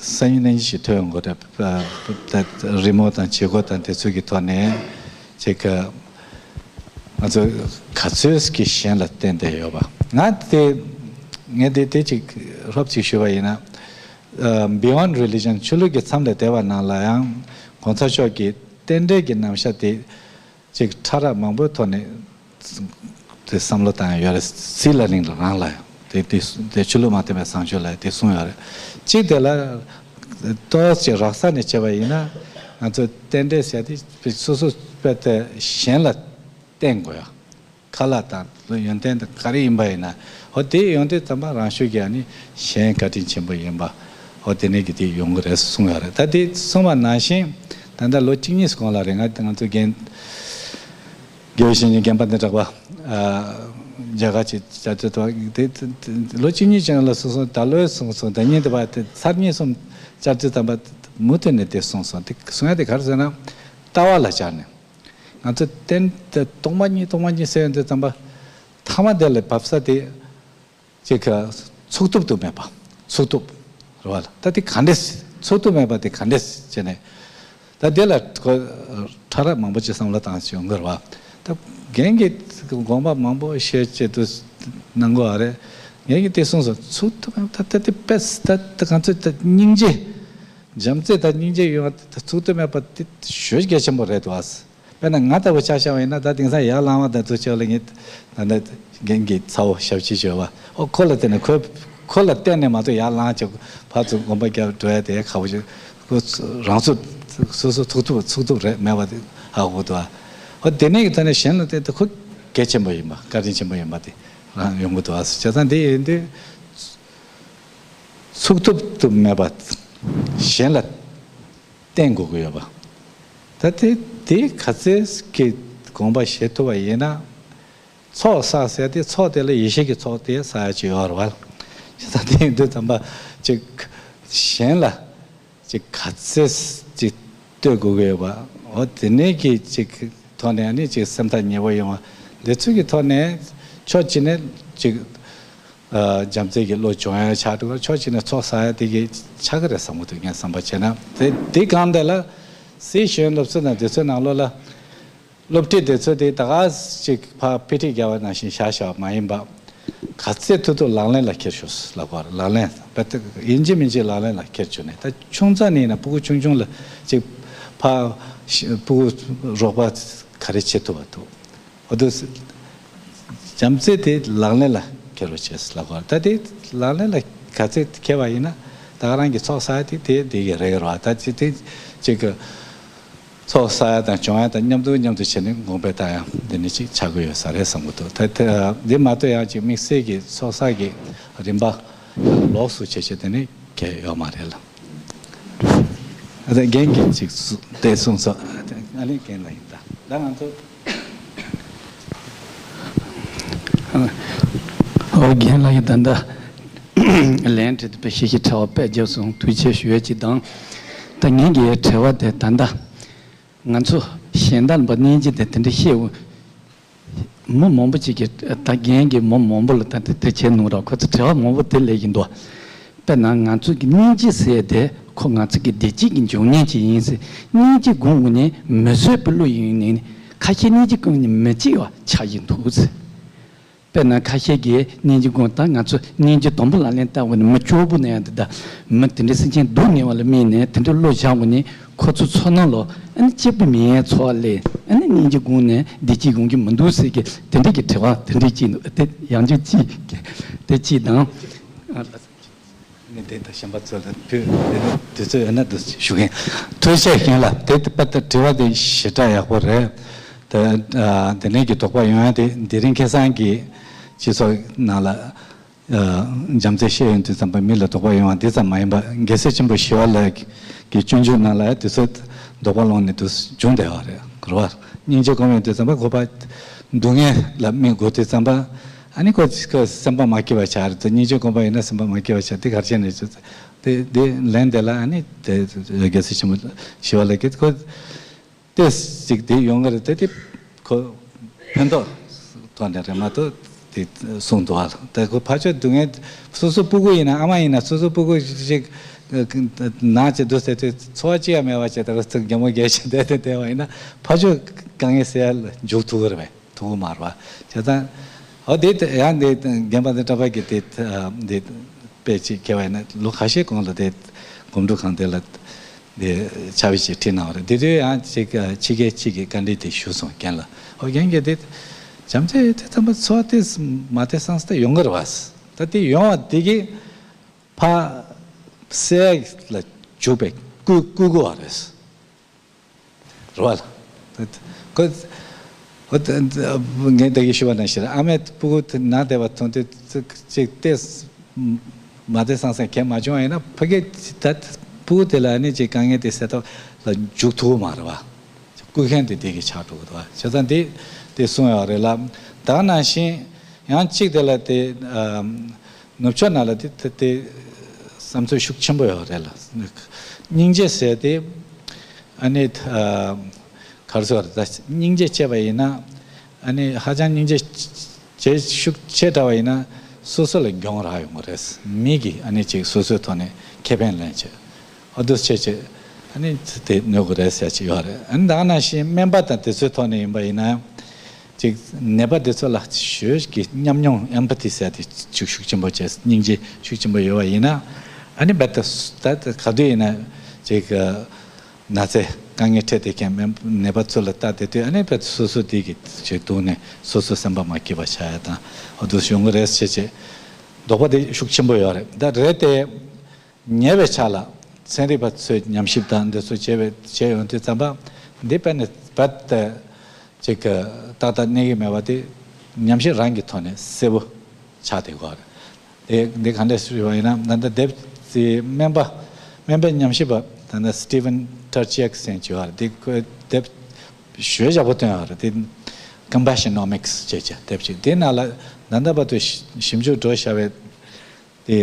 སང་ཉིན་གནངས་ཉིན་ཞིག་ཐོན་ཡོང་གི་རེད། ཨ་ད་རི་མོ་དང་བྱེད་སྒོ་དང་དེ་ཚོ་གི་ཐོག་ནས་ཅིག་ང་ཚོ་ག་ཚོད་ཀྱི་གཞན་ལ་བརྟེན་བསྡད་ཡོད་པ། ང་དེ་ངས་དེ་དེ་ཅིག་རོབ་ཅིག་ཞུས་པ་ཡིན་ན། ཨ་Beyond Religion ཆོས་ལུགས་ཀྱི་མཚམས་ལས་འདས་པ་ནང་ལ་ཡང་གོང་ས་མཆོག་གི་རྟེན་འབྲེལ་གྱི་རྣམ་གཞག་དེ། ཅིག་ཕྲ་རགས་མང་པོའི་ཐོག་ནས་དེ་བསམ་བློ་བཏང་ཡ་ཡོད་རེད། སི་ལ་ནིང་རང་ལ་ཡང་དེ་དེ་དེ་ཆོས་ལུགས་མ་མཐུན་པའི་བཟང་སྤྱོད་ལ་དེ་གསུངས་ཡོད་རེད། གཅིག་དེ་ལ་ཏོག་ཙམ་རགས་ས་ནས་བྱས་པ་ཡིན་ན། ང་ཚོ་རྟེན་འབྲེལ་ཟེར་དེ་སོ་སོ་དཔེ་དེ་གཞན་ལ་བརྟེན་དགོས་ཡ། ཁ་ལག་དང་ཡོན་ཏན་དང་ག་རེ་ཡིན་པ་ཡིན་ན། འོ་དེ་ཡོང་དུས་ཙམ་པ་རང་ཤུགས་ཀྱིས་ཨ་ནི་གཞན་བཀའ་དྲིན་ཆེན་པོ་ཡིན་པ། འོ་དེ་ནས་ཀྱི་དེ་ཡོང་གི་རེད་གསུངས་ཡོད་རེད། ད་དེ་གསུངས་པ་ནང་བཞིན་ད་ལྟ་ལོ་གཅིག་གཉིས་གོང་ལ་རེད། ང་ང་ཚོ་རྒན་དགེ་བའི་བཤེས་གཉེན་རྒན་པ་འདི་གྲགས་པ་ཨ་རྒྱ་གར་གྱི་བཅར་དུས་དེ་དེ་ལོ་གཅིག་གཉིས་ཅན་ལ་སོང་སོང་། ད་ལོའི་སོང་སོང་། ད་ཉིན་དེ་བ་དེ་ཚར་གཉིས་གསུམ་བཅར་དུས་ཙམ་པ་མུ་མཐུད་ནས་དེ་གསུངས་སོང་། དེ་གསུང་ཡ་དེ་ག་རེ་ཟེར་ན་ལྟ་བ་ལ་བཅར་ནས། ང་ཚོ་རྟེན་དེ་སྟོང་པ་ཉིད་སྟོང་པ་ཉིད་ཟེར་ཡོང་དུས་ཙམ་པ། ཐ་མ་དེ་ལ་བབས་ས་དེ་ཅིག་ག་ཚུགས་ཐུབ་ཏུ་མེད་པ། ཚུགས་ཐུབ་རེད་བ་ལ། ད་དེ་ག་འདྲས་ཚུགས་ཐུབ་མེད་པ་དེ་ག་འདྲས་བྱས་ནས། ད་དེ་ལ་ཁོ་ཕྲ་རགས་མང་པོ་ཅིག་བསམ་བློ་བཏང་ཞིག་ཡོང་གི་རེད་བ། ད་རྒན་གྱིས་དགོངས་པ་མང་པོ་བཞེས་བྱེད་དུ་གནང་དགོས་བ་རེད། རྒན་གྱིས་དེ་གསུངས་སོང་། ཚུགས་ཐུབ་མེད་པ་ད་ད་དེ་དཔེ་ད་ད་ང་ཚོ་ད་སྙིང་རྗེ། བྱམས་བརྩེ་དང་སྙིང་རྗེ་ཡོང་བ་དེ་ཚུགས་ཐུབ་མེད་པ་དེ་ཞོ་གལ་ཆེན་པོ་རེད་འདུག་ཨ། དཔེར་ན་ང་ལྟ་བུ་ཆ་བཞག་པ་ཡིན་ན། ད་དེང་སང་ཡར་ལངས་པ་དང་ཚུར་ཕྱོགས་ལ་ངས་ད་ལྟ་རྒན་གྱི་ཚ་བོ་ཞབས་ཕྱི་བྱོས་པ། ཨོ་ཁོ་ལ་བརྟེན་ནས་ཁོ་ཁོ་ལ་བརྟེན་ནས་མ་གཏོགས་ཡར་ལངས་ཀྱི་ཕར་ཚུར་སྒོམ་པ་རྒྱབ་འགྲོ་ཡ་དེ་ཁག་པོ་ཞིག་ཁོ་རང་ཚུགས་སོ་སོ་ཚུགས་ཐུབ་ཚུགས་ཐུབ་རེད་མེད་པ་དེ་ཧ་གོ་འདུག་ཨ། ཨོ་དེ་ནས་ཀྱི་ཐོག་ནས་གཞན་ལ་བརྟེན་ཏེ་ཁོ་གལ་ཆེན་པོ་ཡིན་པ། བཀའ་དྲིན་ཆེན་པོ་ཡིན་པ་དེ་རང་ཡོང་གི་འདུག་ཨ། བྱས་ཙང་དེ་ཡིན་དུས། ཚུགས་ཐུབ་ཏུ་མེད་པ་གཞན་ལ་བརྟེན་དགོས་ཀྱི་ཡོད་པ། ད་དེ་དེ་ག་ཚད་ཀྱི་དགོངས་པ་བཞེས་ཐུབ་པ་ཡིན་ན། ཚོགས་བསགས་ཟེར་དེ་ཚོགས་དེ་ལ་ཡེ་ཤེས་ཀྱི་ཚོགས་དེ་བསགས་ཡ་ཅིག་ཡོད་རེད་བ། ད་དེ་ཡིན་དུས་ཙམ་པ་ཅིག་གཞན་ལ་ཅིག་ག་ཚད་ཅིག་ལྟོས་དགོས་ཀྱི་ཡོད་པ། འོ་དེ་ནས་ཀྱི་ཅིག་ ཐོག་ནས་ནི་ཅིག་སེམས་ཐག་ཉེ་པོ་ཡོང་བ་འདི་ཚོ་གི་ཐོག་ནས་ཕྱོགས་གཅིག་ནས་ཅིག་ཨ་བྱམས་བརྩེ་གི་བློ་སྦྱོང་ཡ་ཆགས་འགྲོ། ཕྱོགས་གཅིག་ནས་ཚོགས་བསགས་ཡ་དེ་གི་ཆགས་ཀྱི་རེད་བསམ་གྱི་འདུག་ངས་བསམ་པ་བྱས་ན། དེ་དེ་གང་དེ་ལ་སྲིད་གཞུང་སློབ་གསོ་དང་དེ་ཚོའི་ནང་ལོགས་ལ་སློབ་ཁྲིད་དེ་ཚོ་དེ་ད་ག་ཅིག་ཕར་དཔེ་ཁྲིད་རྒྱག་པ་ནང་བཞིན་བཞག་བཞག་པ་མ་ཡིན་པ། ག་ཚད་ཐུབ་ཐུབ་ལག་ལེན་ལ་འཁྱེར་ཤོག་ལབ་དགོས་རེད། ལག་ལེན་བེད་ཡིན་གཅིག་མིན་གཅིག་ལག་ལེན་ལ་འཁྱེར་བཅུག་ནས། ད་ཆུང་ཙག་ནས་ཡིན་ན་སྤུ་གུ་ཆུང་ཆུང་ལ་ཅིག་ཕར་སྤུ་གུ་རོགས་པ་ག་རེ་བྱེད་ཐུབ་པ་འདུག་འོ་འདུག་བྱམས་བརྩེ་དེ་ལག་ལེན་ལ་འཁྱེར་རོགས་བྱེད་ལབ་དགོས་རེད། ད་དེ་ལག་ལེན་ལ་ག་ཚད་འཁྱེར་བ་ཡིན་ན་ད་ག་རང་གི་ཚོགས་བསགས་དེ་དེ་དེ་གི་རེད་རོགས། ད་ཅི་དེ་ཅིག་གི་ཚོགས་བསགས་ཡ་དང་སྦྱོང་ཡ་དང་མཉམ་དུ་མཉམ་དུ་བྱས་ནས་གོང་འཕེལ་བཏང་ཡ་འདི་ནི་ཅིག་ཆགས་ཀྱི་ཡོད་ས་རེད་བསམ་གྱི་འདུག་ད་དེ་འདི་མ་གཏོགས་ཡང་ཅིག་དམིགས་བསལ་གྱི་ཚོགས་བསགས་ཀྱི་རིམ་པ་ལོགས་སུ་བྱེད་བྱེད་དེ་ནི་གལ་ཡོད་མ་རེད་ལ། ཨ་ད་རྒན་གྱིས་ཅིག་སུ་དེ་གསུངས་སོང་། ཨ་ནི་རྒན་ལགས་ཡིན་ད། ད་ང་ཚོ་ཨོ་རྒན་ལགས་ཡིན་ད། ད་ལན་དྲིས་དེ་དཔེ་ཤེས་ཤེས་ཕྲ་བ་དཔེ་བརྒྱབ་སོང་། ཐུགས་རྗེ་ཆེ་ཞུ་ཡ་ཅིག་དང་། ད་ངེད་ཀྱི་དྲི་བ་དེ་ད་ལྟ་ང་ཚོ་གཞན་དག་ལ་སྙིང་རྗེ་དེ་དེ་འདྲ་ཤེས། མི་མང་པོ་ཅིག་གིས་ད་རྒན་གྱིས་མི་མང་པོ་ལ་ད་དེ་དེ་བྱས་གནང་རོགས། ཁོ་ཚོ་དྲི་བ་མང་པོ་དེ་སླེབས་ཀྱི་འདུག་དཔེར་ན་ང་ཚོ་གི་སྙིང་རྗེ་ཟེར་དེ་ཁོ་ང་ཚོ་གི་བདེ་སྐྱིད་ཀྱི་འབྱུང་གནས་ཅིག་ཡིན་ཟེར། སྙིང་རྗེ་སྒོམ་དགོས་ནས་མི་བཟོད་པའི་བློ་ཡིན་ནས་ཁ་ཤས་སྙིང་རྗེ་སྒོམ་ནས་མི་སྐྱིད་པ་ཆགས་ཀྱི་འདུག་ཟེར། དཔེར་ན་ཁ་ཤས་ཀྱིས་སྙིང་རྗེ་སྒོམ། ད་ང་ཚོ་སྙིང་རྗེ་དང་པོ་ལག་ལེན་བསྟར་དགོས་ནས་མི་སྐྱོ་པོ་ན་ཡང་འདི་ད་མི་དེ་འདྲའི་སེམས་ཅན་སྡུག་བསྔལ་བ་ལ་དམིགས་ནས་དེ་འདྲའི་བློ་བཞག་དགོས་ནས་ཁོ་ཚོ་ཚོར་སྣང་ལོ། ཨ་ནི་སྐྱིད་པོ་མེད་ཚོར་བ་སླེབས། ཨ་ནི་སྙིང་རྗེ་སྒོམ་ནས་བདེ་སྐྱིད་ཡོང་གི་མི་འདུག་ཟེར་གི་དེ་འདྲ་གི་དྲི་བ་དེ་འདྲ་ཅིག་འདུག་དེ་ཡང་ཅིག་ཅིག་དེ་ཅིག་དང་། ནི་དེ་དང་གཞན་པ་ཚོ་ལ་ཕུལ། དེ་ནི་དུས་ཚོད་ཡོད་ན་འདུག་ཞུ་མཁན། ཐུགས་རྗེ་ཆེ་རྒན་ལགས། དེ་དཔེ་ད་དྲི་བ་དེ་ཞེ་དྲག་ཡག་པོ་རེད། ད་ཨ་དེ་ནས་ཀྱི་དོགས་པ་ཡོང་ཡ་དེ་དེ་རིང་ཁ་སང་གི་སྤྱི་ཚོགས་ནང་ལ་ཨ་བྱམས་བརྩེ་བཤད་ཡོང་དུས་ཙམ་པ་མི་ལ་དོགས་པ་ཡོང་བ་འདི་ཙམ་མ་ཡིན་པ། རྒྱལ་སྲས་ཆེན་པོ་ཞི་བ་ལྷ་གི་སྤྱོད་འཇུག་ནང་ལ་དུས་ཚོད་དོགས་པ་སློང་ནས་དུ་བྱུང་བསྡད་ཡོད་རེད། གོ་རེད་པ། སྙིང་རྗེ་སྒོམ་ཡོང་དུས་ཙམ་པ་ཁོ་པ་སྡུག་བསྔལ་ལ་དམིགས་དགོས་དུས་ཙམ་པ། ཨ་ནི་ཁོ་ཁོ་སེམས་པ་མ་སྐྱིད་པ་ཆགས་རེད། སྙིང་རྗེ་སྒོམ་པ་ཡིན་ན་སེམས་པ་མ་སྐྱིད་པ་ཆགས། དེ་ག་རེ་བྱས་ནས་བྱུང་། དེ་དེ་ལན་དེ་ལ་ཨ་ནི་དེ་རྒྱལ་སྲས་ཆེན་པོ་ཞི་བ་ལྷ་གིས་ཁོ་ཏོག་ཙམ་ཅིག་དེ་ཡོང་གི་རེད་དེ། དེ་ཁོ་ཕན་ཐོགས་ཐོག་ནས་རེད་མ་གཏོགས་དེ་གསུངས་འདུག་ཨ། དེ་ཁོ་ཕར་ཕྱོགས་སྡུག་བསྔལ། སོ་སོ་སྤུ་གུ་ཡིན་ན་ཨ་མ་ཡིན་ན་སོ་སོ་སྤུ་གུ་ཅིག་ན་ཅིག་འདུག་ཟེར་དུས་ཚོར་བ་ཅི་ཡང་མེད་པ་བྱས། ད་ག་ཚོད་རྒན་མོ་རྒས་ཤིང་བསྡད་དེ་བསྡད་པ་ཡིན་ན་ཕར་ཕྱོགས་དཀའ་ངལ་སེལ་ཡ་ལ་འཇུག་ཐུབ་ཀྱི་རེད་པས། ཐུགས་མར་བ་བྱས་ཙང་། ཨོ་དེ་ཡང་དེ་རྒན་པ་དེ་གྲྭ་པ་གི་དེ་དེ་དཔེ་ཅིག་ཁྱེར་བ་ཡིན་ན་ལོ་ཁ་ཤས་གོང་ལ་དེ་སྒོམ་སྒྲུབ་ཁང་དེ་ལ་དེ་ཕྱག་དཔེ་ཅིག་ཁྲིད་གནང་བ་རེད། དེ་དུས་ཡང་ཅིག་ཕྱི་རྒྱལ་གཅིག་གིས་བཀའ་འདྲི་དེ་ཞུས་སོང་རྒན་ལ། ཨོ་རྒན་གྱིས་དེ་བྱམས་བརྩེ་དེ་ཙམ་པ་ཚོར་དེ་མ་དེ་སང་སྟེ་ཡོང་གི་རེད་བ། ད་དེ་ཡོང་བ་དེ་གི་ཕ་སེ་ལ་འཇུག་པའི་བསྐུལ་བསྐུལ་དགོས་པ་རེད། རེད་བ། ཁོ་ཁོ་ངས་ད་གིན་ཞུས་པ་ནང་བཞིན་ཨ་མས་སྤུ་གུ་དེ་ན་བསྡད་པ་མཐོང་དུས་ཅིག་ལྟས་མ་བདེ་སང་སང་གས་མ་བྱུང་བ་ཡིན་ན་ཕ་གིས་ད་སྤུ་གུ་དེ་ལ་ནི་ཅིག་དཀའ་ངལ་དེ་སེལ་ཐབས་ལ་འཇུག་ཐུབ་ཀྱི་མ་རེད་བ། བསྐུལ་མཁན་དེ་དེ་གིས་ཆགས་འགྲོ་གི་འདུག་བ། བྱས་ཙང་དེ་དེ་གསུངས་ཡོད་རེད་ལ། ད་ནང་བཞིན་ཡང་གཅིག་དེ་ལ་དེ་ཨམ། ནུབ་ཕྱོགས་ནང་ལ་དེ་དེ་དེ་བསམ་ཚུལ་ཤུགས་ཆེན་པོ་ཡོད་རེད་ལ། སྙིང་རྗེ་ཟེར་དེ་ཨ་ནི་ཨ་ག་རེ་ཟེར་བ་རེད། ད་སྙིང་རྗེ་བྱས་པ་ཡིན་ན་ཨ་ནི་ཧ་ཅང་སྙིང་རྗེ་བྱེད་ཤུགས་ཆེ་དྲགས་པ་ཡིན་ན་སོ་སོ་ལ་གྱོང་རག་ཡོང་གི་རེད། མི་གིས་ཨ་ནི་ཅིག་སོ་སོའི་ཐོག་ནས་ཁེ་ཕན་ལེན་བྱེད། ཨ་འདུག་བྱས་བྱས་ཨ་ནི་དེ་གནོད་གི་རེད་ཟེར་གྱི་ཡོད་རེད། ཨ་ནི་ད་ག་ནང་བཞིན་སྨན་པ་དང་དེ་ཚོའི་ཐོག་ནས་ཡིན་པ་ཡིན་ན། ཅིག་ནད་པ་དེ་ཚོ་ལ་ཞོལ་གྱི་ཉམས་མྱོང་ཨེམ་པ་ཐི་ཟེར་དེ་ཅིག་ཤུགས་ཆེན་པོ་བྱས། སྙིང་རྗེ་ཤུགས་ཆེན་པོ་ཡོད་པ་ཡིན་ན། ཨ་ནི་རྦད་དེ་ད་ག་དུས་ཡིན་ན་ཅིག་ན་ཚ་དཀའ་ངལ་འཕྲད་བསྡད་མཁན་ནད་པ་ཚོ་ལ་ལྟ་བསྡད་དུས་ཨ་ནི་རྦད་དེ་སོ་སོ་དེ་གི་ཅིག་སྡུག་ནས་སོ་སོ་སེམས་པ་མ་སྐྱིད་པ་ཆགས་ཡ་དང་ཨ་འདུག་ཡོང་གི་རེད་ཟེར་བྱས་དོགས་པ་དེ་ཤུགས་ཆེན་པོ་ཡོད་རེད། ད་རེད་དེ། ཉེ་བའི་ཆར་ལ་ཚན་རིག་པ་ཚོས་ཉམས་ཞིབ་དང་འདི་ཚོ་བྱས་པའི་བྱས་ཡོང་དུས་ཙམ་པ་འདི་དཔེ་ནི་རྦད་དེ་ཅིག་གི་ཏག་ཏག་གནས་ཀྱི་མེད་པ་དེ་ཉམས་ཞིབ་རང་གི་ཐོག་ནས་གསལ་པོ་ཆགས་བསྡད་ཡོད་རེད། དེ་འདི་ག་འདྲས་ཞུས་པ་ཡིན་ན་ད་ལྟ་དེབ་དེ་སྨན་པ་སྨན་པའི་ཉམས་ཞིབ་པ་ད་ལྟ་Steven Terchiak ཟེར་གྱི་ཡོད་རེད། དེ་ཁོས་དེབ་ཞེ་པོ་ཡག་པོ་བཏོན་ཡོད་རེད། དེ་Compassionomics ཅེས་བྱ་དེབ་ཅིག་དེ་ནང་ལ་ད་ལྟ་བར་དུ་ཞིབ་འཇུག་འགྲོ་བཞག་པའི། དེ་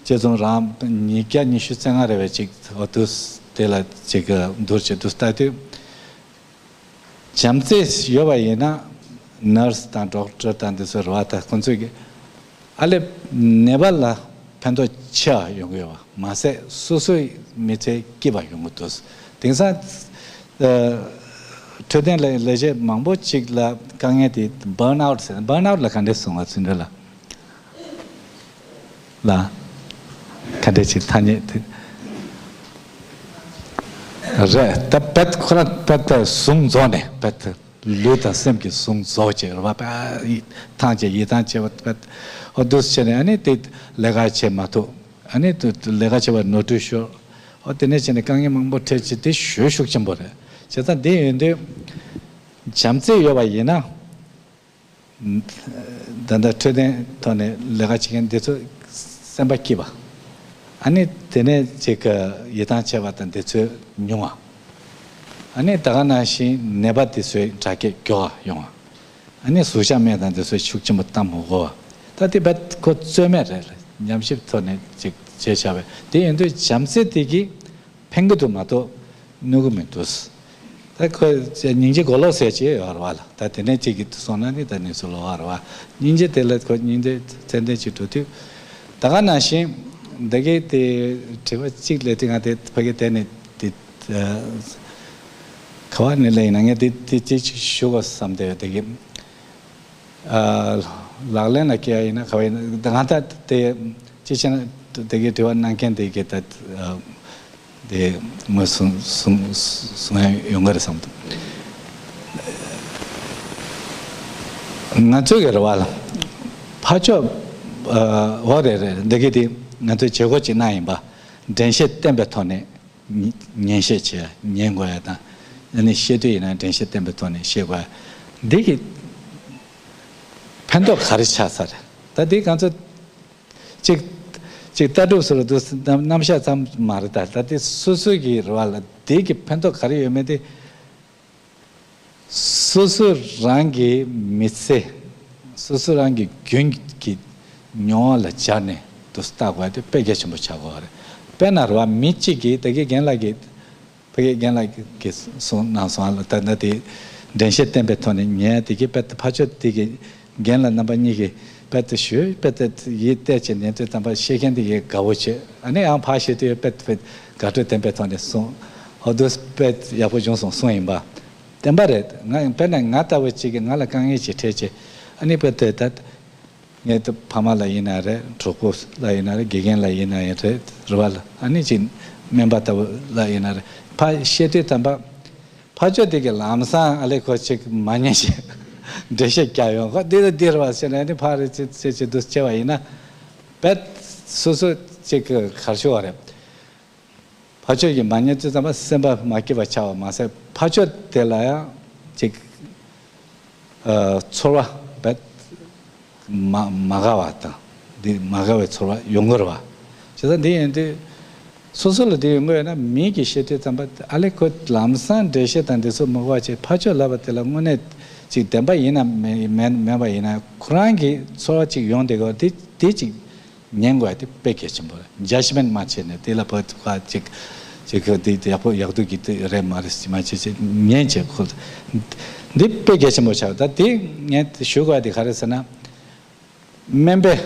དཔྱད་རྩོམ་རང་ཉིས་བརྒྱ་ཉི་ཤུ་རྩ་ལྔ་རེ་བས་ཅིག་འོ་དུས་དེ་ལ་ཅིག་བསྡུར་བྱས་དུས་ལྟ་དུས་ བྱམས་བརྩེ་ཡོད་པ་ཡིན་ན་ནར་སི་དང་ཌོག་ཊར་དང་འདི་ཚོ་རེད་བ། ད་ཁོང་ཚོས་ཀྱི་ཨ་ལེ་ནད་པ་ལ་ཕན་ཐོགས་ཆེ་བ་ཡོང་གི་ཡོད་པ་མ་ཟད་སོ་སོའི་མི་ཚེ་སྐྱིད་པ་ཡོང་གི་འདུག་དེང་སང་ཨ་འཕྲོད་བསྟེན་ལས་ལས་བྱེད་མང་པོ་ཅིག་ལ་དཀའ་ངལ་དེ་བརན་ཨའུཊ་ཟེར། བརན་ཨའུཊ་ལ་ག་འདྲས་གསུང་བ་ཚུལ་འདྲ་ལ། ལ། ག་འདྲས་ཅིག་ཐ་སྙད་དེ། རེད། ད་བེད་ཁོ་རང་བེད་ད་ཟུངས་རྫོགས་ནས་བེད་ད་ལུས་དང་སེམས་ཀྱི་ཟུངས་རྫོགས་བྱས་རེད་བ། བེད་ཐང་བྱས་ཡིད་ཐང་བྱས་བ་བེད་ཨོ་འདུག་བྱས་ནས་ཨ་ནི་དེ་ལས་ཀ་བྱེད་མ་ཐུབ། ཨ་ནི་དེ་ལས་ཀ་བྱེད་པར་ནོར་འཁྲུལ་ཤོར། ཨོ་དེ་ནས་བྱས་ནས་དཀའ་ངལ་མང་པོ་འཕྲད་བྱས་དེ་ཞེ་ཤུགས་ཆེན་པོ་རེད། བྱས་ཙང་དེ་ཡིན་དུས་བྱམས་བརྩེ་ཡོད་པ་ཡིན་ན། ད་ལྟ་འཕྲོད་བསྟེན་ཐོག་ནས་ལས་ཀ་བྱེད་མཁན་འདི་ཚོ་སེམས་པ་སྐྱིད་པ། ཨ་ནི་དེ་ནས་ཅིག་ཡིད་ཐང་ཆད་པ་དང་འདི་ཚོ་ཉུང་བ། ཨ་ནི་ད་ག་ནང་བཞིན་ནད་པ་འདི་ཚོའི་དྲག་སྐྱེད་མགྱོགས་པ་ཡོང་བ། ཨ་ནི་ཟུག་གཞག་སྨན་དང་འདི་ཚོ་ཤུགས་ཆེན་པོ་བཏང་མི་དགོས་པ། ད་དེ་བས་ཁོ་རྩོད་མེད་རེད་ལ། ཉམས་ཞིབ་ཐོག་ནས་ཅིག་བྱས་བཞག་པས་དེ་ཡིན་དུས་བྱམས་བརྩེ་དེ་གིས་ཕན་གྱི་འདུག་མ་གཏོགས་གནོད་ཀྱི་མི་འདུག་ད་ཁོ་སྙིང་རྗེ་གོ་ལོག་ཟེར་གྱི་ཡོད་རེད་བ་ལ། ད་དེ་ནས་གཅིག་གིས་སོང་ན་ནི་ད་གནས་ཚུལ་ལོག་པ་རེད་བ། སྙིང་རྗེ་དེ་ལ་ཁོ་སྙིང་རྗེ་ཙན་དན་གཅིག་འགྲོ་དུས། ད་ག་ནང་བཞིན་འདི་གའི་དེ་དྲི་བ་གཅིག་ལས་དེ་ང་དེ་ཕ་གི་དེ་ནས་དེ་ག་བ་ནས་ལས་ཡིན་ན་ངས་དེ་དེ་གཅིག་ཞུ་དགོས་བསམ་དེ་དེ་གི། ལག་ལེན་ལ་སྐྱེལ་ཡ་ཡིན་ན་ག་བ་ཡིན་ན་ང་ད་དེ་ཅི་བྱས་ན་དེ་གའི་དྲི་བ་གནང་མཁན་དེ་གའི་ད་དེ་ངོས་བཟུང་བཟུང་བཟུང་ཡ་ཡོང་གི་རེད་བསམ་འདུག་ང་ཚོའི་གི་རེ་བ་ལ་ཕར་ཕྱོགས་འོ་རེད་རེད་འདི་གའི་དེ་ང་ཚོའི་བྱེད་སྒོ་ཅིག་གནང་ཡིན་པ་འགྲེལ་བཤད་བསྟན་པའི་ཐོག་ནས། ཉན་བཤད་བྱས་ཉན་དགོས་ཡ་དང་། ཨ་ནི་བཤད་དུས་ཡིན་ན་འགྲེལ་བཤད་བསྟན་པའི་ཐོག་ནས་བཤད་དགོས་ཡ། འདི་གི་ཕན་ཐོགས་ག་རེ་ཆགས་ས་རེད། ད་འདི་ང་ཚོ་གཅིག་གཅིག་ལྟ་གྲུབ་སོགས་ལ་འདུག་རྣམ་རྣམ་གཞག་ཙམ་མ་རེད། ད་ད་འདི་སོ་སོའི་གི་རེ་བ་ལ་འདི་གི་ཕན་ཐོགས་ག་རེ་ཡོད་མེད་དེ། སོ་སོ་རང་གི་མི་ཚེ། སོ་སོ་རང་གི་རྒྱུན་གྱི་མྱོང་བ་ལ་སྦྱར་ནས་དུ་ལྟ་དགོས་དེ་དཔེ་གལ་ཆེན་པོ་ཆགས་དགོས་པ་རེད། དཔེར་ན་རེད་བ། མི་གཅིག་གིས་ད་གིན་རྒན་ལགས་ཀྱིས་ཕ་གི་རྒན་ལགས་ཀྱིས་གསུངས་གནང་སོང་ཨ་ལ། ད་ལྟ་དེ་འགྲེལ་བཤད་བསྟན་པའི་ཐོག་ནས་ཉན་དེ་གིས་དཔེ་ཕར་ཕྱོགས་དེ་གི་རྒན་ལགས་རྣམ་པ་གཉིས་ཀྱིས་དཔེ་དེ་ཞུས་དཔེ་དེ་ཡིད་གཏད་བྱས་ཉན་དུས་ཙམ་པ་བཤད་མཁན་དེ་གིས་དགའ་བོ་བྱས། ཨ་ནི་ཡང་ཕར་བཤད་དུས་དཔེ་དེ་དགའ་སྤྲོ་ལྡན་པའི་ཐོག་ནས་གསུངས། ཨོ་དུ་དཔེ་ཡག་པོ་བྱུང་སོང་གསུངས་ཡིན་པ། བདེན་པ་རེད། ང་དཔེར་ན་ང་ལྟ་བུ་གཅིག་གིས་ང་ལ་དཀའ་ངལ་ཅིག་འཕྲད་ཅེས་ཨ་ནི་དཔེ་དེ་ད་ངའི་ཕ་མ་ལ་ཡིན་ན་རེད། གྲོགས་པོ་ལ་ཡིན་ན་རེད། དགེ་རྒན་ལ་ཡིན་ན་ཡང་རེད། རེད་བ་ལ། ཨ་ནི་ཅིག་སྨན་པ་ལྟ་བུ་ལ་ཡིན་ན་རེད། ཕར་བཤད་དུས་ཙམ་པ་ཕར་ཕྱོགས་དེ་གི་ལམ་སང་ཨ་ལེ་ཁོ་ཅིག་མ་ཉན་ཞིག་འགྲེལ་བཤད་རྒྱག་ཡོང་ཁོ་འདི་ལ་འདི་རེད་བ་ཟེར་ནས་ཨ་ནི་ཕར་རེད་ཅེས་ཅེས་ཅེས་འདུག་བྱས་པ་ཡིན་ན་དཔེ་སོ་སོ་ཅིག་གི་གར་ཤོར་བ་རེད། ཕར་ཕྱོགས་ཀྱི་མ་ཉན་དུས་ཙམ་པ་སེམས་པ་མ་སྐྱིད་པ་ཆགས་པ་མ་ཟད་ཕར་ཕྱོགས་དེ་ལ་ཡང་ཅིག་ཨ་ཚོར་བ་བེད་མ་མ་དགའ་བ་དང་འདི་མ་དགའ་བའི་ཚོར་བ་ཡོང་གི་རེད་བ། བྱས་ཙང་འདི་ཡིན་དུས་སོ་སོ་ལ་འདི་ཡོང་གི་ཡོད་ན་མི་གིས་བཤད་དུས་ཙམ་པ་ཨ་ལེ་ཁོ་ལམ་སང་འགྲེལ་བཤད་དང་འདི་ཚོ་མི་དགོས་པ་བྱས་ཕར་ཕྱོགས་ལབ་པ་དེ་ལ་དངོས་གནས་ཅིག་བདེན་པ་ཡིན་ན་མེད་མེད་མེད་པ་ཡིན་ན་ཁོ་རང་གི་ཚོར་བ་ཅིག་ཡོང་བསྡད་དགོས་དེ་དེ་ཅིག་ཉན་དགོས་ཡ་དེ་དཔེ་གལ་ཆེན་པོ་རེད། ཇཇ་མེན་ཊི་མ་བྱས་ནས་དེ་ལ་བོད་ཁ་ཅིག་ཅིག་གི་དེ་ཡག་པོ་ཡག་སྡུག་གི་དེ་རེད་མ་རེད་ཅི་མ་བྱས་ཅིག་ཉན་བྱས་ཁུལ། འདི་དཔེ་གལ་ཆེན་པོ་ཆགས། ད་དེ་ངས་ཞུ་དགོས་ཡ་དེ་ག་རེ་ཟེར་ན། སྨན་པས་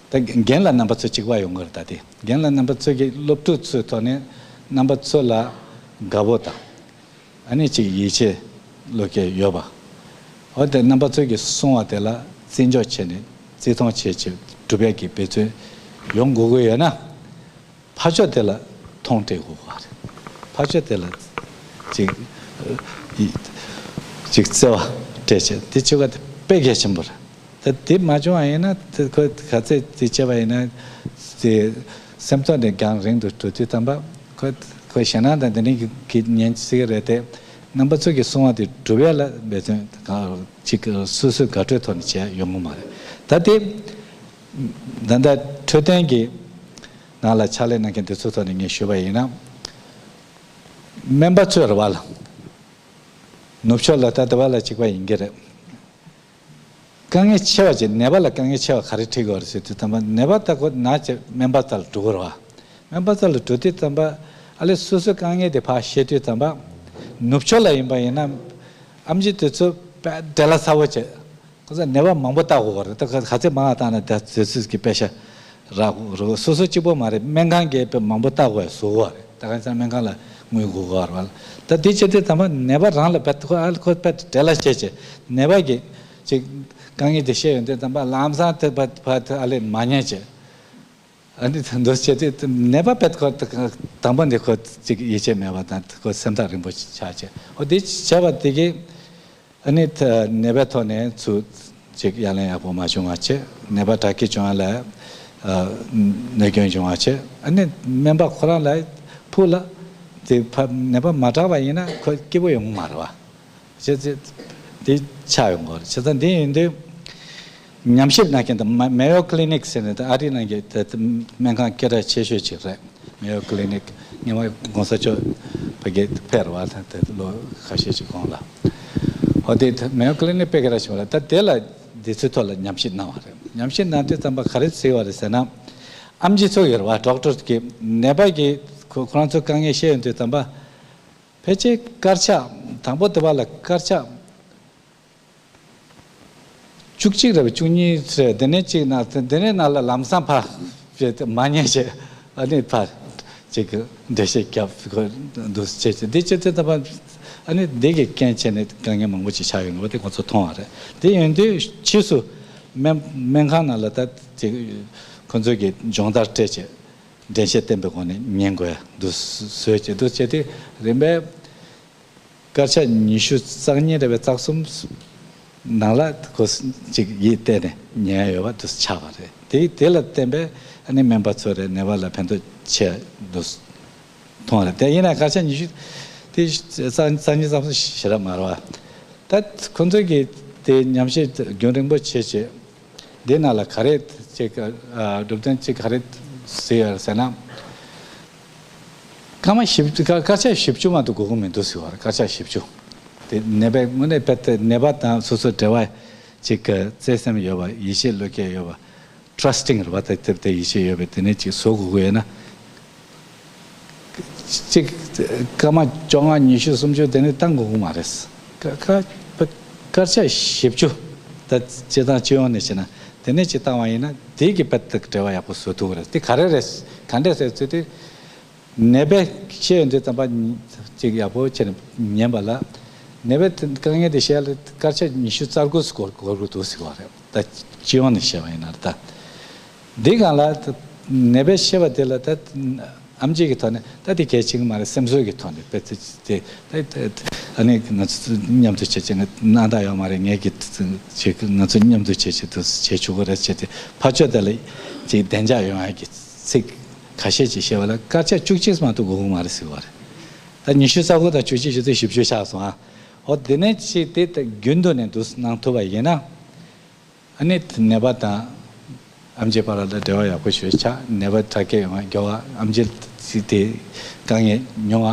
ད་རྒན་ལགས་རྣམ་པ་ཚོ་གཅིག་པ་ཡོང་གི་རེད། ད་དེ་རྒན་ལགས་རྣམ་པ་ཚོ་གི་སློབ་ཕྲུག་ཚོའི་ཐོག་ནས་རྣམ་པ་ཚོ་ལ་དགའ་བོ་དང་། ཨ་ནི་ཅིག་ཡིད་ཆེས་བློ་སྐྱེད་ཡོད་པ། འོ་དེ་རྣམ་པ་ཚོ་གིས་གསུང་བ་དེ་ལ་བརྩི་འཇོག་བྱས་ནས་བརྩི་མཐོང་བྱས་བྱས་སྒྲུབ་ཡག་གི་འབད་བརྩོན་ཡོང་དགོས་ཀྱི་ཡོད་ན། ཕར་ཕྱོགས་དེ་ལ་མཐོང་སྤྲད་དགོས་པ་རེད། ཕར་ཕྱོགས་དེ་ལ་ཅིག་ཅིག་བརྩེ་བ་སྤྲད་བྱས་དེ་བྱེད་པ་དེ་དཔེ་གལ་ཆེན་པོ་རེད། ད་དེ་མ་བྱུང་བ་ཡིན་ན་དེ་ཁོ་ག་ཚད་དེ་བྱས་པ་ཡིན་ན་དེ་སེམས་ཐོག་ནས་རྒྱང་རིང་དུ་འགྲོ་དུས་ཙམ་པ་ཁོ་ཁོ་ཞེད་སྣང་དང་དེ་འདྲ་གི་ཉན་སྲིད་ཀྱི་རེད་དེ། རྣམ་པ་ཚོ་གི་གསུང་བ་དེ་སྒྲུབ་ཡ་ལ་འབད་བརྩོན་གང་ཅིག་སོ་སོའི་དགའ་སྤྲོའི་ཐོག་ནས་བྱས་ཡོང་གི་མ་རེད། ད་དེ་ད་ལྟ་འཕྲོད་བསྟེན་གྱི་ནང་ལ་ཕྱག་ལས་གནང་མཁན་དེ་ཚོའི་ཐོག་ནས་ངས་ཞུས་པ་ཡིན་ན། སྨན་པ་ཚོས་རེད་བ་ལ། ནུབ་ཕྱོགས་ལ་ད་ལྟ་བ་ལ་གཅིག་པ་ཡིན་གྱི་རེད། དཀའ་ངལ་ཆེ་བ་ཅིག་ནད་པ་ལ་དཀའ་ངལ་ཆེ་བ་ག་རེ་འཕྲད་ཀྱི་ཡོད་རེད་ཟེར་དུས་ཙམ་པ་ནད་པ་ལྟ་སྐོར་ན་ཅིག་སྨན་པ་རྩ་ལ་འགྲོ་གི་རེད་བ། སྨན་པ་རྩ་ལ་འགྲོ་དུས་ཙམ་པ་ཨ་ལེ་སོ་སོའི་དཀའ་ངལ་དེ་ཕར་བཤད་དུས་ཙམ་པ། ནུབ་ཕྱོགས་ལ་ཡིན་པ་ཡིན་ན། ཨེམ་ཆི་དེ་ཚོ་དཔེ་བྲེལ་བ་ཚ་བོ་བྱེད། ཁོ་ཚོ་ནད་པ་མང་པོ་བལྟ་དགོས་པ་རེད། ད་ག་ཚད་མང་བ་བཏང་ན་ད་དེ་ཚོས་ཀྱི་དཔེ་ཤ་རག་རུ་སོ་སོ་གཅིག་པོ་མ་རེད། སྨན་ཁང་གིས་དཔེ་མང་པོ་བལྟ་དགོས་བཟོ་དགོས་རེད། ད་ག་ཚད་སྨན་ཁང་ལ་དངུལ་དགོས་དགོས་རེད་བ། ད་དེ་བྱེད་དུས་ཙམ་པ་ནད་པ་རང་ལ་དཔེ་ཁོ་ཨ་ཁོ་དཔེ་བྲེལ་བ་བྱེད་བྱེད་ནད་པ་གིས་ཅིག་དཀའ་ངལ་དེ་བཤད་ཡོང་དུས་ཙམ་པ་ལམ་སང་དེ་ཕ་ཕ་ཨ་ལས་མ་ཉན་བྱེད། ཨ་ནི་འདུག་བྱས་ཏེ་ནད་པ་དཔེ་ཁོ་དང་པོ་འདི་ཁོ་ཅིག་ཡིད་ཆེས་མེད་པ་དང་ཁོ་སེམས་ཐག་རིང་པོ་ཆགས་བྱས། འོ་དེ་བྱས་པ་དེ་གིས་ཨ་ནི་ནད་པའི་ཐོག་ནས་ཚུར་ཅིག་ཡ་ལན་ཡག་པོ་མ་བྱུང་བ་བྱས། ནད་པ་དྲག་སྐྱེད་བྱུང་བ་ལ་ཨ་གནོད་སྐྱོན་བྱུང་བ་བྱས། ཨ་ནི་སྨན་པ་ཁོ་རང་ལ་ཕུགས་ལ་དེ་ཕ་ནད་པ་མ་དྲག་པ་ཡིན་ན་ཁོ་སྐྱིད་པོ་ཡོང་གི་མ་རེད་བ། བྱས་ཙང་དེ་ཆགས་ཡོང་གི་རེད། བྱས་ཙང་དེ་ཡིན་དུས་ཉམས་ཞིབ་གནང་མཁན་དང་མ་Mayo Clinic ཟེར་ནས་ད་ཨ་རི་ནང་གི་ད་སྨན་ཁང་སྐད་གྲགས་ཆེ་ཤོས་ཅིག་རེད། Mayo Clinic ཉི་མ་གོང་ས་མཆོག་ཕ་གིར་ཕེབས་པ་དང་དེ་ལོ་ཁ་ཤས་ཅིག་གོང་ལ། འོ་དེ་Mayo Clinic དཔེ་སྐད་གྲགས་ཆེ་བ་རེད། ད་དེ་ལ་དེ་ཚོའི་ཐོག་ལ་ཉམས་ཞིབ་གནང་བ་རེད། ཉམས་ཞིབ་གནང་དུས་ཙམ་པ་ག་རེ་གཟིགས་པ་རེད་ཟེར་ན། ཨེམ་ཆི་ཚོ་ཡོད་རེད་བ། ཌོག་ཊར་གི་ནད་པ་གིས་ཁོ་ཁོ་རང་ཚོའི་དཀའ་ངལ་བཤད་ཡོང་དུས་ཙམ་པ། ཕལ་ཆེར་དཀར་ཆག་དང་པོ་དེ་བ་ལ་དཀར་ཆག་བཅུ་གཅིག་རེད་པ། བཅུ་གཉིས་རེད། དེ་ནས་གཅིག་ན་དེ་ནས་ན་ལ་ལམ་སང་ཕར་བྱས་ཏེ་མ་ཉན་བྱས། ཨ་ནི་ཕར་ཅིག་འགྲེལ་བཤད་རྒྱབ་དགོས་འདུག་བྱས་ཏེ་འདི་བྱས་ཏེ་ད་ཕར་ཨ་ནི་འདི་གི་རྐྱེན་བྱས་ནས་དཀའ་ངལ་མང་པོ་ཅིག་ཆགས་ཡོད་ནོ་དེ་ཁོ་ཚོ་མཐོང་བ་རེད། དེ་ཡོང་དུས་ཕྱིས་སུ་སྨན་སྨན་ཁང་ནང་ལ་ད་ཅིག་ཁོ་ཚོ་གི་སྦྱོང་བརྡར་སྤྲད་བྱས་འགྲེལ་བཤད་བསྟན་པའི་སྒོ་ནས་ཉན་དགོས་འདུག་བཟོས་བྱས་འདུག་བྱས་ཏེ་རིམ་པས། དཀར་ཆག་ཉི་ཤུ་རྩ་གཉིས་རེད་པས། རྩ་གསུམ་ནང་ལ་ཁོ་ཅིག་ཡིད་གཏད་ནས་ཉན་ཡོད་པ་དུ་ཆགས་པ་རེད། དེ་དེ་ལ་བརྟེན་པས་ཨ་ནི་སྨན་པ་ཚོ་རེད་ནད་པ་ལ་ཕན་ཐོགས་ཆེ་དུ་མཐོང་བ་རེད། དེ་ཡིན་ན་དཀར་ཆག་ཉི་ཤུ་དེ་རྩ་རྩ་གཉིས་ཙམ་ཞེ་དྲག་མ་རེད་བ། ད་ཁོ་ཚོ་གིས་དེ་ཉམས་ཞིབ་རྒྱུན་རིང་པོ་བྱས་བྱས། འདི་ནང་ལ་ག་རེ་ཅིག་ཨ་གྲུབ་དོན་ཅིག་ག་རེ་ཟེར་ཡོད་ཟེར་ན། སྐར་མ་བཞི་བཅུ་སྐར་སྐར་ཆ་བཞི་བཅུ་མ་གཏོགས་དགོས་ཀྱི་མི་འདུག་ཟེར་བ་རེད། སྐར་ཆ་བཞི་བཅུ་དེ་ནད་པའི་དངོས་གནས་དཔེ་དེ་ནད་པ་དང་སོ་སོ་འབྲེལ་བ་ཅིག་གི་བརྩེ་སེམས་ཡོད་པ། ཡིད་ཆེས་བློ་སྐྱེད་ཡོད་པ། Trusting རེད་བ། དེ་དེ་དེ་ཡིད་ཆེས་ཡོད་པའི་དེ་ནས་ཅིག་བཟོ་དགོས་ཀྱི་ཡོད་ན། གཅིག་སྐར་མ་བཅོ་ལྔ་ཉི་ཤུ་སུམ་ཅུ་དེ་ནས་བཏང་དགོས་ཀྱི་མ་རེད། ཀ་ཀ་སྐར་ཆ་བཞི་བཅུ་ད་སྤྱིར་བཏང་སྤྱི་ཡོངས་ནས་བྱས་ན་དེ་ནས་ཅིག་བཏང་བ་ཡིན་ན་དེ་གི་དཔེ་དེ་འབྲེལ་བ་ཡག་པོ་བཟོ་ཐུབ་ཀྱི་རེད། དེ་ག་རེ་རེད། ག་འདྲས་ཟེར་ཚུལ་དེ་ནད་པས་བཤད་ཡོང་དུས་ཙམ་པ་ཅིག་ཡག་པོ་བྱས་ནས་ཉན་པ་ལ་ནད་པའི་དཀའ་ངལ་དེ་བཤད་ལ་སྐར་ཆ་ཉི་ཤུ་རྩ་དགུ་སྐོར་སྐོར་དགོས་འདུག་ཟེར་བ་རེད། ད་སྤྱི་ཡོངས་ནས་བཤད་པ་ཡིན་ན་ད། འདི་གང་ལ་ནད་པས་བཤད་པ་དེ་ལ་ད་ཨེམ་ཆི་གི་ཐོག་ནས་ད་དེ་གལ་ཆེ་གི་མ་རེད། སེམས་གསོ་གི་ཐོག་ནས་དཔེ་ཚིག་དེ་ད་ཨ་ནི་ང་ཚོ་མཉམ་དུ་བྱེད་ཅེས་ནི་སྣང་དག་ཡོད་མ་རེད། ངས་ཀྱི་ང་ཚོ་མཉམ་དུ་བྱེད་ཅེས་དུ་བྱེད་ཆོག་གི་རེད་ཅེས་ཏེ་ཕར་ཕྱོགས་དེ་ལ་ཅིག་བདེ་འཇགས་ཡོང་ཡ་གི་ཚིག་ཁ་ཤས་ཅིག་བཤད་པ་ལ་སྐར་ཆ་བཅུ་གཅིག་མ་གཏོགས་དགོས་ཀྱི་མ་རེད་ཟེར་བ་རེད། ད་ཉི་ཤུ་རྩ་དགུ་དང་བཅུ་གཅིག་བཞི་བཅུ་བཞི་བཅུ་ཆགས་སོང་ཨ། འོ་དེ་ནས་ཅིག་དེ་ད་རྒྱུན་དུ་ནས་འདུག་གནང་ཐུབ་པ་ཡིན་ན། ཨ་ནི་ནད་པ་དང་ཨེམ་ཆི་བར་ལ་འབྲེལ་བ་ཡག་པོ་ཞིག་ཆགས། ནད་པ་དྲག་སྐྱེད་ཡོང་བ་མགྱོགས་པ། ཨེམ་ཆི་དེ་དཀའ་ངལ་ཉུང་བ།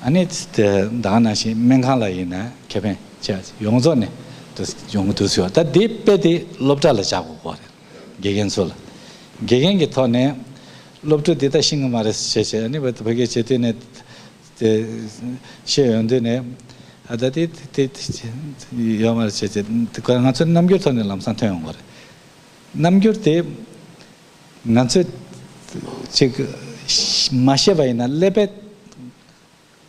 ཨ་ནི་དེ་ད་ག་ནང་བཞིན་སྨན་ཁང་ལ་ཡིན་ན་ཁེ་ཕན་ཆེ་ཡོངས་རྫོགས་ནས་དུ་ཡོང་གི་འདུག་ཟེར་བ། ད་དེ་དཔེ་དེ་སློབ་གྲྭ་ལ་བཅར་དགོས་ཀྱི་རེད། དགེ་རྒན་ཚོ་ལ། དགེ་རྒན་གྱི་ཐོག་ནས་སློབ་ཕྲུག་འདི་ལྟ་ཤེས་ཀྱི་མ་རེད་ཟེར་བྱས་ཨ་ནི་བོད་དུ་ཕ་གིར་བྱེད་དུས་ནས། དེ་ཤེས་ཡོང་དུས་ནས་ཨ་ད་དེ་དེ་དེ་ཡོད་མ་རེད་བྱས་ཚེ་དེ་ཁོ་ང་ཚོ་རྣམ་འགྱུར་ཐོག་ནས་ལམ་སང་ཐོན་ཡོང་གི་རེད། རྣམ་འགྱུར་དེ་ང་ཚོས་ཅིག་མ་ཤེས་པ་ཡིན་ན་ཀླད་པས་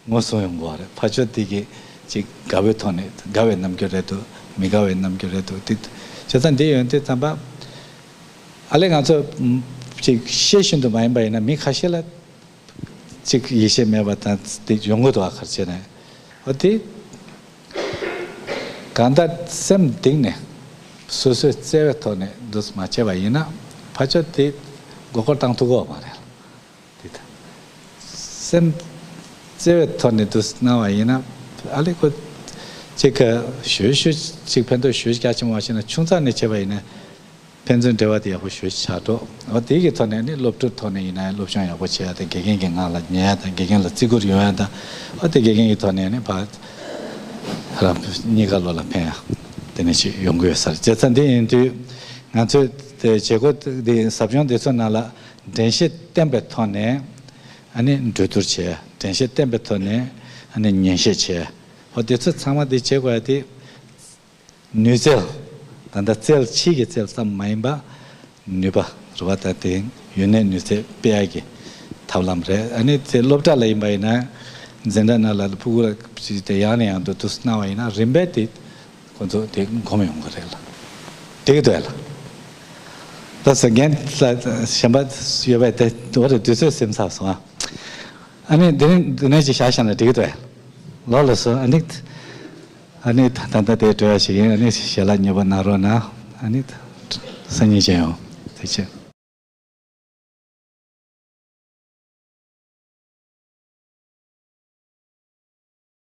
ངོ་སྲུང་ཡོང་གི་རེད། ཕར་ཕྱོགས་དེ་གི་ཅིག་དགའ་བའི་ཐོག་ནས་དགའ་བའི་རྣམ་འགྱུར་རེད་འདུག་མི་དགའ་བའི་རྣམ་འགྱུར་རེད་འདུག་དེ་བྱས་ཙང་དེ་ཡོང་དུས་ཙམ་པ་ཨ་ལས་ང་ཚོ་ཅིག་ཤེས་བཞིན་དུ་མ་ཡིན་པ་ཡིན་ན་མི་ཁ་ཤས་ལ། གཅིག་ཡིད་ཆེས་མེད་པ་དང་དེ་ཡོང་གི་འདུག་བ་གར་བྱས་ནས། འོ་དེ་གང་ལྟར་སེམས་གཏིང་ནས་སོ་སོའི་བརྩེ་བའི་ཐོག་ནས་འདུག་མ་བྱས་པ་ཡིན་ན་ཕར་ཕྱོགས་དེ་མགོ་སྐོར་བཏང་ཐུབ་ཀྱི་ཡོད་མ་རེད། དེ་ད་སེམས་བརྩེ་བའི་ཐོག་ནས་འདུག་གནང་བ་ཡིན་ན་ཨ་ལས་ཁོ་གཅིག་ག་ཞུ་ཞུ་གཅིག་ཕན་ཐོགས་ཞུ་རྒྱ་ཆེན་པོ་མ་བྱས་ན་ཆུང་ཙག་ནས་བྱས་པ་ཡིན་ན། ཕན་ཚུན་འབྲེལ་བ་དེ་ཡག་པོ་ཞེ་པོ་ཆགས་འགྲོ། འོ་དེ་གི་ཐོག་ནས་ནི་སློབ་ཕྲུག་ཐོག་ནས་ཡིན་ན་ཡང་སློབ་སྦྱོང་ཡག་པོ་བྱེད་ཡ་དང་དགེ་རྒན་གྱི་ངག་ལ་ཉན་ཡ་དང་དགེ་རྒན་ལ་བརྩི་བཀུར་ཡོང་ཡ་དང་། འོ་དེ་དགེ་རྒན་གྱི་ཐོག་ནས་ནི་ཕར་རང་གཉིས་ཀ་བློ་ལ་ཕན་ཡ་དེ་ནས་ཅིག་ཡོང་གི་ཡོད་ས་རེད། བྱས་ཙང་འདི་ཡིན་དུས་ང་ཚོས་དེ་བྱེད་སྒོ་དེ་ཟབ་སྦྱོང་དེ་ཚོ་ནང་ལ་དྲན་ཤེས་བསྟེན་པའི་ཐོག་ནས་ཨ་ནི་གྲོས་བསྡུར་བྱེད། དྲན་ཤེས་བསྟེན་པའི་ཐོག་ནས་ཨ་ནི་ཉན་བཤད་བྱེད། འོ་དེ་ཚོ་ཚང་མ་དེ་བྱེད་དགོས་ཡ་དེ། ནུས་རྩལ། ད་ལྟ་རྩལ་ཕྱིའི་གི་རྩལ་ཙམ་མ་ཡིན་པ། ནུས་པ་རེད་བ། ད་དེ་ཡུན་གནས་ནུས་རྩལ་སྤེལ་ཡ་གི་ཐབས་ལམ་རེད། ཨ་ནི་དེ་སློབ་གྲྭ་ལ་ཡིན་པ་ཡིན་ན། འཛིན་གྲྭ་ནང་ལ་ཕྲུ་གུ་ལ་ཅིག་དེ་ཡང་ནས་ཡང་དུ་དུ་གནང་བ་ཡིན་ན་རིམ་པས་དེ་ཁོ་ཚོ་དེ་གོམས་ཡོང་གི་རེད་ལ། འགྲིག་གི་འདུག་ལ། ད་ས་རྒན་ལ་གཞན་པ་ཡོད་པས་དེ་འོ་རེད། དུས་ཚོད་ཟིན་ཚར་སོང་ཨ། ཨ་ནི་འདི་ནས་འདི་ནས་ཅིག་བཞག་བཞག་ན་འགྲིག་གི་འདུག་ལ། ལོ་ལ་སོ་ཨ་ནི། ཨ་ནི་ད་ད་ལྟ་དེ་བྲོས་ཞིག་ཡིན། ཨ་ནི་ཞལ་ལག་མཉེས་པོ་གནང་རོགས་གནང་། ཨ་ནི་སང་ཉིན་མཇལ་ཡོང་། ཐུགས་རྗེ་ཆེ།